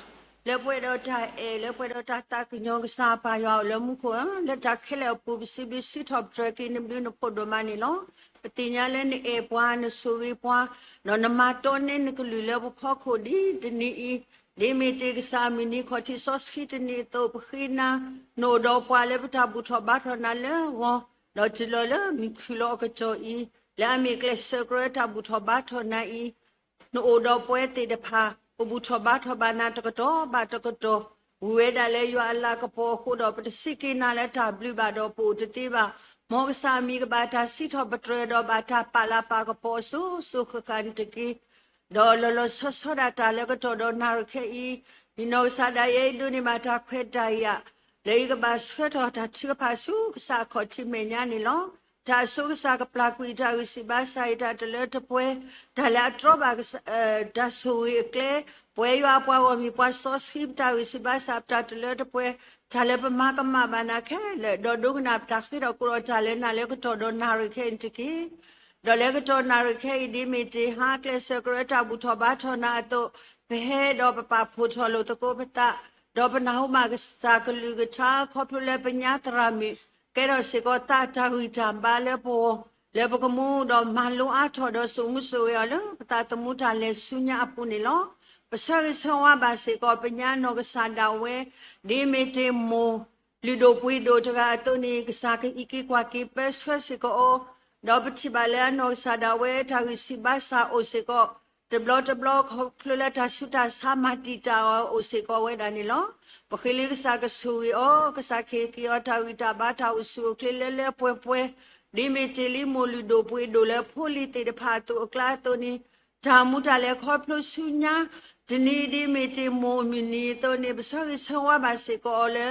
လၢပှဲၤဒီးတၢ်အဲၣ် လၢပှဲၤဒီးတၢ်သးကညီၤ ကစၢ်ပၢ်ယွၤအိၣ်လၢမူခိၣ်ဧၢ, လၢတၢ်ခဲလၢာ်အပူၤ ပစံးဘျုးစံးထီၣ်ပတြၢၤက့ၤနဘျုးနဖှိၣ်ဒိၣ်မးန့ၣ်လီၤ. ပသ့ၣ်ညါလၢနအဲၣ်ပှၤ နဆိၣ်ဂ့ၤပှၤ, ဒီးနမၤတီန့ၢ်နကလုၢ်လၢပဖီခိၣ်ဒ်တနံၤအံၤ, ဒ်မ့ၢ်တ့ၢ်ကစၢ်မုၢ်နံၤခီၣ်ထံးစီဆှံတနံၤအသိး ပဃ့နၤ, နအိၣ်ဒီးပှၤလၢပတၢ်ဘူၣ်ထီၣ်ဘါထီၣ်နၤလၢဂီၤ, ဒီးတုၤလီၤလၢမုၢ်ခုၣ်လီၤအကတီၢ်အံၤ, လၢအမ့ၢ်ကျဲးစၢးကြၢးတၢ်ဘူၣ်ထီၣ်ဘါထီၣ်နၤအံၤ, နအိၣ်ဒီးပဝဲသ့ၣ်တဖၣ် ပဘူၣ်ထီၣ်ဘါထီၣ်ဘၣ်နၤတကတီၢ်ဘၣ်တကတီၢ်, ဝံၤဝဲဒၣ်လၢယွၤအလၤကပီၤအဃိဒီး ပတစံးက့ၤနၤလၢတၢ်ဘျုးဘၣ်ဒီးပအိၣ်တသ့ဘၣ်. မ်ကစၢ်အမံၤကဘၣ်တၢ်စံးထီၣ်ပတြၢၤဒီးဘၣ်တၢ်ပာ်လၤပာ်ကပီၤအစိၤစိၤဃၣ်ဃၣ်န့ၣ်တက့ၢ်. ဒီးလီၤလီၤဆီဆီဒၣ်တၢ်လၢကတီၢ်ဒီးနၣ်ရံၣ်ခဲအံၤ, ယနီၢ်ကစၢ်ဒၣ်ယဲအံၤဒိးန့ၢ်ဘၣ်တၢ်ခွဲးတၢ်ယာ် လၢယကဘၣ်ဆှၢထီၣ်တၢ်ထုကဖၣ်ဆူကစၢ်အခီၣ်ထံးမဲာ်ညါန့ၣ်လီၤ. တၢ်အဆိကစၢ်ကပျၢ်ကွံာ်တၢ်ဂံၢ်စၢ်ဘါစၢ်အံၤတၢ်တလၢတပှဲၤ, တၢ်လၢအတြီဘၣ်ကစၢ် တၢ်ဆိၣ်ဂ့ၤအကျဲ, ပဝဲယွၤအပှၤဂီၢ်မုၢ်ပှၤစီဆှံပတၢ်ဂံၢ်စၢ်ဘါစၢ်ပတၢ်တလၢတပှဲၤ, တၢ်လၢပမၤကမၣ်ဘၣ်နၤခဲလၢာ်, ဒီးဒိကနၣ်ပတၢ်ဃ့ထီၣ်ကိးဒီးတၢ်လၢနၤလၢကတီၢ်ဒီးနၣ်ရံၣ်ခဲအံၤန့ၣ်တက့ၢ်. ဒီးလၢကတီၢ်နၣ်ရံၣ်ခဲအံၤ ဒ်မ့ၢ်တ့ၢ်ဟါကျဲးစၢးကရၢတၢ်ဘူၣ်ထီၣ်ဘါထီၣ်နၤအသိး, ပဟဲဒီးပပာ်ဖှိၣ်ထီၣ်လိာ်သကိးပသး, ဒီးပနၢ်ဟူဘၣ်ကစၢ်ကလုၢ်ကထါ ခီဖျိလၢပညါသရၣ်မုၣ် ကဲထီၣ်စ့ၢ်ကီးသးတၢ်ဂံၢ်တၢ်ဘါလၢပဂီၢ်, လၢပကမူဒီးမၤလိအါထီၣ်ဒီးစိာ်မူစိာ်ဂဲၤအီၤလၢပသးသမူတၢ်လဲၤဆူညါအပူၤန့ၣ်လီၤ. ပဆၢဂ့ၤဆၢဝါဘၣ်စ့ၢ်ကီးပညါနီၢ်ကစၢ်ဒၣ်ဝဲ, ဒ်မ့ၢ်တ့ၢ်မိၢ်လုၢ်ဒိၣ်ပှ့ၤဒိၣ်တဂၤအသိးန့ၣ် ကစၢ်ကအံးက့ၤကွၢ်က့ၤပၢဆှၢစ့ၢ်ကီးအီၤ, ဒီးပထံၣ်ဘၣ်လၢအနီၢ်ကစၢ်ဒၣ်ဝဲတၢ်ဂံၢ်စၢ်ဘါစၢ်အိၣ်စ့ၢ်ကီး တဘျီတဘျီခီဖျိလၢတၢ်ဆူးတၢ်ဆါမၤတံာ်တာ်အီၤအိၣ်စ့ၢ်ကီးဝဲဒၣ်န့ၣ်လီၤ. ပဃ့လၢကစၢ်ကဆိၣ်ဂ့ၤအီၤ, ကစၢ်ကဟ့ၣ်က့ၤအီၤတၢ်ဂံၢ်တၢ်ဘါတၢ်အိၣ်ဆူၣ်အိၣ်ချ့လၢလၢပှဲၤပှဲၤ, ဒ်မ့ၢ်တ့ၢ်လံမိၢ်လုၢ်ဒိၣ်ပှ့ၤဒိၣ်လၢဖိလံၤသ့ၣ်တဖၣ်အသိးအကျါအသိးန့ၣ်, တၢ်မူတၢ်လဲၤခီဖျိဆူညါ, တနံၤဒ်မ့ၢ်တ့ၢ်မိၢ်အမုၢ်နံၤအသိးန့ၣ် ပဆၢဂ့ၤဆၢဝါဘၣ်စ့ၢ်ကီးအီၤလၢ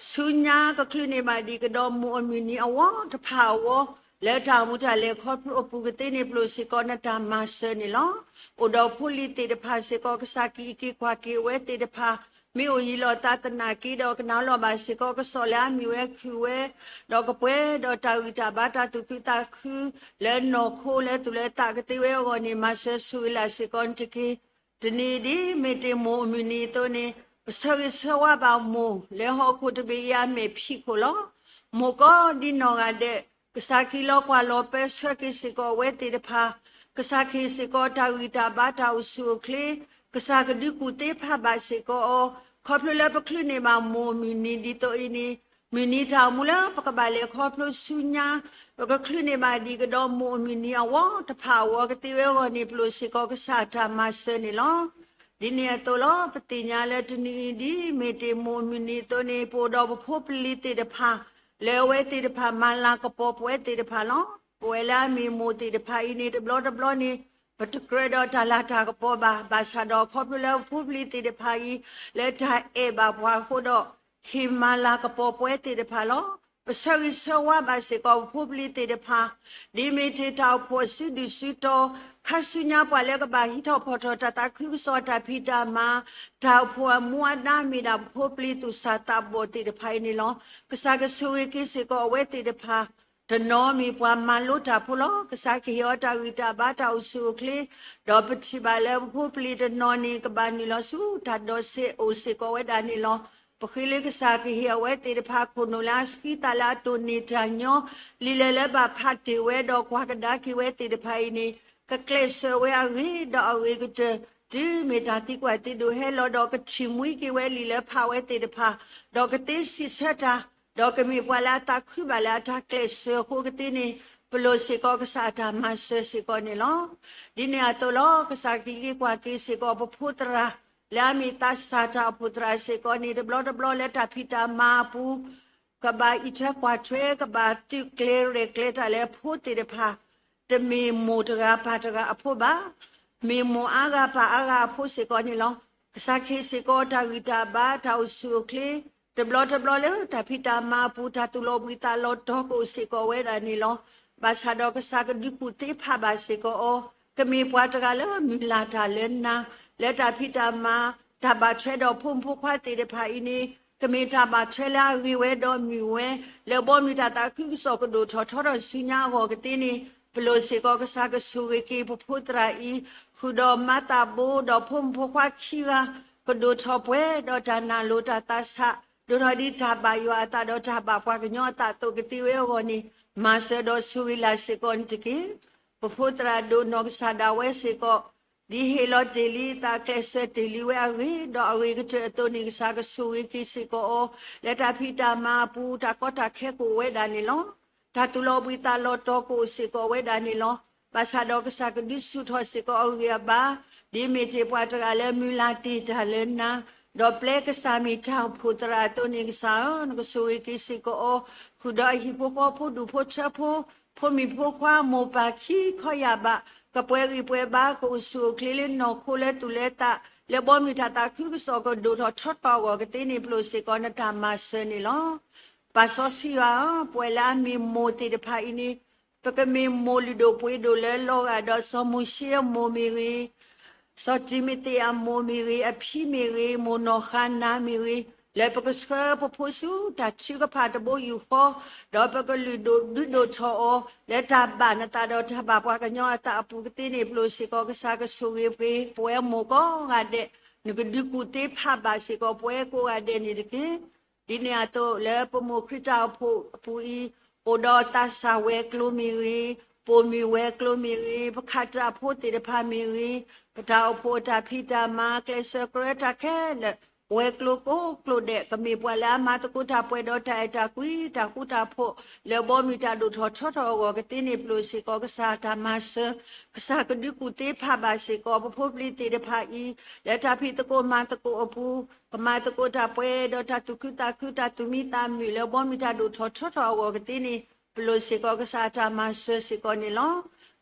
ဆူညါကချုးန့ၢ်ဘၣ်ဒံးကဒီးမိၢ်အမုၢ်နံၤအဝီတဖၣ်အဂီၢ်, လၢတၢ်မူတၢ်လဲၤခီဖျိအပူၤကသ့န့ၣ် ပလိၣ်စ့ၢ်ကီးနတၢ်မၤစၢၤန့ၣ်လီၤ. အိၣ်ဒီးဖိလံၤသ့ၣ်တဖၣ်စ့ၢ်ကီး ကစၢ်ကအံးက့ၤကွၢ်က့ၤအဝဲသ့ၣ်တဖၣ်, မ့ၢ်အိၣ်ယံၤလီၤသးသနာ်က့ဒီး ကနၢ်လီၤဘၣ်စ့ၢ်ကီး ကစီၣ်လၢအမ့ၢ်ဝဲခုၣ်ဝဲ, ဒီးကပှဲၤဒီးတၢ်ဂံၢ်တၢ်ဘါတၢ်သူၣ်ခုသးခု လၢနီၢ်ခိလၢသူၣ်လၢသးကသ့ဝဲအဂီၢ်န့ၣ် မၤစၢၤဆိၣ်ဂ့ၤလၢ်စ့ၢ်ကီးနတက့ၢ်. တနံၤဒ်မ့ၢ်တ့ၢ်မိၢ်အမုၢ်နံၤအသိးန့ၣ်, ပဆၢဂ့ၤဆၢဝါဘၣ်မိၢ်လၢဟီၣ်ခိၣ်တဘ့ၣ်အံၤအမဲာ်ဖံးခိၣ်လီၤ. မိၢ်ကီဒ်နီၢ်ဂၤဒဲး, ကစၢ်က့ၤလီၤကွၢ်လီၤပၢဆှၢက့ၤစ့ၢ်ကီးအဝဲသ့ၣ်တဖၣ်, ကစၢ်ကဟ့ၣ်စ့ၢ်ကီးတၢ်ဂံၢ်တၢ်ဘါတၢ်အိၣ်ဆူၣ်အိၣ်ချ့, ကစၢ်ကဒုးကူၣ်သ့ဖးဘၣ်စ့ၢ်ကီးအီၤ, ခီဖျိလၢပချုးန့ၢ်ဘၣ်မိၢ်အမုၢ်နံၤဒ်သိးအံၤန့ၣ်, မုၢ်နံၤတၢ်အိၣ်မူလၢပကဘၣ်လဲၤခီဖျိဆူညါ, ပကချုးန့ၢ်ဘၣ်ဒံးကဒီးမိၢ်အမုၢ်နံၤအဝီတဖၣ်အဂီၢ်ကသ့ဝဲအဂီၢ်န့ၣ် ပလိၣ်စ့ၢ်ကီးကစၢ်အတၢ်မၤစၢၤန့ၣ်လီၤ. ဒ်န့ၣ်အသိးလီၤ, ပသ့ၣ်ညါလၢတနံၤအံၤဒ်မ့ၢ်တ့ၢ်မိၢ်အမုၢ်နံၤအသိးန့ၣ် ပအိၣ်ဒီးပဖိပလံၤသ့ၣ်တဖၣ်, လၢအဝဲသ့ၣ်တဖၣ်မၤလၤကပီၤပဝဲသ့ၣ်တဖၣ်လီၤ. ပဝဲလၢအမ့ၢ်မိၢ်သ့ၣ်တဖၣ်အံၤန့ၣ် တဘျီတဘျီန့ၣ် ပတကြၢးဒီးတၢ်လၤတၢ်ကပီၤဘၣ်, ဘၣ်ဆၣ်ဒီးခီဖျိလၢပဖိပလံၤသ့ၣ်တဖၣ်အံၤ လၢတၢ်အဲၣ်ဘၣ်ပှၤအဃိဒီး ဟ့ၣ်မၤလၤကပီၤပဝဲသ့ၣ်တဖၣ်လီၤ. ပဆၢဂ့ၤဆၢဝါဘၣ်စ့ၢ်ကီးပဖိပလံၤသ့ၣ်တဖၣ်, ဒ်မ့ၢ်တ့ၢ်တၢ်အိၣ်ဖှိၣ်အစုဒုၣ်စုတီၤ, ခါဆူညါပှၤလၢကဘၣ်ဟံးထီၣ်ဖီၣ်ထီၣ်တၢ်သးခုကစီၣ်တၢ်ဖံးတၢ်မၤ, တၢ်အိၣ်ဖှိၣ်အမူအဒါမ့ၢ်ဒၣ်ပဖိပလံၤသူၣ်စၢ်သးဘီၣ်သ့ၣ်တဖၣ်အံၤန့ၣ်လီၤ. ကစၢ်ကဆိၣ်ဂ့ၤက့ၤစ့ၢ်ကီးအဝဲသ့ၣ်တဖၣ်, တနီၤမ့ၢ်ပှၤမၤလိတၢ်ဖိလီၤ. ကစၢ်ကဟ့ၣ်အီၤတၢ်ဂံၢ်တၢ်ဘါတၢ်အိၣ်ဆူၣ်အိၣ်ချ့, ဒီးပထံၣ်ဘၣ်လၢပဖိပလံၤတနီၤန့ၣ် ကဘၣ်နုာ်လီၤဆူတၢ်ဒိးစ့အိၣ်စ့ၢ်ကီးဝဲဒၣ်န့ၣ်လီၤ. ပဃ့လၢကစၢ်ကဟ့ၣ်အဝဲသ့ၣ်တဖၣ်ခိၣ်နူာ်လၢအဆှံသးလၢအတိၢ်န့ၢ်တၢ်ညီ, လံာ်လဲၢ်လၢဘၣ်ဖးတ့ၢ်ဝဲဒီးကွၢ်ကဒါက့ၤဝဲသ့ၣ်တဖၣ်အံၤန့ၣ် ကကျဲးစၢးဝဲအဂ့ၤဒီးအဂ့ၤကတၢၢ် တုၤမ့ၢ်တၢ်သံကွၢ်သံဒိၣ်ဟဲလီၤဒီးကထံၣ်မှံက့ၤဝဲလံာ်လၢဖးဝဲသ့ၣ်တဖၣ်, ဒီးကသ့စံးဆၢတၢ်, ဒီးကမ့ၢ်ပှၤလၢအသးခုဘၣ်လၢအတၢ်ကျဲးစၢးအဃိကသ့န့ၣ်, ပလိၣ်စ့ၢ်ကီးကစၢ်အတၢ်မၤစၢၤစ့ၢ်ကီးန့ၣ်လီၤ. ဒ်န့ၣ်အသိးလီၤ, ကစၢ်ကဟ့ၣ်က့ၤကွၢ်က့ၤစ့ၢ်ကီးပဖိသရၣ် လၢအမ့ၢ်သးစၢ်တၢ်အိၣ်ဖှိၣ်သရၣ်စ့ၢ်ကီးန့ၣ် တဘျီတဘျီလၢတၢ်ဖံးတၢ်မၤအပူၤ ကဘၣ်အံးထွဲကွၢ်ထွဲ ကဘၣ်သုးကျဲၤရဲၣ်ကျဲၤတၢ်လၢဖိသ့ၣ်တဖၣ်, တမ့ၢ်မိၢ်တဂၤပၢ်တဂၤအဖိဘၣ်, မ့ၢ်မိၢ်အါဂၤပၢ်အါဂၤအဖိစ့ၢ်ကီးန့ၣ်လီၤ. ကစၢ်ကဟ့ၣ်စ့ၢ်ကီးတၢ်ဂံၢ်တၢ်ဘါတၢ်အိၣ်ဆူၣ်အိၣ်ချ့, တဘျီတဘျီလၢတၢ်ဖံးတၢ်မၤအပူၤ တၢ်သူၣ်လီၤဘှံးသးလီၤတီၤကအိၣ်စ့ၢ်ကီးဝဲဒၣ်န့ၣ်လီၤ. ဘၣ်ဆၣ်ဒီးကစၢ်ကဒုးကူၣ်သ့ဖးဘၣ်စ့ၢ်ကီးအီၤ, ကမ့ၢ်ပှၤတဂၤလၢမုၢ်လၢ်တၢ်လၢနၤ, လၢတၢ်ဖံးတၢ်မၤ တၢ်ဘၣ်ထွဲဒီးဖိမုၣ်ဖိခွါသ့ၣ်တဖၣ်အံၤန့ၣ် ကမ့ၢ်တၢ်ဘၣ်ထွဲလၢအဂ့ၤဝဲဒီးမုာ်ဝဲ, လၢဘီမုၢ်တၢ်သးခုကစီၣ်ကဒိၣ်ထီၣ်ထီထီၣ်ဆူညါအဂီၢ်ကသ့န့ၣ်, ပလိၣ်စ့ၢ်ကီးကစၢ်ကဆိၣ်ဂ့ၤက့ၤပဖိသရၣ်အံၤ, ဃုာ်ဒီးမၤသးဘိဒီးဖိမုၣ်ဖိခွါခံဂၤ, ကဒိၣ်ထီၣ်ပှဲၤဒီးတၢ်နာ်လိၤတၢ်သးဆး, ဒိၣ်ထီၣ်ဒ်တၢ်ဘၣ်ယွၤအသးဒီးတၢ်ဘၣ်ပှၤကညီအသးအသိးကသ့ဝဲအဂီၢ်န့ၣ်, မၤစၢၤဒီးဆိၣ်ဂ့ၤလၢ်စ့ၢ်ကီးန့ၣ်တက့ၢ်. ပဖိသရၣ်ဒိၣ်နီၢ်ကစၢ်ဒၣ်ဝဲစ့ၢ်ကီး ဒ်ဟ့ၣ်လီၤတ့ၢ်လံအသးကျဲးစၢးတ့ၢ်လံဝဲအဂ့ၤ, ဒီးအဂ့ၤကတၢၢ်အသိးန့ၣ် ကစၢ်ကဆိၣ်ဂ့ၤက့ၤစ့ၢ်ကီးအီၤ, လၢတၢ်ဖံးတၢ်မၤအပူၤ တၢ်ကီတၢ်ခဲကအိၣ်ဝဲဒၣ်န့ၣ်လီၤ. တၢ်သူၣ်လီၤဘှံးသးလီၤတီၤကအိၣ်စ့ၢ်ကီးဝဲဒၣ်န့ၣ်လီၤ. ဘၣ်ဆၣ်ဒီးကစၢ်ကဒုးဆူၣ်ထီၣ်စ့ၢ်ကီးအဂံၢ်အဘါ, ဒ်မ့ၢ်တ့ၢ်ပှၤတဂၤလၢမုၢ်လၢ်တ့ၢ်တၢ်လၢနၤ, ဒီးပျဲကစၢ်မ့ၢ်တၢ်အိၣ်ဖှိၣ်သရၣ်အသိးန့ၣ် ကစၢ်ဧၢ, နကဆိၣ်ဂ့ၤက့ၤစ့ၢ်ကီးအီၤ, ဃုာ်ဒီးအဟံၣ်ဖိဃီဖိ ဒူၣ်ဖိထၢဖိ, ဖိမုၣ်ဖိခွါ မိၢ်ပၢ်ခံခီယာ်ဘး, ကပှဲၤဂံၢ်ပှဲၤဘါ, ကအိၣ်ဆူၣ်အိၣ်ချ့လၢနီၢ်ခိလၢသူၣ်လၢသး, လၢဘီမုၢ်တၢ်သးခုကစီၣ်ကဒိၣ်ထီၣ်ထီထီၣ်အဂီၢ်ကသ့န့ၣ် ပလိၣ်စ့ၢ်ကီးနတၢ်မၤစၢၤန့ၣ်လီၤ. ပၢ်စီဆှံယွၤဧၢ, ပဝဲလၢအမ့ၢ်မိၢ်သ့ၣ်တဖၣ်အံၤန့ၣ် ပကမ့ၢ်မိၢ်လုၢ်ဒိၣ်ပှ့ၤဒိၣ်လၢလီၤဂာ်ဒီး စီၤမိၤၡ့အမိၢ်မ့ၢ်ဂ့ၤ, စီၤတံၤမသ့းအမိၢ်မ့ၢ်ဂ့ၤ, အဖံမ့ၢ်ဂ့ၤ, မိၢ်နီၢ်ဃါနၤမ့ၢ်ဂ့ၤ, လၢပကဆှၢပဖိဆူတၢ်ထုကဖၣ်တဘိယူၢ်ဃီ, ဒီးပကလုၢ်ဒိၣ်ဒုးဒိၣ်ထီၣ်အီၤ လၢတၢ်ဘၣ်နသးဒီးတၢ်ဘၣ်ပှၤကညီအသးအပူၤကသ့န့ၣ် ပလိၣ်စ့ၢ်ကီးကစၢ်ကဆိၣ်ဂ့ၤပှ့ၤ ပဝဲမိၢ်ကိးဂၤဒဲး, နကဒုးကူၣ်သ့ဖးဘၣ်စ့ၢ်ကီးပဝဲကိးဂၤဒဲးန့ၣ်တက့ၢ်. ဒ်န့ၣ်အသိးလၢပမိၢ်ခရံာ်တၢ်အိၣ်ဖှိၣ်အပူၤအံၤ, အိၣ်ဒီးသးစၢ်ဝဲၤကျိၤမ့ၢ်ဂ့ၤ, ပိာ်မုၣ်ဝဲၤကျိၤမ့ၢ်ဂ့ၤ, ပခးတၢ်ဖိသ့ၣ်တဖၣ်မ့ၢ်ဂ့ၤ, ပတၢ်အိၣ်ဖှိၣ်အတၢ်ဖံးတၢ်မၤ ကျဲးစၢးကြၢးတၢ်ခဲလၢာ်, ဝဲၤကျိၤကိးကျိၤဒဲး ကမ့ၢ်ပှၤလၢအမၤသကိးတၢ်ပှဲၤဒီးတၢ်အဲၣ်တၢ်ကွံ တၢ်ဃူတၢ်ဖိး, လၢဘီမုၢ်တၢ်ဒိၣ်ထီၣ်ထီထီၣ်အဂီၢ်ကသ့န့ၣ် ပလိၣ်စ့ၢ်ကီးကစၢ်တၢ်မၤစၢၤ, ကစၢ်ကဒုးကူၣ်သ့ဖးဘၣ်စ့ၢ်ကီး ပဖိပလံၤသ့ၣ်တဖၣ်အံၤ, လၢတၢ်ဖံးသကိးမၤသကိးအပူၤ, ကမၤသကိးတၢ်ပှဲၤဒီးတၢ်သူၣ်ခုသးခု တၢ်သူၣ်မံသးမုာ် လၢဘီမုၢ်တၢ်ဒိၣ်ထီၣ်ထီထီၣ်အဂီၢ်ကသ့န့ၣ် ပလိၣ်စ့ၢ်ကီးကစၢ်အတၢ်မၤစၢၤစ့ၢ်ကီးန့ၣ်လီၤ.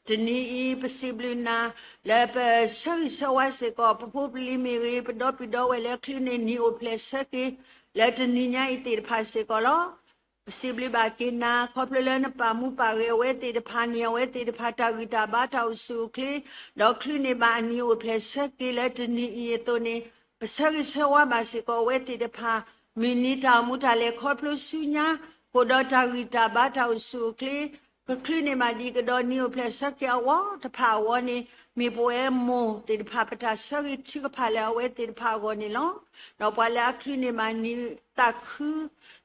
တနံၤအံၤ ပစံးဘျုးနၤ လၢပဆၢဂ့ၤဆၢဝါစ့ၢ်ကီး ပဖိပလံၤမ့ၢ်ဂ့ၤ, ပဒီပုၢ်ဒီဝဲၢ်လၢချုးန့ၢ်နံၤအိၣ်ဖျဲၣ်ဆၢက့ၤ လၢတနံၤညါအံၤသ့ၣ်တဖၣ်စ့ၢ်ကီးလီၤ. ပစံးဘျုးဘၣ်က့ၤနၤ ခီဖျိလၢနပာ်မူပာ်ဂဲၤအဝဲသ့ၣ်တဖၣ်န့ၣ် အဝဲသ့ၣ်တဖၣ်တၢ်ဂံၢ်တၢ်ဘါ တၢ်အိၣ်ဆူၣ်အိၣ်ချ့, ဒီးချုးန့ၢ်ဘၣ်အနံၤအိၣ်ဖျဲၣ်ဆၢက့ၤလၢတနံၤအံၤအသိးန့ၣ်, ပဆၢဂ့ၤဆၢဝါဘၣ်စ့ၢ်ကီးအဝဲသ့ၣ်တဖၣ် မုၢ်နံၤတၢ်အိၣ်မူတၢ်လဲၤခီဖျိဆူညါ, ဃုာ်ဒီးတၢ်ဂံၢ်တၢ်ဘါ တၢ်အိၣ်ဆူၣ်အိၣ်ချ့ ကချုးန့ၢ်ဘၣ်ဒံးကဒီးနံၤအိၣ်ဖျဲၣ်ဆၢက့ၤအဂီၢ်တဖၣ်အဂီၢ်န့ၣ်, မ့ၢ်ပဝဲမိၢ်သ့ၣ်တဖၣ် ပတၢ်ဆၢဂ့ၤထုကဖၣ်လၢအဝဲသ့ၣ်တဖၣ်အဂီၢ်န့ၣ်လီၤ. ဒီးပှၤလၢအချုးန့ၢ်ဘၣ်နံၤသးခု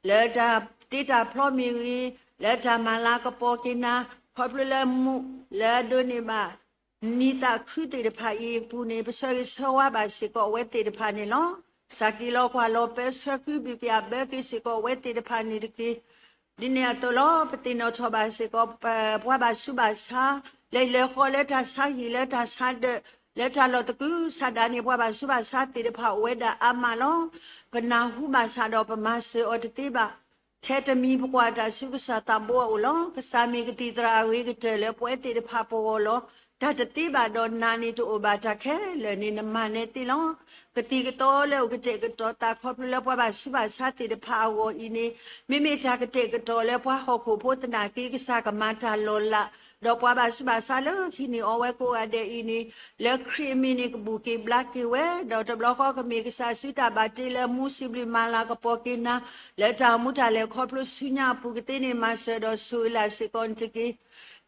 လၢတၢ်တ့တၢ်ဖျီမ့ၢ်ဂ့ၤ, လၢတၢ်မၤလၤကပီၤက့ၤနၤ, ခီဖျိလၢမူလၢအဒိးန့ၢ်ဘၣ် နံၤသးခုသ့ၣ်တဖၣ်အံၤအပူၤန့ၣ် ပဆၢဂ့ၤဆၢဝါဘၣ်စ့ၢ်ကီးအဝဲသ့ၣ်တဖၣ်န့ၣ်လီၤ. ကစၢ်က့ၤလီၤကွၢ်လီၤပၢဆှၢ ကုဘုၣ်ကယၢ်ဘၢက့ၤစ့ၢ်ကီးအဝဲသ့ၣ်တဖၣ်န့ၣ်တက့ၢ်. ဒ်န့ၣ်အသိးလီၤ. ပသ့ၣ်နီၣ်ထီၣ်ဘၣ်စ့ၢ်ကီး ပှၤဘၣ်ဆူးဘၣ်ဆါ လၢယလဲၤဃီလၢတၢ်ဆါဟံၣ် လၢတၢ်ဆါဒၢး လၢတၢ်လီၢ်သကုၤဆးဒးန့ၣ် ပှၤဘၣ်ဆူးဘၣ်ဆါသ့ၣ်တဖၣ်အိၣ်ဝဲဒၣ်အါမးလီၤ. ပနၢ်ဟူဘၣ်ဆၣ်ဒီးပမၤစၢၤအီၤတသ့ဘၣ်. ထဲတမံၤပကွၢ်တၢ်ဆူကစၢ်သးဘိအအိၣ်လီၤ. ကစၢ်မ့ၢ်ကသံၣ်သရၣ်အဂ့ၤကတၢၢ်လၢပဝဲသ့ၣ်တဖၣ်ပဂီၢ်လီၤ. တၢ်တသ့ဘၣ်ဒီးနၤန့ၣ်တအိၣ်ဘၣ် တၢ်ခဲလၢာ်န့ၣ်နမၤနဲသ့လီၤ. ကသံၣ်ကသီလၢအိၣ်ကတဲာ်ကတီၤသးခီဖျိလၢပှၤဘၣ်ဆူးဘၣ်ဆါသ့ၣ်တဖၣ်အဂီၢ်အံၤန့ၣ် မ့မ့ၢ်တၢ်ကတဲာ်ကတီၤလၢပှၤဟီၣ်ခိၣ်ဖိသနာ်က့ ကစၢ်ကမၤတၢ်လီၤလး ဒီးပှၤဘၣ်ဆူးဘၣ်ဆါလၢဟံးန့ၢ်အီၤဝဲကိးဂၤဒဲးအံၤန့ၣ် လၢခရံာ်အမံၤန့ၣ်ကဘူၣ်က့ၤဘျါက့ၤဝဲ ဒီးတဘျီဃီကမ့ၢ်ကစၢ်စုတၢ်ဘၣ်တ့လၢမူစံးဘျုးမၤလၤကပီၤက့ၤနၤ လၢတၢ်အိၣ်မူတၢ်လဲၤခီဖျိဆူညါအပူၤကသ့န့ၣ် မၤစၢၤဒီးဆိၣ်ဂ့ၤလၢ်စ့ၢ်ကီးန့ၣ်တက့ၢ်.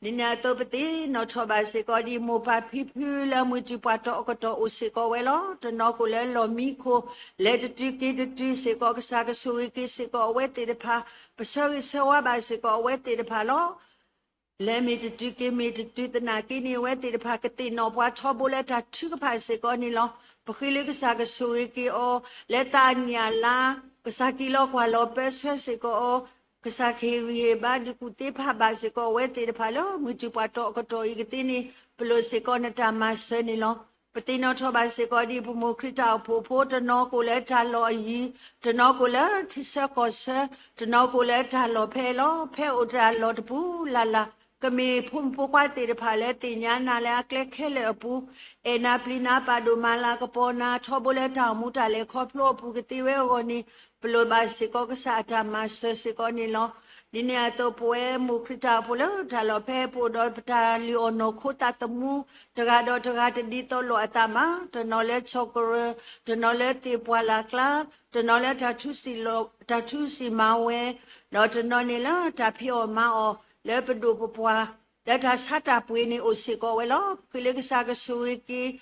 ဒ်န့ၣ်အသိးပသ့ၣ်နီၣ်ထီၣ်ဘၣ်စ့ၢ်ကီးဒ်မိၢ်ပၢ်ဖံဖုလၢမုၢ်တူၢ်ပှၤတီအကတီၢ်အိၣ်စ့ၢ်ကီးဝဲလီၤ. တနီၤကအိၣ်လၢလီၢ်မံခိၣ် လဲၤတတုၤက့ၤတတုၤစ့ၢ်ကီး ကစၢ်ကဆိၣ်ဂ့ၤက့ၤစ့ၢ်ကီးအဝဲသ့ၣ်တဖၣ် ပဆၢဂ့ၤဆၢဝါဘၣ်စ့ၢ်ကီးအဝဲသ့ၣ်တဖၣ်လီၤ. လဲၤမ့ၢ်တတုၤက့ၤမ့ၢ်တတုၤသနာ်က့န့ၣ် အဝဲသ့ၣ်တဖၣ်ကသ့ၣ်နီၣ်ပှၤထီဘိလၢတၢ်ထုကဖၣ်စ့ၢ်ကီးန့ၣ်လီၤ. ပဃ့လၢကစၢ်ကဆိၣ်ဂ့ၤက့ၤအီၤ လၢသးအနံၣ်အလါ ကစၢ်က့ၤလီၤကွၢ်လီၤပၢဆှၢစ့ၢ်ကီးအီၤ ကစၢ်ကဟ့ၣ်ဂံၢ်ဟ့ၣ်ဘါဒုးကူၣ်သ့ဖးဘၣ်စ့ၢ်ကီးအဝဲသ့ၣ်တဖၣ်လၢမုၢ်တူၢ်ပှၤတီအကတီၢ်အံၤကသ့န့ၣ် ပလိၣ်စ့ၢ်ကီးနတၢ်မၤစၢၤန့ၣ်လီၤ. ပသ့ၣ်နီၣ်ထီၣ်ဘၣ်စ့ၢ်ကီးဒ်ပမိၢ်ခရံာ်တၢ်အိၣ်ဖှိၣ်ဖိ တနီၤကအိၣ်လၢတၢ်လီၢ်အယံၤ, တနီၤကအိၣ်လၢထံဆၢကီၢ်ဆၢ, တနီၤကအိၣ်လၢတၢ်လီၢ်ဖဲအံၤလီၤ. ဖဲအိၣ်တၢ်လီၢ်တပူၤလၢ်လၢ် ကမ့ၢ်ဖိမုၣ်ဖိခွါသ့ၣ်တဖၣ်လၢသ့ၣ်ညါနၤလၢအကျဲခဲလၢာ်အပူၤ, အဲၣ်နၤပျံၤနၤပာ်ဒိၣ်မၤလၤကပီၤနၤ ထီဘိလၢတၢ်အိၣ်မူတၢ်လဲၤခီဖျိအပူၤကသ့ဝဲအဂီၢ်န့ၣ် ပလိၣ်ဘၣ်စ့ၢ်ကီးကစၢ်အတၢ်မၤစၢၤစ့ၢ်ကီးန့ၣ်လီၤ. ဒ်န့ၣ်အသိးပဝဲမိၢ်ခရံာ်တၢ်အိၣ်ဖှိၣ်လၢတၢ်လီၢ်ဖဲပအိၣ်ဒီးပတၢ်လုၢ်အီၣ်နီၢ်ခိသးသမူ တဂၤဒီးတဂၤတဒ်သိးလိာ်အသးမး, တနီၤလၢဆီၣ်ကရၢၢ်, တနီၤလၢသ့ၣ်ပှၢ်လၢ်ကျါ, တနီၤလၢတၢ်ထူစံၣ်မၤဝဲ, ဒီးတနီၤန့ၣ်လၢတၢ်ဖံးအီၣ်မၤအီၣ်လၢပဒိၣ်ပပှၢ် လၢတၢ်ဆါတၢ်ပှ့ၤန့ၣ်အိၣ်စ့ၢ်ကီးဝဲလီၤ. ပဃ့လၢကစၢ်ကဆိၣ်ဂ့ၤက့ၤ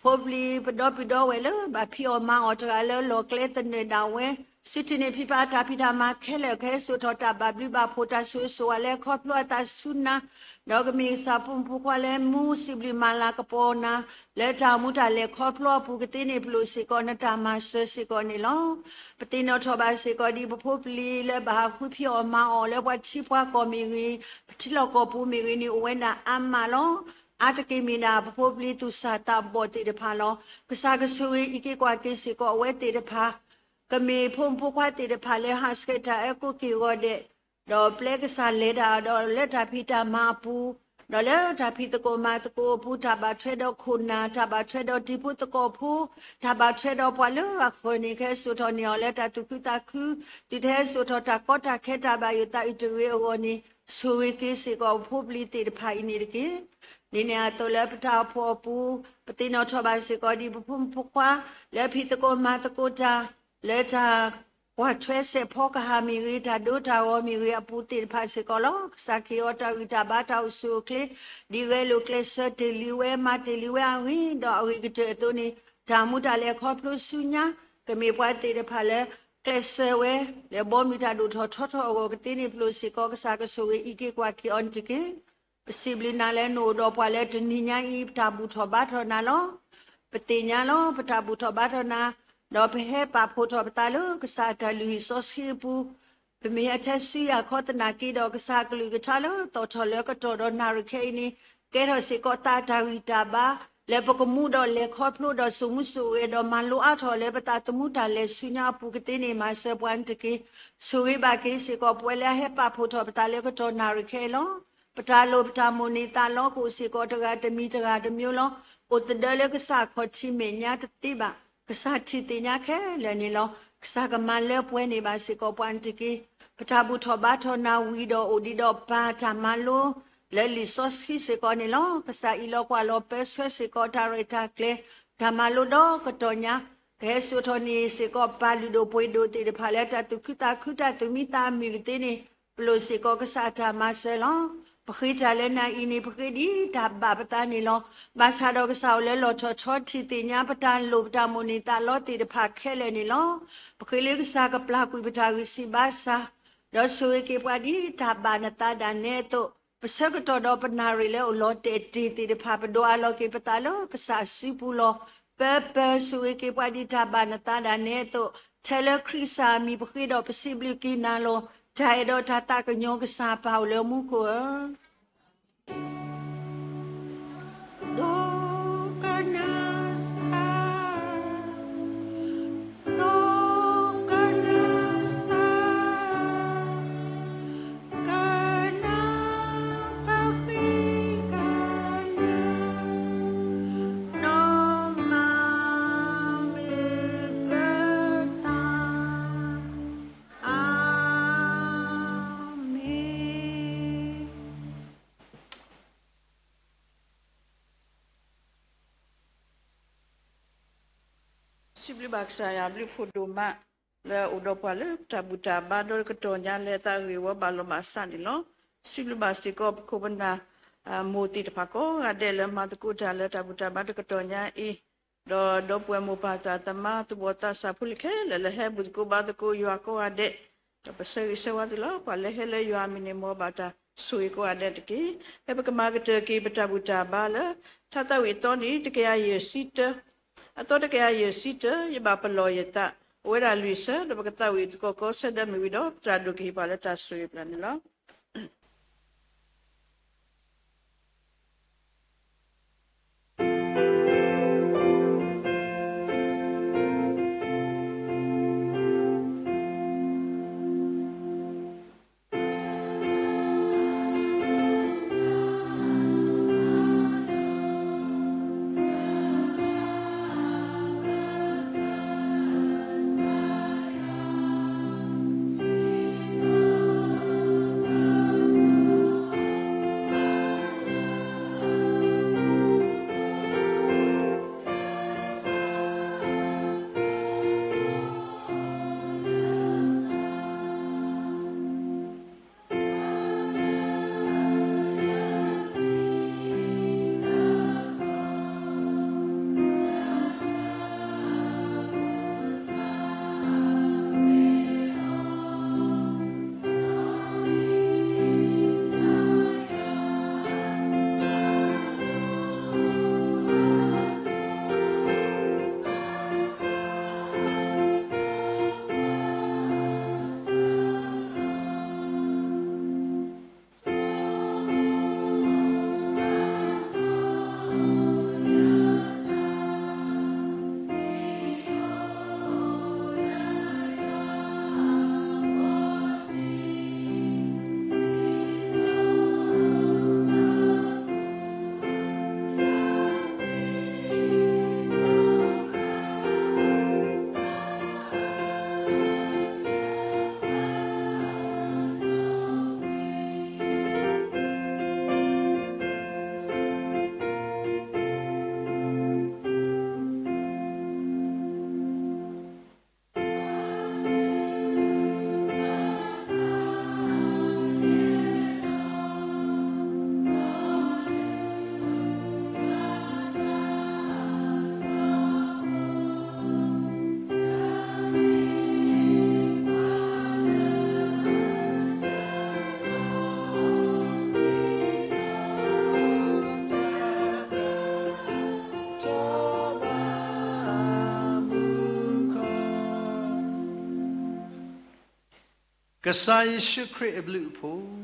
ဖိပလံၤပဒီပုၢ်ဒီဝဲၢ်လၢဘၣ်ဖံးအီၣ်မၤအီၣ်တဂၤလၢလီၢ်ကျဲသနၢၣ်ဒၣ်ဝဲ, စုထံၣ်န့ၢ်ဖံးဖးတၢ်ဖံးတၢ်မၤခဲလၢာ်ခဲဆ့ စိာ်ထီၣ်တၢ်ဘၣ်ဘျုးဘၣ်ဖှိၣ် တၢ်ဆိၣ်ဂ့ၤဆိၣ်ဝါလၢခီဖျိအသးဆူနၤ, ဒီးကမ့ၢ်ကစၢ်ဖိမုၣ်ဖိခွါလၢမူစံးဘျုးမၤလၤကပီၤနၤ လၢတၢ်အိၣ်မူတၢ်လဲၤခီဖျိအပူၤကသ့န့ၣ် ပလိၣ်စ့ၢ်ကီးနတၢ်မၤစၢၤစ့ၢ်ကီးန့ၣ်လီၤ. ပသ့ၣ်နီၣ်ထီၣ်ဘၣ်စ့ၢ်ကီးဒ်ပဖိပလံၤလၢဘၣ်ဟးဃုဖံးအီၣ်မၤအီၣ်လၢပှၤထံပှၤကီၢ်မ့ၢ်ဂ့ၤ, ပထံလီၢ်ကီၢ်ပူၤမ့ၢ်ဂ့ၤန့ၣ် အိၣ်ဝဲဒၣ်အါမးလီၤ. အါတက့ၢ်မ့ၢ်ဒၣ် ပဖိပလံၤသူၣ်စၢ်သးဘီၣ်သ့ၣ်တဖၣ်လီၤ. ကစၢ်ကဆိၣ်ဂ့ၤအံးက့ၤကွၢ်က့ၤစ့ၢ်ကီးအဝဲသ့ၣ်တဖၣ်, ကမ့ၢ်ဖိမုၣ်ဖိခွါသ့ၣ်တဖၣ်လၢဟးဆှဲးတၢ်အဲၣ်ကိၣ်က့ၢ်ဂီၤဒဲး, ဒီးပျဲကစၢ်လဲၤတၢ်ဒီးလၢတၢ်ဖံးတၢ်မၤအပူၤ, ဒီးလၢတၢ်ဖံးသကိးမၤသကိးအပူၤ, တၢ်ဘၣ်ထွဲဒီးခိၣ်နၢ်, တၢ်ဘၣ်ထွဲဒီးတံၤဖိသကိးဖိ, တၢ်ဘၣ်ထွဲဒီးပှၤလၢအဃၢၤန့ၣ် ကဟဲစိာ်ထီၣ်န့ၢ်အီၤလၢတၢ်သူၣ်ခုသးခု, တုၤတဟဲစိာ်ထီၣ်တၢ်ကီတၢ်ခဲတၢ်ဘၣ်ယိၣ်သးအုးတဂ့ၤအဂီၢ်န့ၣ် ဆိၣ်ဂ့ၤက့ၤစ့ၢ်ကီးပဖိပလံၤသ့ၣ်တဖၣ်အံၤန့ၣ်တက့ၢ်. ဒ်န့ၣ်အသိးလၢပတၢ်အိၣ်ဖှိၣ်အပူၤ, ပသ့ၣ်နီၣ်ထီၣ်ဘၣ်စ့ၢ်ကီးဒ်ပဖိမုၣ်ဖိခွါ လၢဖံးသကိးမၤသကိးတၢ်, လၢတၢ်ကွၢ်ထွဲစဲးဖီကဟၣ်မ့ၢ်ဂ့ၤ, တၢ်ဒိတၢ်ဂီၤမ့ၢ်ဂ့ၤအပူၤသ့ၣ်တဖၣ်စ့ၢ်ကီးလီၤ. ကစၢ်ခ့အီၤတၢ်ဂံၢ်တၢ်ဘါတၢ်အိၣ်ဆူၣ်အိၣ်ချ့, ဒ်ဂဲၤလိာ်ကျဲးစၢးတ့ၢ်လံဝဲမၤတ့ၢ်လံဝဲအဂ့ၢ်, ဒီးအဂ့ၤကတၢၢ်အသိးန့ၣ် တၢ်မူတၢ်လဲၤခီဖျိဆူညါ, ကမ့ၢ်ပှၤသ့ၣ်တဖၣ်လၢ ကျဲးစၢးဝဲ လၢဘီမုၢ်တၢ်ဒိၣ်ထီၣ်ထီထီၣ်အဂီၢ်ကသ့န့ၣ် ပလိၣ်စ့ၢ်ကီးကစၢ်ကဆိၣ်ဂ့ၤအံးက့ၤကွၢ်က့ၤအီၤန့ၣ်တက့ၢ်. ပစံးဘျုးနၤလၢနအိၣ်ဒီးပှၤလၢတနံၤညါအံၤ ပတၢ်ဘူၣ်ထီၣ်ဘါထီၣ်နၤလီၤ. ပသ့ၣ်ညါလီၤ ပတၢ်ဘူၣ်ထီၣ်ဘါထီၣ်နၤ, ဒီးပဟဲပာ်ဖှိၣ်ထီၣ်ပသးလၢကစၢ်အတၢ်လုၢ်ဟံၣ်စီဆှံအပူၤ, ပမ့ၢ်ဟဲထဲဆူယၤခီသနာ်က့ဒီး ကစၢ်အကလုၢ်ကထါလၢသီၣ်ထီၣ်လၢကတီၢ်ဒီးနၣ်ရံၣ်ခဲအံၤန့ၣ် ကဲထီၣ်စ့ၢ်ကီးသးအတၢ်ဂံၢ်တၢ်ဘါ လၢပကမူဒီးလဲၤခီဖျိဒီးစိာ်မူစိာ်ဂဲၤဒီးမၤလိအါထီၣ်လၢပသးသမူတၢ်လဲၤဆူညါအပူၤကသ့န့ၣ် မၤစၢၤပှၤန့ၣ်တက့ၢ်. ဆိၣ်ဂ့ၤဘၣ်က့ၤစ့ၢ်ကီးပဝဲလၢအဟဲပာ်ဖှိၣ်ထီၣ်ပသးလၢကတီၢ်နၣ်ရံၣ်ခဲအံၤလီၤ. ပတၢ်လိၣ်ပတၢ်မိၣ်န့ၢ်သးလီကအိၣ်စ့ၢ်ကီးတဂၤတမံၤတဂၤတမံၤလီၤ. အိၣ်သဒၢလၢကစၢ်ခီၣ်ထံးမဲာ်ညါတသ့ဘၣ်. ကစၢ်ထံၣ်သ့ၣ်ညါခဲလၢာ်န့ၣ်လီၤ. ကစၢ်ကမၤလၢပှဲၤန့ၢ်ဘၣ်စ့ၢ်ကီးပှၤန့ၣ်တက့ၢ်. ပတၢ်ဘူၣ်ထီၣ်ဘါထီၣ်နၤဝံၤဒီးအိၣ်ဒံးဒီးပၢ်တၢ်မၤလိ လၢလံာ်စီဆှံစ့ၢ်ကီးန့ၣ်လီၤ. ကစၢ်အံးလီၤကွၢ်လီၤပၢဆှၢစ့ၢ်ကီးတၢ်ရဲၣ်တၢ်ကျဲၤ တၢ်မၤလိဒီးကတီၢ်ညါ ကဟဲစိာ်ထီၣ်န့ၢ်စ့ၢ်ကီးပၢ်လုၢ်ဒိၣ်ပှ့ၤဒိၣ်သ့ၣ်တဖၣ်လၢတၢ်သူၣ်ခုသးခုတၢ်သူၣ်မံသးမုာ်ကသ့န့ၣ် ပလိၣ်စ့ၢ်ကီးကစၢ်အတၢ်မၤစၢၤလီၤ. ပဃ့တၢ်လၢနၤအံၤန့ၣ် ပဃ့ဒ်တၢ်ဘၣ်ပသးန့ၣ်လီၤ. ဘၣ်ဆၣ်ဒီးကစၢ်အိၣ်လၢလီၢ်ထီၣ်ထီထံၣ်သ့ၣ်ညါပတၢ်လိၣ်ပတၢ်မိၣ်န့ၢ်သးလီသ့ၣ်တဖၣ်ခဲလၢာ်န့ၣ်လီၤ. ပဃ့လၢကစၢ်ကပျၢ်ကွံာ်ပတၢ်ဂံၢ်စၢ်ဘါစၢ် ဒီးဆိၣ်ဂ့ၤက့ၤပှၤဒ်တၢ်ဘၣ်နသးဒၣ်နဲအသိး, ပဆၢကတီၢ်ဒီးပနၣ်ရံၣ်လၢအိၣ်လီၤတဲာ်တ့ၢ်သ့ၣ်တဖၣ် ပဒိးအးလီၤက့ၤပသးလၢကစၢ်အစုပူၤလီၤ. ပၢပၢဆိၣ်ဂ့ၤက့ၤပှၤဒ်တၢ်ဘၣ်နသးဒၣ်နဲအသိး, ထဲလၢခရံာ်ကစၢ်အမံၤပဃ့ဒီးပစံးဘျုးက့ၤနၤလီၤ. တၢ်အဲၣ်ဒီးတၢ်သးကညီၤကစၢ်ပၢ်အိၣ်လၢမူခိၣ်ဧၢ ဒိကနၣ်စၢ်, ဒိကနၣ်စၢ်, ကနၣ်ပဃ့ကညး, ဒီးမၤမုာ်ကသး, အၤမ့ၣ်. စံးဘျုးဘၣ်ကစၢ်ယွၤအဘျုးအဖှိၣ်ဒိၣ်မး လၢအအိၣ်ဒီးပှၤလၢတၢ်ဘူၣ်တၢ်ဘါဒီးကတီၢ်ညါ လၢအသးဂ့ၢ်ဝီဘၣ်လီၤဘၣ်စးန့ၣ်လီၤ. စံးဘျုးဘၣ်စ့ၢ်ကီးပခိၣ်ပနၢ် မိၢ်သ့ၣ်တဖၣ်ကိးဂၤဒဲးလၢမၤသကိးတၢ်လၢတၢ်ဘူၣ်တၢ်ဘါတကတီၢ်ညါအံၤ, ဒီးဒီပုၢ်ဝဲၢ်မိၢ်ပၢ်သးသမါသူၣ်ဘီၣ်သးစၢ်ဖိလံၤခဲလၢာ်လၢဟဲဘူၣ်သကိးဘါသကိးယွၤကိးဂၤဒဲး, ဒီးပဆၢဂ့ၤဆၢဝါသုလီၤ. ပှၤလၢဟဲလၢယွၤအမံၤန့ၣ် မ်ဘၣ်တၢ်ဆိၣ်ဂ့ၤကိးဂၤဒဲးတက့ၢ်. ဖဲပကမၤကတၢၢ်က့ၤပတၢ်ဘူၣ်တၢ်ဘါလၢ ထါသးဝံၣ်အသီနံၤ တကယၤယဲၢ်ဆံတၢ, အသီတကယၤယဲၢ်ဆံတၢ, ယဘၣ်ပလီၢ်ယသး, အိၣ်ဝဲဒၣ်လွံၢ်ဆၢ, ဒီးပကသးဝံၣ်သကိးကိးဆၢဒၢမ့ၢ်ဝံၤဒီး ပတၢ်ဒိၣ်ကဟ့ၣ်ပှၤလၢတၢ်ဆိၣ်ဂ့ၤပျၢၤန့ၣ်လီၤ. ကစၢ်ယ့ၣ်ၡူးခရံာ်အဘျုးအဖှိၣ်,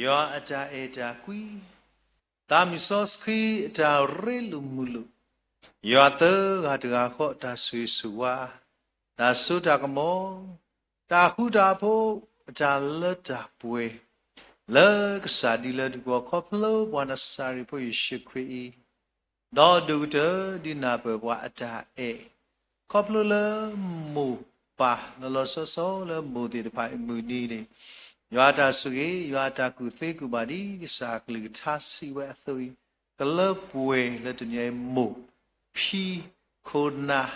ယွၤအတၢ်အဲၣ်တၢ်ကွံ, သးမုၢ်စီဆှံအတၢ်ရ့လိာ်မုာ်လိာ်, ယွၤသၢဂၤတဂၤဃီအတၢ်ဆိၣ်ဂ့ၤဆိၣ်ဝါ, တၢ်စိတၢ်ကမီၤ, တၢ်ဃူတၢ်ဖိး, အတၢ်လၢတၢ်ပှဲၤ, လၢကစၢ်ဒ်လၢတကီၢ် ခီဖျိပှၤနစၤရ့းဖိယ့ၣ်ၡူးခရံာ်အံၤ, ဒီးဒိၣ်ကတၢၢ်ဒ်နၢ်ပၢၢ်ပှၤအတၢ်အဲၣ်, ခီဖျိလၢမိၢ်ပၢ်လီၤလီၤဆီဆီလၢမိၢ်သ့ၣ်တဖၣ်အံၤမုၢ်နံၤန့ၣ်, ယွၤအတၢ်ဆိၣ်ဂ့ၤ, ယွၤအတၢ်ကူၣ်သ့ကူၣ်ဘၣ်ဒ်ကစၢ်အကလုၢ်ကထါစံးဝဲအသိးအံၤ, ကလၢပှဲၤလၢတနံၤအံၤမိၢ်, ဖံ, ခိၣ်နၢ်,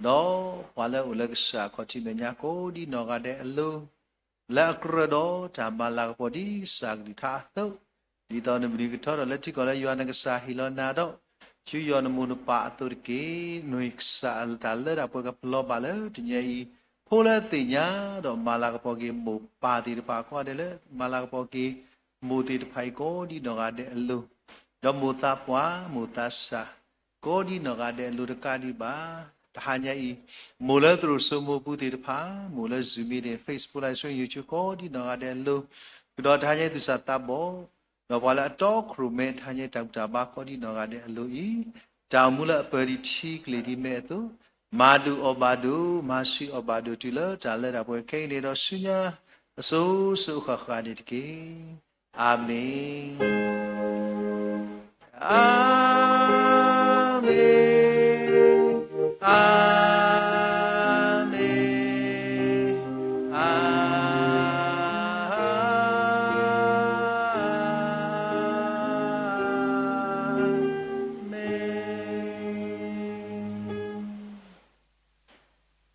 ဒီးပှၤလၢအအိၣ်လၢကစၢ်အခီၣ်ထံးမဲာ်ညါကိးဒ်နီၢ်ဂၤဒဲးအလိၤ လၢအကြၢးဒီးတၢ်မၤလၤကပီၤဒ်ကစၢ်ကလုၢ်ကထါအသိး, ဒ်သိးနမုၢ်နံၤကထီဒီးလၢထံကီၢ်လၢယွၤနကစၢ်ဟ့ၣ်လီၤနၤဒီး, ဆူယွၤနမိၢ်နပၢ်အသိးတက့ၢ်. နွံကစၢ်အတၢ်လၢတၢ်ပှဲၤကပလီၤဘၣ်လၢတနံၤအံၤ, ဖိလၢသ့ၣ်ညါဒီးမၤလၤကပီၤက့ၤမိၢ်ပၢ်သ့ၣ်တဖၣ်ကိးဂၤဒဲးလၢ, မၤလၤကပီၤက့ၤမိၢ်သ့ၣ်တဖၣ်အံၤကိးဒ်နီၢ်ဂၤဒဲးအလိၤ, ဒီးမိၢ်သးပှၢ်, မိၢ်သးစၢ်, ကိးဒ်နီၢ်ဂၤဒဲးအလိၤတကးဒံးဘၣ်. တဟါညါအံၤ, မိၢ်လၢသရိာ်စိမိၢ်ပူၤသ့ၣ်တဖၣ်, မိၢ်လၢ Zoom meeting, Facebook live stream, YouTube ကိးဒ်နီၢ်ဂၤဒဲးအလိၤ, ကဒီးတဟါညါအံၤသူၣ်စၢ်သးဘီၣ်, ဒီးပှၤလၢအတီခိၣ်ရိၣ်မဲတဟါညါအံၤတၢ်ဘူၣ်တၢ်ဘါကိးဒ်နီၢ်ဂၤဒဲးအလိၤအံၤ, တၢ်အိၣ်မူလၢအပၢၤဒံးထံကလ့ၢ်ဒံးမဲာ်အသိး, မၤဒိၣ်အီၣ်ဘၣ်ဒိၣ်, မၤဆံးအီၣ်ဘၣ်ဒိၣ်တုၤလၢတၢ်လၢတၢ်ပှဲၤခဲအံၤန့ၣ်ဒီး ဆူညါအစိၤစိၤအဃၣ်ဃၣ်န့ၣ်တက့ၢ်. အၤမ့ၣ်, အၤမ့ၣ်, အၤမ့ၣ်, အၤ မ့ၣ်.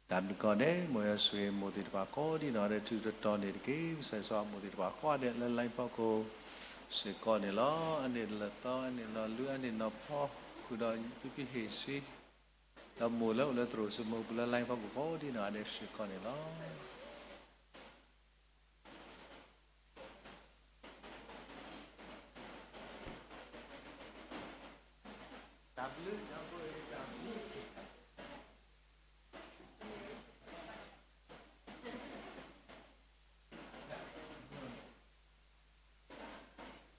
တၢ်ဘျုးကိးဂၤဒဲး, မ်ယွၤဆိၣ်ဂ့ၤမိၢ်သ့ၣ်တဖၣ်ကိးဒ်နီၢ်ဂၤဒဲး ထူးထူးတီၤတီၤန့ၣ်တက့ၢ်. ကစၢ်ယွၤဆိၣ်ဂ့ၤမိၢ်သ့ၣ်တဖၣ်ကိးဂၤဒဲးလၢ line ဖီခိၣ်စ့ၢ်ကီးန့ၣ်လီၤ. အန့ၣ်လၢသီ, အန့ၣ်လီၤလုၢ်, အန့ၣ်နီၢ်ဖီ, ဃုာ်ဒီးဖံဖံဟ့ၣ်ဆှံ, ဒီးမိၢ်လၢအိၣ်လၢသရိာ်စိမိၢ်ပူၤလၢ line ဖီခိၣ်ကိးဒ်နီၢ်ဂၤဒဲးစ့ၢ်ကီးန့ၣ်လီၤ.